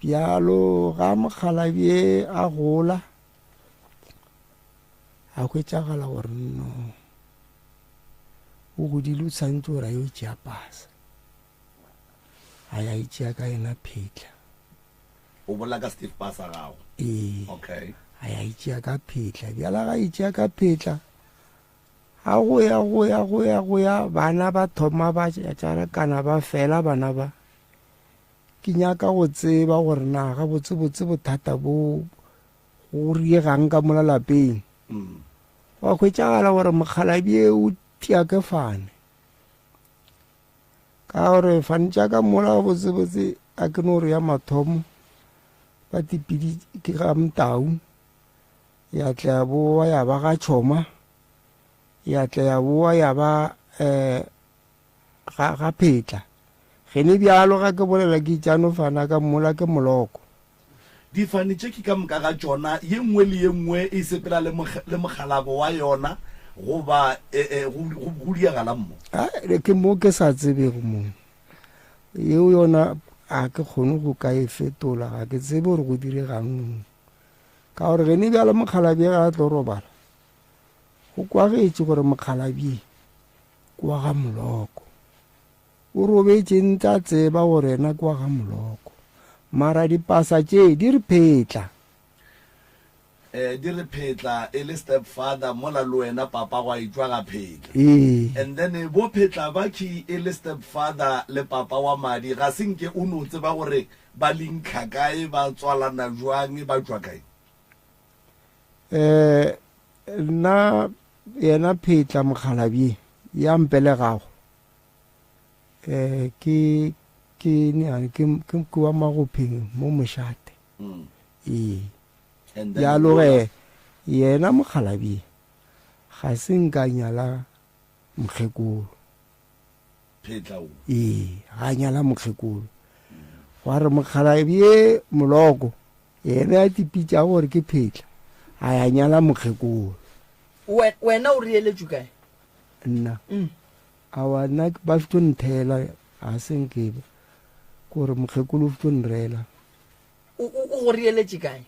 Bjalo ga mokgalabje a gola, a hwetšagala gore no o godile o tshwanetse gore a yo tšea pasa. A ya e tšea ka yena phetla. O bolela ka Steve Pasa gago? Ee. Okay. A ya e tšea ka phetla. Bjala ga e tšea ka phetla, A go ya, go ya, go ya, go ya, bana ba thoma ba tšarakana ba fela bana ba. Ke nyaka go tseba gore na gabotsebotse bothata bo go riegang ka mola lapeng. Gwa hwetšagala gore mokgalabje o tia ke fane. Ka gore fane tša ka mola gabotsebotse a ke no re ya mathomo ba tipidi ke ga Motau. Ya tla ya boa ya ba ga Tšhoma, ya tla ya boa ya ba um ga, ga Phetla. Gene bjalo ga ke bolela ke itšano fana ka mmola ke moloko. Difane tše ke ka moka ga tšona, ye nngwe le ye nngwe e sepela le, le mokgalabo wa yona goba e, e, go, go, go diagala mo. A, ke mo ke sa tsebego mo. Yeo yona a ke kgone go ka e fetola, ga ke tsebe gore go diregang mo. Ka gore gene bjalo mokgalabje ga a tlo robala, go kwagetše gore mokgalabje ke wa ga Moloko. O robetše ntse a tseba gore yena ke wa ga Moloko. Mara dipasa tše di re phetla. Eh, di re phetla e le step father mola le wena papa gwa etšwa ga phetla. Ee. And then bo phetla ba key e le step father le papa wa madi ga se nke o no tseba gore Ba linkha kae, ba tswalana bjang, ba tšwa kae? Eh, nna yena Phetla mokgalabje ya mpelegago eh ke ke ke ke wa Magopheng mo mošate. Mm. Ee. Bjalo ge yena mokgalabje ga se nka nyala mokgekolo. Phetla o. Ee, ga nyala mokgekolo. Gwa re mokgalabje Moloko yena ya tipitšago gore ke Phetla a ya nyala mokgekolo. Wena o reeletšwe kae? Nna? Aowa nna ba fito ntheela ga se nke kore mokgekolo o fito nreela. O, o, o go reeletše kae?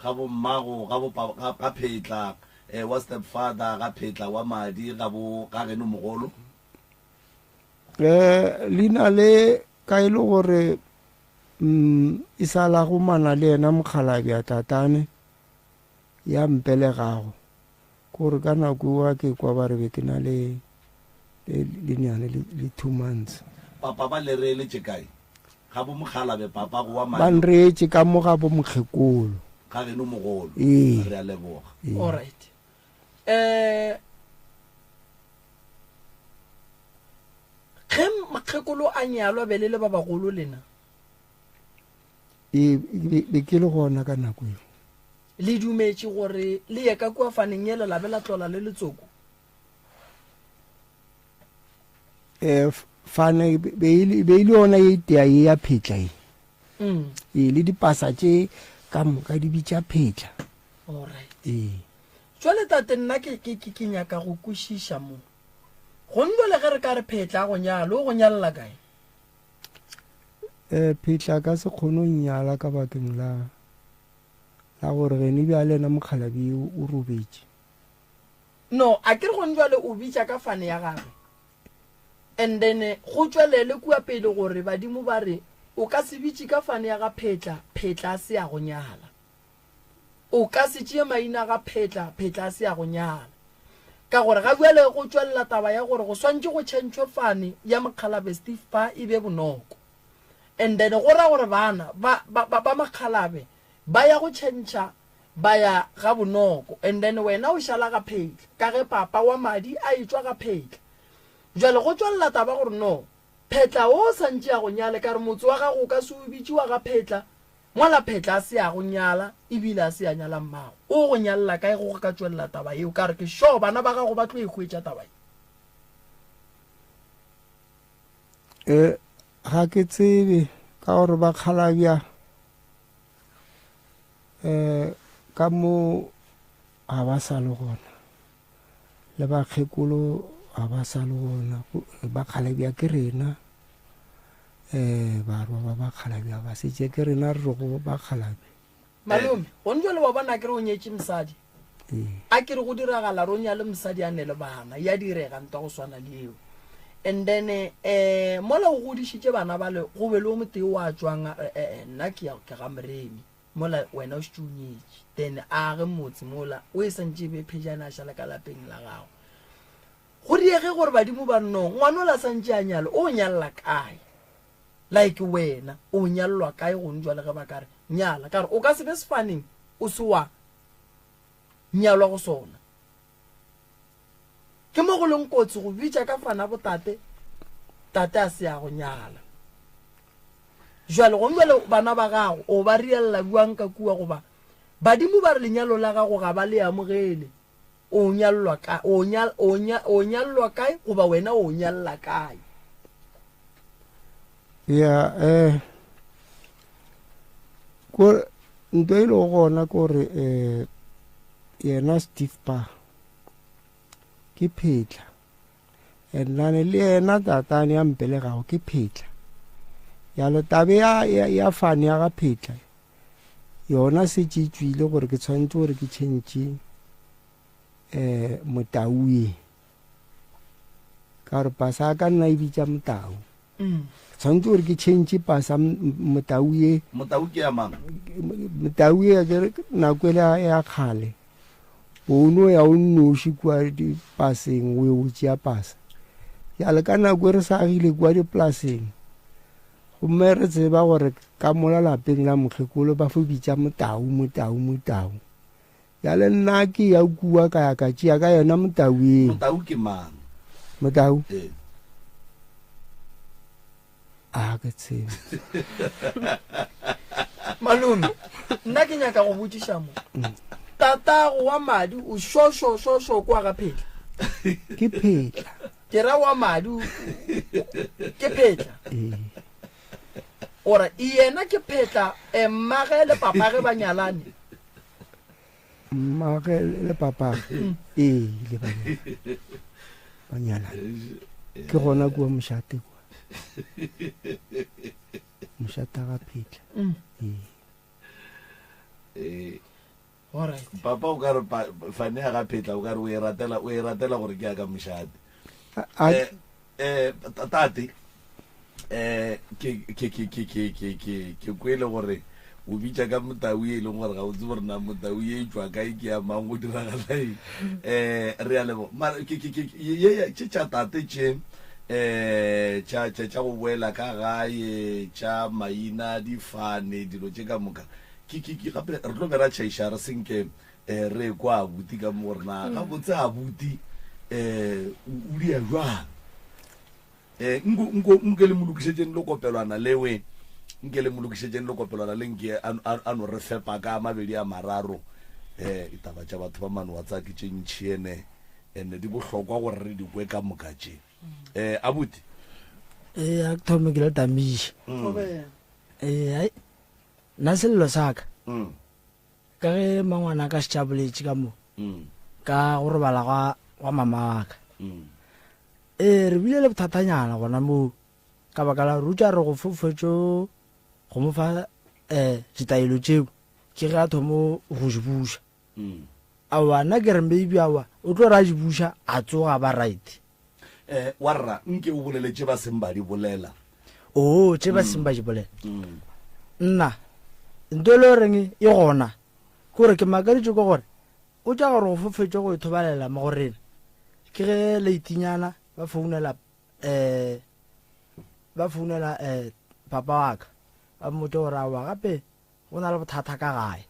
Ga bo mmago, ga bo pa, ga, ga Phetla, eh, wa step father, ga Phetla wa madi, ga bo, ga geno mogolo. Eh, leina le ka e le gore mm, e sa la go mana le yena mokgalabja tatane ya mpelegago. Kore ka nako eo ke kwa ba re be ke na le le nyane le 2 months. Papa ba le reeletše kae? Ga bo mokgalabe papa go wa madi. Ba nreetše ka mo ga bo mokgekolo. Ga geno mogolo. Ee. Re a leboga. Ee. All right. Eh ge mokgekolo a nyalwa be le le ba bagolo lena? Ee, be ke le gona ka nako eo. Le dumetše gore le ye ka kua faneng yela la be la tlola le letsoko? Eh, fane be e le be e le yona ye itea ye ya phetla ye. Ee, le dipasa tše ka moka di bitša phetla. All right. Ee. Jwale tate nna ke ke ke ke nyaka go kwešiša mo. Gong jwale ge re ka re phetla a go nyala, o go nyalela kae? Eh, phetla a ka se kgone go nnyala ka bakeng la la gore gene bjale yena mokgalabje o robetše. No, a ke re gone jwale o bitša ka fane ya gagwe. And then go tšwelele kua pele gore badimo ba re o ka se bitše ka fane ya ga Phetla, Phetla a se a go nyala. O ka se tšee maina ga Phetla, Phetla a se a go nyala. Ka gore ga bjale go tšwelela taba ya gore go swantše go tšhentšhwe fane ya mokgalabje Steve Pa e be Bonoko. And then go ra gore bana ba, ba, ba, ba makgalabe ba ya go tšhentšha ba ya ga Bonoko. And then wena o šala ga Phetla, ka ge papa wa madi a etšwa ga Phetla. Bjale go tšwelela taba gore no, Phetla o sa ntše a go nyale, ka re motse wa gago o ka se o bitše wa ga Phetla, mola Phetla a se a go nyala, ebile a se a nyala mmago. O go nyalela kae go go ka tšwelela taba yeo? Ka re ke sure bana ba gago ba tlo e hwetša taba ye. E, ga ke tsebe ka gore bakgalabja um ka mo ga ba sa le gona le bakgekolo ga ba sa le gona bakgalabja ke rena um barwa ba bakgalabja ba setse ke rena re rego bakgalabja Malome, gone jwale wa bona akere o nyetše mosadi. A ke re go diragala re o nyale mosadi a ne le bana, ya direga ntwa go swana le yeo. And then eh mola o godišitše bana bale go be le o motee wa tšwang a re eh nna ke ya ke ga Moremi mola wena o šetše o nyetše. Then a age motse mola o e santše e be phejane a šale ka lapeng la gago. Go diege gore badimo ba no ngwana ola santše a nyale o nyalela kae? Like wena o nyalelwa kae gone jwale ge ba ka re nyala ka re o ka se be sefaneng o se wa nyalwa go sona. Ke mo go leng kotsi go bitša ka fana botate tate a se ya go nyala. Jwale gone jwale bana ba gago o ba riella bjang ka kua goba badimo ba re lenyalo la gago ga ba le amogele o nyalelwa ka o nyal o nya o nyalelwa kae goba wena o nyalela kae? Ya eh ko nto e lego gona ke gore eh yena Steve Pa ke phetla and nane le yena tatane ya mpelegago ke phetla yalo tabe ya ya, ya fane ya ga phetla yona se tše tšwile gore ke tshwanetse gore ke tšhentšhe um motau ye ka gore pasa ka nna e bitša motau mm. tshwanetse gore ke tšhentšhe pasa motau ye motau ke ya mang motau ye nako ele ya kgale o no ya o nnoši kua dipaseng o ye o tšea pasa jale ka nako e re sa agile kua dipolaseng Gomme re tseba gore ka mola lapeng la mokgekolo ba fo bitša Motau, Motau, Motau. Bjale nna ke ya kua ka ya ka tšea ka yena Motau eo. Motau ke mang? Motau? Ee. A ke tsebe. Malome, nna ke nyaka go botšiša mo. Tatago wa madi o šošošošo kwa ga Phetla. Ke Phetla. Ke ra wa madi ke Phetla. Ee. Ora yena ke Phetla, eh, mmage le papage ba nyalane. Mmage le papage ee ile ba nyalana. Ba nyalana. Ke gona kua mošate kua. Mošate ga Phetla. Ee. Ee. Alright. Papa o ka re fane ya ga Phetla o ka re o e ratela o e ratela gore ke ya ka mošate. A Eh, eh tate eh ke ke ke ke ke ke ke ke kwele gore o bitša ka motau e leng gore ga o tsebe gore na motau e tšwa kae ke ya mang go diragala eng eh re a leboga mara ke ke ke ye tše tša tate tše eh tša tša tša go boela ka gae tša maina difane dilo tše ka moka ke ke ke gape re tlo be ra tšhaiša re senke eh re kwa abuti ka mo gore na gabotse abuti eh o dia jwang eh nko nko nke le mo lokišetšeng le kopelwana lewe nke le mo lokišetšeng le kopelwana le nke a no re fepa ka mabedi a mararo eh ditaba tša batho ba manoa tsa ke tše ntšhi ene ene di bohlokwa gore re di kwe ka moka tše eh abuti ee a ke thome ke le tamiše ee ai nna sello sa ka ka ge mangwana ka šetša boletše ka mo ka go robala gwa gwa mama wa ka ee re bile le bothatanyana gona moo ka baka la rutša re go fofetšo go mo fa um ditaelo tšeo ke ge a thomo go di buša aowa nna ke re maybe aowa o tlo re a di buša a tsoga ba right Eh, warra nke o bolele tše ba seng ba di bolela. Oo, tše ba seng ba di bolela. Nna, nto e le goreng e gona, ke gore ke makaditšwe ke gore o tša gore go fofetše go ithobalela mo go rena. Ke ge leitinyana ba founela um ba founela um papa wa ka ba mmotša gore aowa gape go na le bothata ka gae.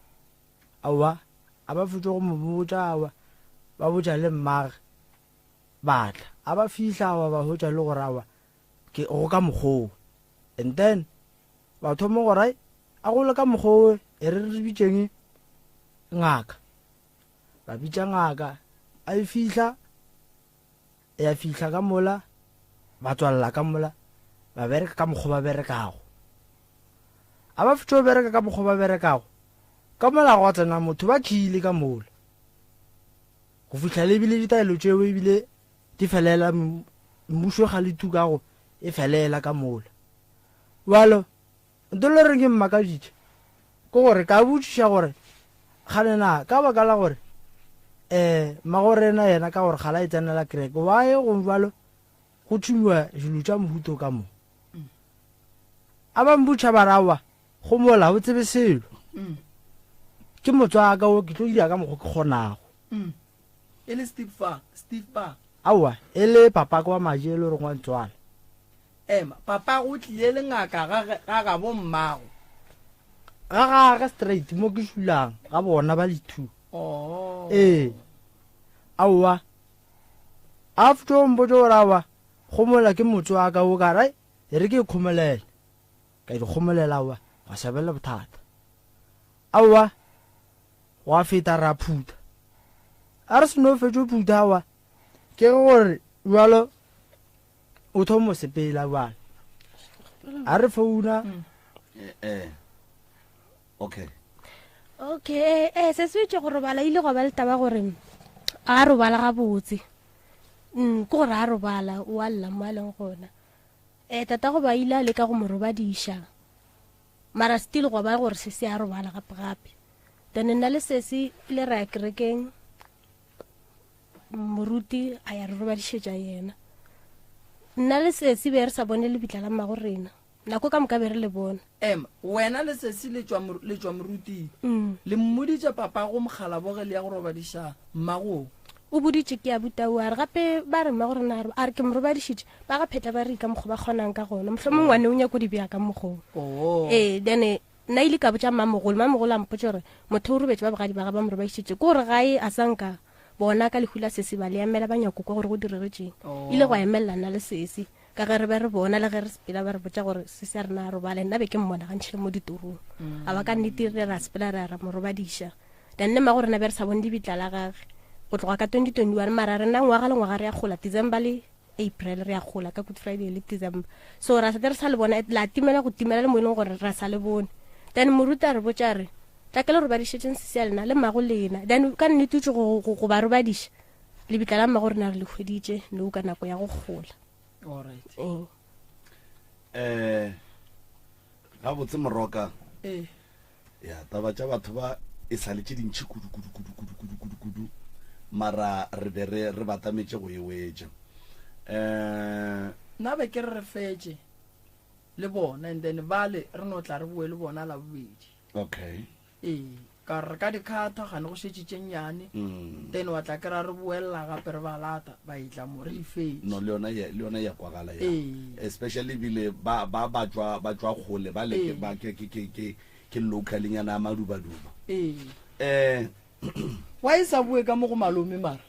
Aowa, a ba fetše go mo botša aowa, ba botša le mmage ba tla. A ba fihla aowa ba hwetša le gore aowa ke go ka mokgowe. And then ba thoma gore ai a go le ka mokgowe e re re bitšeng ngaka. Ba bitša ngaka a e fihla ya fihla ka mola ba tswalela ka mola ba bereka ka mokgwa ba berekago. A ba fetša go bereka ka mokgwa ba berekago ka mola gwa tsena motho ba khile ka mola. Go fihla le ebile ditaelo tšeo ebile di felela mmušo ga le tukago e felela ka mola. Bjalo nto le reng ke mmakaditše ke gore ka botšiša gore gane na ka baka la gore um mmagorena yena ka gore ga la e tsenela kereke why go bjalo go tšhumiwa dilo tša mohuto ka mo. A ba mbotša ba re aowa go mola o tsebe selo ke motswaka o ke tlo dira ka mokgo ke kgonago. E le Steve fa, Steve ba. Aowa e le papaka wa maje e le gore ngwa ntswala. Ema, papago o tlile le ngaka ga ga gabo mmago. Ga gage straight mo ke šulang ga bona ba le two. Oh. Ee. Aowa. A fto mpotša gore aowa go mola ke motswaka o ka re e re ke ikgomolele. Ka ikgomolela aowa gwa sa be le bothata. Aowa gwa feta ra phutha. A re seno fetšo phutha aowa ke gore bjalo o thomo sepela bjale. A re founa. Eh, eh. Okay. Okay, eh se se itše go robala ile gwa ba le taba gore a robala gabotse. Mm, ke gore a robala o a lla mo a leng gona. Eh tata go ba ile a leka go mo robadiša. Mara still gwa ba gore se se a robala gape gape. Then nna le sesi ile ra ya kerekeng moruti a ya re robadišetša yena. Nna le sesi be re sa bone lebitla la mmago rena. Nako ka moka be re le bona. Ema, wena le sesi le tšwa, le tšwa moruting. Le mmoditše papago mokgalaboge le ya go robadiša mmago? O boditše ke abutau a re gape ba re mmago rena a re, a re ke mo robadišitše. Ba ga phetla ba re ka mokgo ba kgonang ka gona. Mohlomong ngwane o nyako di bea ka mokgo. Oh. Ee, then nna ile ka botša mmamogolo, mmamogolo a mpotša gore motho o robetše ba bogadi ba ga ba mo robadišitše. Ke gore gae a sa nka bona ka lehu la sesi ba le emela ba nyako kwa gore go diregetšeng. Oh. Ile gwa emelela nna le sesi. Ka ge re be re bona le ge re sepela ba re botša gore sesi a rena a robale, nna be ke mmona gantši le mo ditorong. A ba ka nnete re ra sepela ra ra mo robadiša. Then le mmago rena be re sa bone lebitla la gage go tloga ka 2021 mara rena ngwaga le ngwaga re ya gola December le April re ya gola ka Good Friday le December. So ra setse re sa le bona la timela go timela le mo e leng gore ra sa le bone. Then moruti a re botša a re tla ke le robadišetšeng sesi ya lena le mmago lena. Then ka nnete o tšwe go, go, go ba robadiša lebitla la mmago rena re le hweditše nou ka nako ya go gola. Alright. Ee. Eh gabotse moroka. Ee. Ya taba tša batho ba e sa le tše dintši kudu kudu kudu kudu kudu kudu kudu mara re be re re batametše go e wetša. Eh Nna be ke re re fetše le bona and then bale re no tla re boe le bona la bobedi. Okay. Ee, ka re ka dikhatha gane go šetše tše nnyane mm. then wa tla kry-a re boelela gape re ba lata ba etla mo re di fetše. No le yona le yona ya kwagala ya. Especially ebile ba ba ba tšwa ba tšwa kgole ba le ke ba ke ke ke ke ke local nyana ya madubaduba. Ee. Eh Why e sa boe ka mo go malome mara?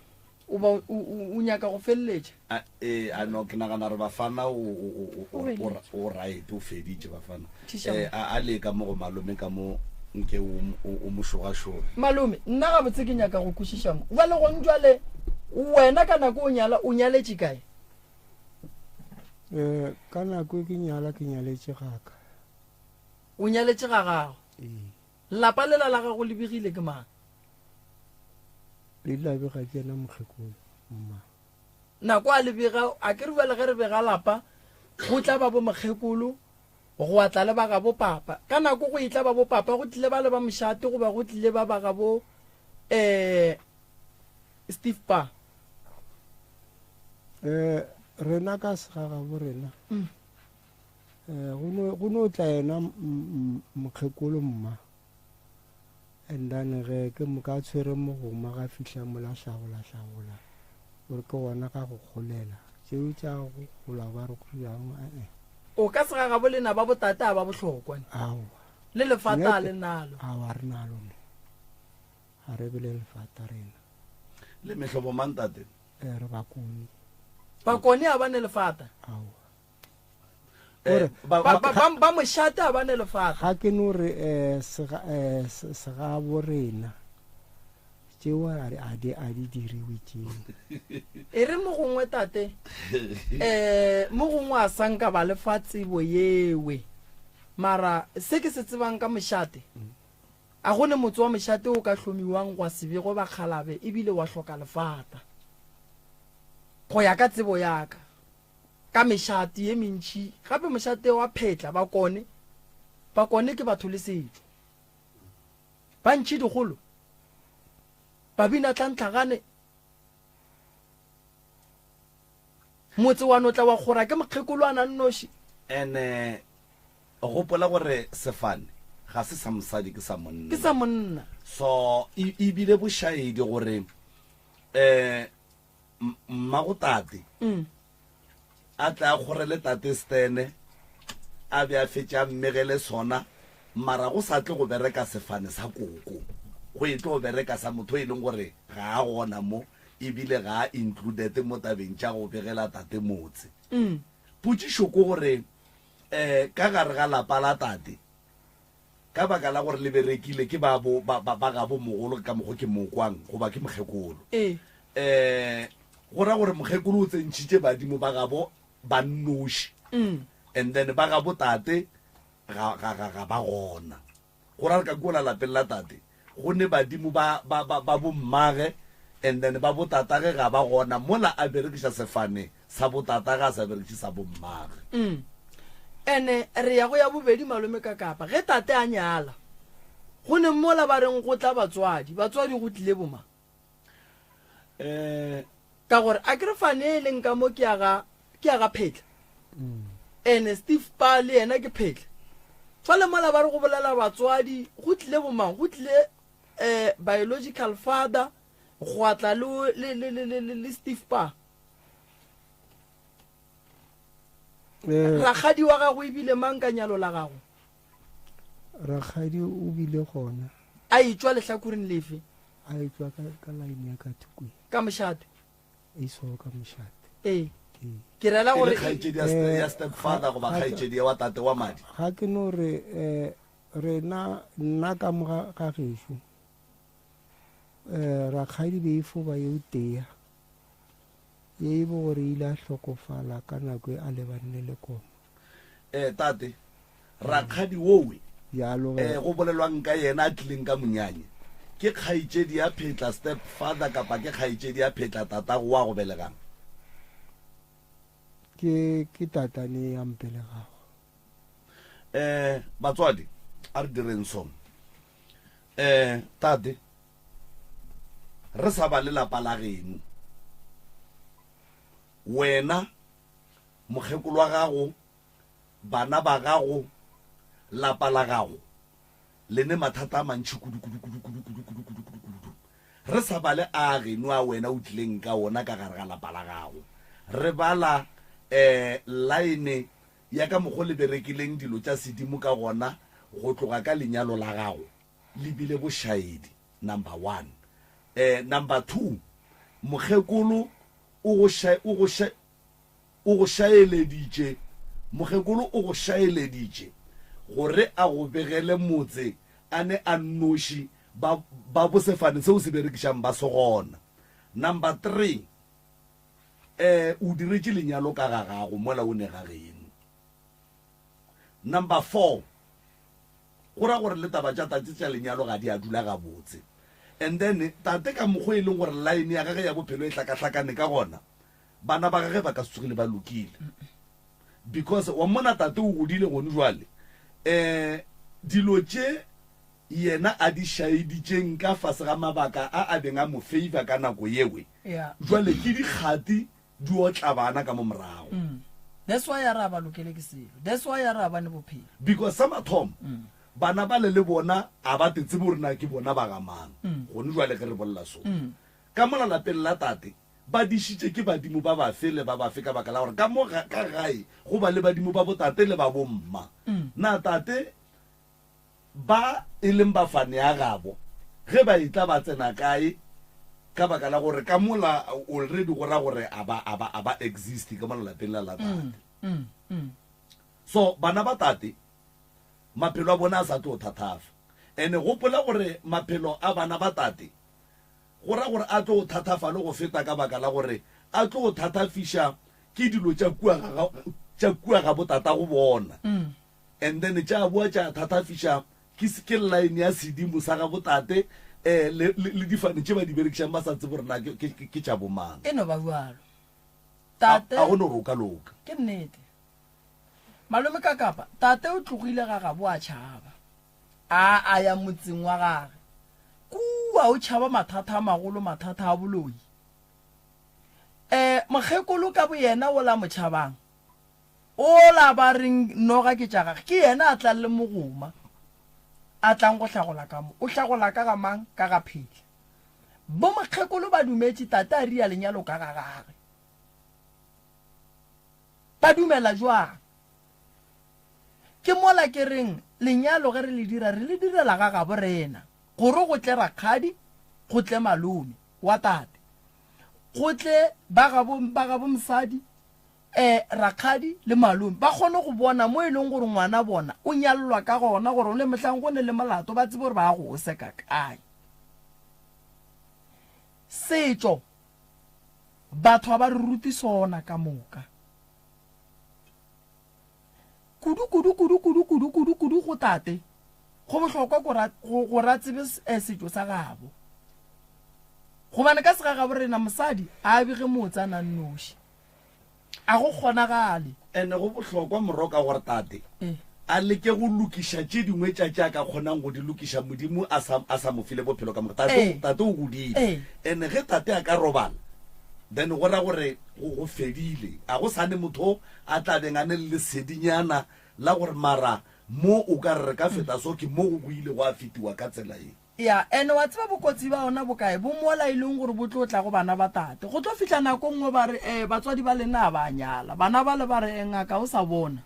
O ba o nyaka go feleletša? A e a no ke nagana re bafana o o o o o right o feditše bafana. Eh a a le ka mo go malome ka mo nke o o mo šogašoge. Malome nna gabotse ke nyaka go kwešiša mo. Bjale gong jwale wena ka nako o nyala o nyaletše kae? Eh ka nako e ke nyala ke nyaletše gaka. O nyaletše ga gago? Ee. Lapa lela la gago le begile ke mang? Le la bega ke yena mokgekolo, mma. Nako a le bega, a ke re bjale ge re bega lapa, go tla ba bo mokgekolo, gwa tla le ba gabo papa. Ka nako go etla ba bo papa, go tlile ba le ba mošate goba go tlile ba ba gabo um Steve Pa? Um rena ka segagabo rena, mm. Eh, go no tla yena mokgekolo mma and then ge ke moka a tshwere mogoma ga fihla mola hlagola hlagola gore ke gona ga go golela tšeo tša go gola ba re go jang ee o ka se gagabo lena ba botate a ba bohlokwa aowa le lefata a le nalo aowa re nalo ne ga re bele lefata rena le mehlobo mang tate eh, re bakone bakone a ba ne lefata aowa Eh, ba mošate a ba ne lefata ga ke no re um segabo rena tšeo a di diriwe tšeo e re mo gongwe tate um mo gongwe a sa nka ba lefa tsebo yewe mara se ke se tsebang ka mošate a go ne motse wa mošate o ka hlomiwang gwa sebego bakgalabe ebile wa hloka lefata go ya ka tsebo yaka Ka mešate ye mentši, gape mošate wa Phetla, Bakone, Bakone ke batho le setšo. Ba ntši dikgolo, ba bina tlantlhagane. Motse wa no tla wa kgora ke mokgekolwana nnoši. Ene gopola gore sefane ga se sa mosadi ke sa monna. Ke sa monna. So e, e bile bošaedi gore um mmago tate mm. a tle a kgorele tate stene a be a fetše a mmegele sona mara go sa tle go bereka sefane sa koko go e tlo bereka sa motho e leng gore ga a gona mo ebile ga a included mo tabeng tša go begela tate motse mm. potšišo ko gore um ka gare ga lapa la tate Ka baka la gore le berekile ke ba bo, ba, ba, ba gabo mogolo ka mokgo ke mo kwang, goba ke mokgekolo. Ee. Eh, go ra gore mokgekolo o tsentšhitše badimo ba gabo ba nnoši. And then ba gabo tate ga, ga, ga, ga ba gona. Go ra gore ka kua lapeng la tate go ne badimo ba, ba, ba, ba bommage and then ba botatage ga ba gona mola a berekiša sefane sa botatage a sa berekiše sa bommage. Mm. Ene re ya go ya bobedi malome ka kapa ge tate a nyala go ne mola ba reng go tla batswadi batswadi go tlile boma Eh, ka gore a ke re fane e leng ka mo ke ya ga ke ya ga phetla ene steve pa le yena ke phetla fale mola ba re go bolela batswadi go tlile bomang go tlile um biological father gwa tla le, le, le, le, le, le steve pa Eh, rakgadi wa gago ebile mang ka nyalo la gago rakgadi o bile gona a etšwa lehlakoreng lefe a etšwa ka, ka line ya ka thukwe ka mošate e sego ka mošate ee. tee. Ke rela E le gore kgaetšedi ya, Eh, ya stepfather ga- goba ga- kgaetšedi ya wa tate wa madi? Ga ke no re eh, rena nna ka mo ga ga gešo eh, rakgadi be e fo ba ye o tea ye e bo gore ile a hlokofala ka nako e a lebanne le koma. Eh, tate, rakgadi wowe Bjalo ge eh, go bolelwang ka yena a tlileng ka monyanya ke kgaetšedi ya phetla stepfather kapa ke kgaetšedi ya phetla tatago wa go belegang? Ke ke tatane ya mpelegago. Eh, batswadi a re direng so. Eh, tate, re sa ba le lapa la geno, wena mokgekolo wa gago, bana ba gago, lapa la gago le ne mathata a mantši kudu kudu kudu kudu kudu kudu kudu kudu kudu. Re sa bale a geno a wena o tlileng ka ona ka gare ga lapa la gago. Re bala eh line ya ka mokgo le berekileng dilo tša sedimo ka gona go tloga ka lenyalo la gago le bile bošaedi, number one. Eh, number two, mokgekolo o go ša, o go ša, o go šaeleditše, mokgekolo o go šaeleditše gore a go begele motse a ne a nnoši ba, ba bosefane seo se berekišang ba se gona. Number three, eh, o diretše lenyalo ka ga gago mola o ne ga geno. Number 4, go ra gore le taba tša tate tša lenyalo ga di a dula gabotse. And then tate ka mokgwa e leng gore line ya gage ya bophelo e hlakahlakane ka gona, bana ba gage ba ka se tsogile ba lokile. Because wa mmona tate o godile gone jwale, eh, dilo tše yena a di šaeditšeng ka fase ga mabaka a a beng a mo favor ka nako yewe, Yeah. jwale ke dikgati di otla bana ka mo morago. Mm. That's why a re a ba lokele ke selo. That's why a re a ba ne bophelo. Because sa mathomo, bana bale le bona a ba te tsebe gore na ke bona ba ga mang. Gone jwale ge re bolela so. Ka mola lapeng la tate, ba dišitše ke badimo ba bafe le ba bafe ka baka la gore ka mo ga, ka gae go ba le badimo ba botate le ba bomma. Na tate Ba e leng bafane ya gabo, ge ba etla ba tsena kae? Ka baka la gore ka mola already go ra gore a ba, a ba, a ba exist ka mola lapeng la la tate. So bana ba tate maphelo a bona a sa tlo thathafa. Ene gopola gore maphelo a bana ba tate go ra gore a tlo thathafa le go feta ka baka la gore a tlo thathafiša ke dilo tša kua ga, tša kua ga botatago bona. And then tša boa tša thathafiša ke, ke line ya sedimo sa ga botate eh, le, le, le difane tše ba di berekišang ba sa tsebe gore na ke, ke, ke, ke tša bomang. E no ba bjalo. A, Tate. a go no re o ka loka. Ke nnete. Malome ka kapa, tate o tlogile ga gabo a tšhaba. A, a ya motseng wa gage. Kua o tšhaba mathata a magolo, mathata a boloi. Eh, mokgekolo ka boyena o la mo tšhabang. Ola ba reng noga ke tša gage, ke yena a tlang le mogoma, a tlang go hlagola ka mo. O hlagola ka ga mang? Ka ga Phetla. Bomokgekolo ba dumetše tate a ria lenyalo ka ga gage. Ba dumela jwang? Ke mola ke reng lenyalo ge re le dira, re le direla ga gabo rena, gore go tle rakgadi, go tle malome wa tate, go tle ba gabo, ba gabo mosadi, E, rakgadi le malome ba kgone go bona mo e leng gore ngwana bona o nyallwa ka gona, gore le mohlang go ne le molato ba tsebe gore ba go o seka kae. Setšo batho ga ba re rute sona ka moka. Kudu kudu kudu kudu kudu kudu kudu go tate go bohlokwa go go ra tsebe eh, setšo sa gabo. Gobane ka segagabo rena mosadi a bege motse a nang noši. A go kgonagale. Ene go bohlokwa Moroka gore tate a leke go lokiša tše dingwe tša tše a ka kgonang go di lokiša Modimo a sa, a sa mo file bophelo ka moka. Tate, tate o godile. Ene ge tate a ka robala, then go ra gore go, go fedile. A go sa ne motho a tla beng a ne le lesedinyana la gore mara mo o ka re re ka feta so ke mo go go ile gwa fetiwa ka tsela ye. Ya, ene wa tseba bokotsi ba ona bo kae? Bo mola e leng gore bo tlo tla go bana ba tate. Go tlo fihla nako nngwe ba re, Eh, batswadi ba lena a ba nyala. Bana bale ba re, Eh, ngaka o sa bona.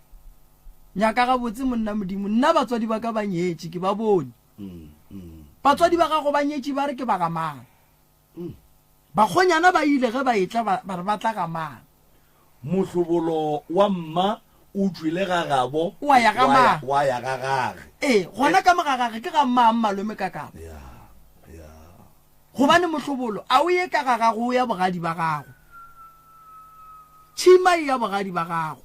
Nyaka gabotse monna Modimo, nna batswadi ba ka ba nyetše, ke ba bone. Batswadi ba gago ba nyetše ba re ke ba ga mang? Bakgonyana ba ile ge ba etla ba, ba re ba tla ga mang? Mohlobolo wa mma o tšwile ga gabo Wa ya ga mang? wa ya ga gage. Ee, gona ka mo ga gage ke ga mang malome ka kapa? Ya, ya. Gobane mohlobolo a o ye ka ga gago o ya bogadi ba gago. Tšhima e ya bogadi ba gago.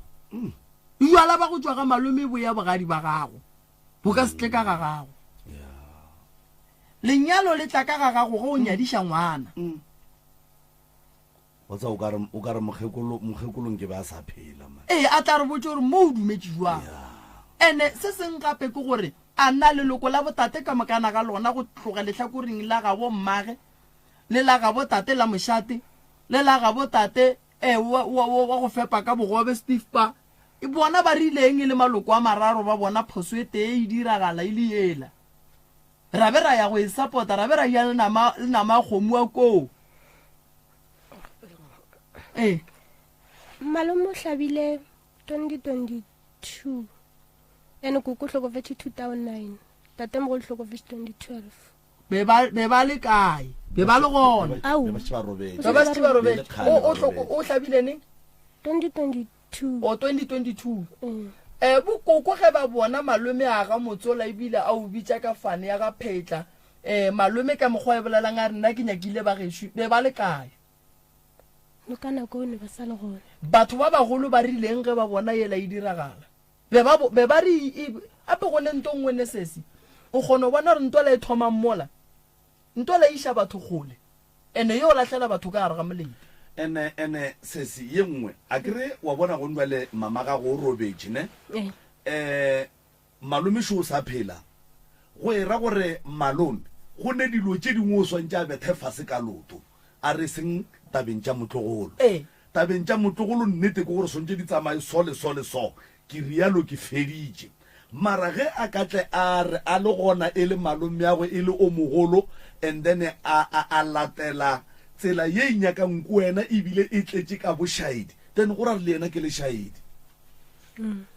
Bjala ba go tšwa ga malome bo ya bogadi ba gago. Bo ka se tle ka ga gago. Lenyalo le tla ka ga gago ge o nyadiša ngwana. Wa tseba o ka re, o ka re mokgekolo, mokgekolong ke be a sa phela man. Ee, a tla re botše gore mo o dumetše jwang. Ene se seng gape ke gore a na leloko la botate ka mokana ga lona go tloga lehlakoreng la gabo mmage le la gabo tate la mošate le la gabo tate eh, wa, wa, wa, wa go fepa ka bogobe Steve pa bona ba rileng e le maloko a mararo ba bona phoso e tee e diragala e le yela. Ra be ra ya go e sapota, ra be ra ja le nama, le nama ya kgomo wa koo. Ee. Malome o hlabile 2022 ene koko o hlokofetše 2009 tatemogolo o hlokofetše 2012. Be ba be ba le kae? Be ba le gona. Au. Be ba šetše ba robetše. Be ba šetše ba robetše. Be le kgale O ba o hloko robetše. o hlabile neng? 2022. O 2022. Mm. Eh bokoko ge ba bona malome a ga motsola ebile a o bitša ka fane ya ga phetla Eh, malome ka mokgwa e bolelang a re nna ke nyakile ba gešo, be ba le kae? No ka nako eo ne ba sa le gona. Batho ba bagolo ba rileng ge ba bona yela e diragala? Be ba, be ba re e, ape go ne nto nngwe ne sesi, o kgona go bona gore ntwela e thomang mola, ntwela e iša batho kgole, ene yo lahlela batho ka gare ga molete. Ene, ene sesi ye nngwe, a ke re wa bona gong bjale mama gago o robetše ne? Eh. Eh, Malome šo o sa phela. Go e ra gore malome go ne dilo tše dingwe o swantše a bethe fase ka loto, a re seng tabeng tša motlogolo. Ee. Tabeng tša motlogolo nnete ke gore swantše di tsamaye so le so le so. Ke realo ke feditše. Mara ge a ka tle a re a le gona e le malomeagwe e le o mogolo and then a, a, a latela tsela ye e nyakang ke wena ebile e tletše ka bošaedi, then go ra re le yena ke lešaedi.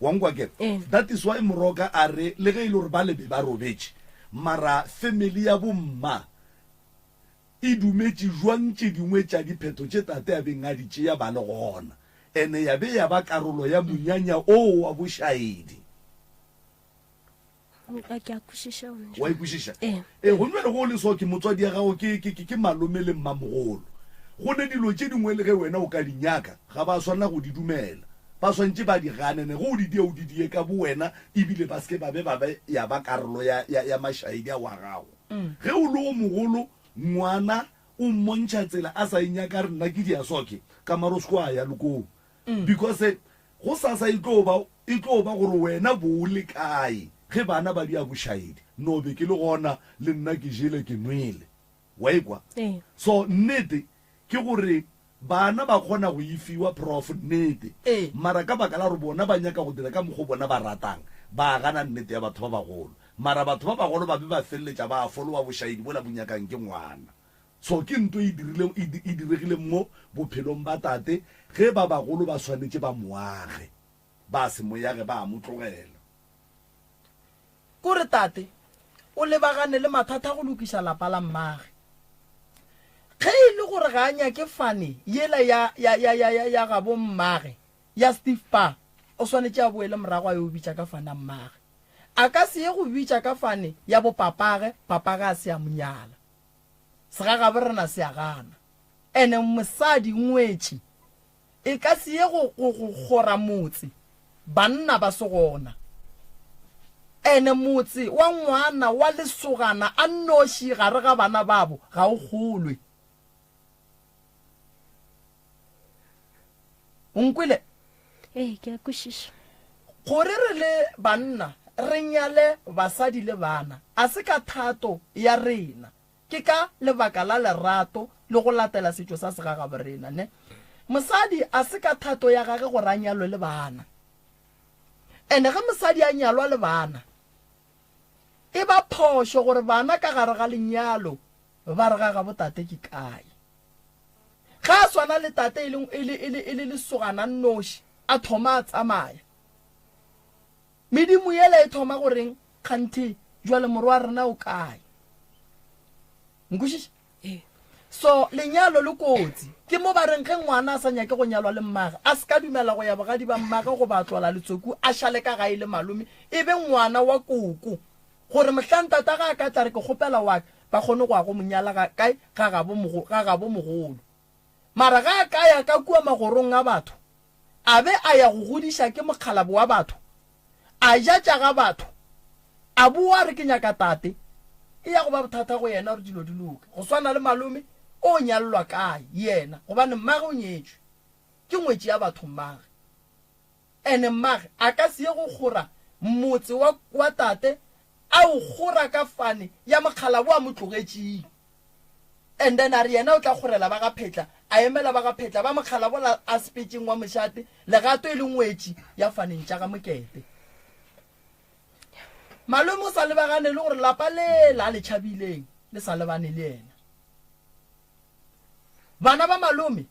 Wa nkwa ke? That is why Moroka a re le ge e le gore ba le be ba robetše, mara family ya bo mma e dumetše jwang tše dingwe tša diphetho tše tate a beng a di tšea ba le gona, ene ya be ya ba karolo ya monyanya oo wa bošaedi. A ke a kwešiša gona Wa e kwešiša? Ee. Ee, gomme bjale go o le so ke motswadi ya gago ke, ke, ke, ke malome le mmamogolo. Go ne dilo tše dingwe le ge wena o ka di nyaka, ga ba swanela go di dumela. Ba swantše ba di gane, ne ge o di dia o di die ka bowena, ebile ba se ke ba be ba be ya ba karolo ya, ya, ya mašaedi ao a gago. Ge o le o mogolo, ngwana o mmontšha tsela a sa e nyaka, a re nna ke dia so ke, ka mara o se ke wa ya le koo. Because gosasa e tlo ba, e tlo ba gore wena bo o le kae ge bana ba di a bošaedi. No be ke le gona le nna ke jele ke nwele. Wa e kwa? Ee. So nnete ke gore bana ba kgona go e fiwa prof nnete. Ee. Mara ka baka la gore bona ba nyaka go dira ka mokgo bona ba ratang, ba gana nnete ya batho ba bagolo. Mara batho ba bagolo ba be ba feleletša ba followa bošaedi bola bo nyakang ke ngwana. So ke nto e dirileng, e, e diregileng mo bophelong ba tate, ge ba bagolo ba swanetše ba mo age, ba se mo yage, ba a mo tlogela. Kore tate o lebagane le mathata a go lokiša lapa la mmage. Ge e le gore ga a nyake fane yela ya, ya, ya, ya, ya, ya gabo mmage, ya Steve Pa, o swanetše a boele morago a yo bitša ka fane ya mmage. A ka se ye go bitša ka fane ya bopapage, papage a se a mo nyala. Segagabo rena se a gana. Ene mosadi ngwetši e ka se ye go, go, go kgora motse banna ba se gona. Ene motse wa ngwana wa lesogana a nnoši gare ga bana babo ga o kgolwe. O nkwele? Ee, ke a kwešiša. Gore re le banna re nyale basadi le bana a se ka thato ya rena, ke ka lebaka la lerato le go latela setšo sa segagaborena. Ne mosadi a se ka thato ya gage gore a nyalwe le bana. Ene ge mosadi a nyalwa le bana, e ba phošo gore bana ka gare ga lenyalo ba re ga gabo tate ke kae. Ge a swana le tate e le, e le, e le, e le lesogana nnoši, a thoma a tsamaya. Medimo yela e thoma go reng, Kganthe, bjale morwa wa rena o kae? Nkwešiša? Ee. So lenyalo le kotsi. Ke mo ba reng ge ngwana a sa nyake go nyalwa le mmage, a se ka dumela go ya bogadi ba mmage goba a tlola letsoku a šale ka gae le malome, e be ngwana wa koko. Gore mohlang tatagwe a ka tla re ke kgopela wa ka, ba kgone go ya go mo nyala ga kae? Ga gabo mogo, ga gabo mogolo. Mara ge a ka ya ka kua magorong a batho, a be a ya go godiša ke mokgalabo wa batho, a ja tša ga batho, a boa a re ke nyaka tate, e ya go ba bothata go yena gore dilo di loke. Go swana le malome, o nyallwa kae yena gobane mmage o nyetšwe, ke ngwetši ya batho mmage. Ene mmage a ka se ye go kgora motse wa, wa tate a o kgora ka fane ya mokgalabo a mo tlogetšeng. And then a re yena o tla kgorela ba ga Phetla, a emela ba ga Phetla ba mokgalabola a sepetšeng wa mošate, legato e le ngwetši ya faneng tša ga Mokete. Malome o sa lebagane le gore lapa le la le tšhabileng le sa lebane le yena. Bana ba malome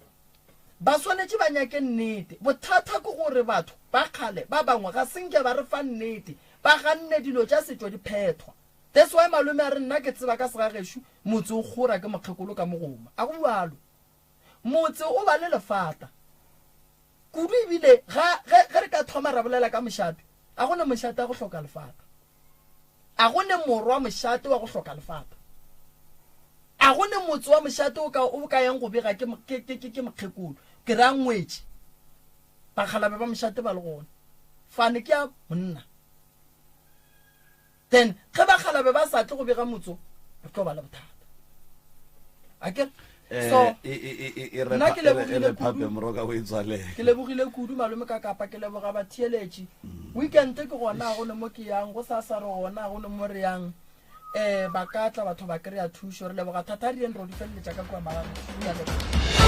ba swanetše ba nyake nnete. Bothata ke gore batho ba kgale ba bangwe ga se nke ba re fa nnete, ba ganne dilo tša setšo di phethwa. That's why malome a re nna ke tseba ka segagešo motse o kgora ke mokgekolo ka mogoma. A go bjalo. Motse o ba le lefata kudu ebile ga ge ge re ka thoma ra bolela ka mošate, a go ne mošate a go hloka lefata. A go ne morwa mošate wa go hloka lefata. A go ne motse wa mošate o ka o ka yang go bega ke ke ke ke mokgekolo. Ke ra ngwetši. Bakgalabe ba mošate ba le gona. Fane ke ya monna. Then ge bakgalabe ba sa tle go bega motso, re tlo ba le bothata. Akere? Eh, So, e, e, e, e, e re nna pha- ke e re- e lebogile re phape kudu. moroka o e tswalele. Ke lebogile kudu malome ka kapa ke leboga batheeletši. Weekend ke gona go ne mo ke yang, go sasa re gona go ne mo re yang. Eh ba ka tla batho ba kry-a thušo. Re leboga thata re yeng ro di feleletša ka kua magaeng. Ke a leboga.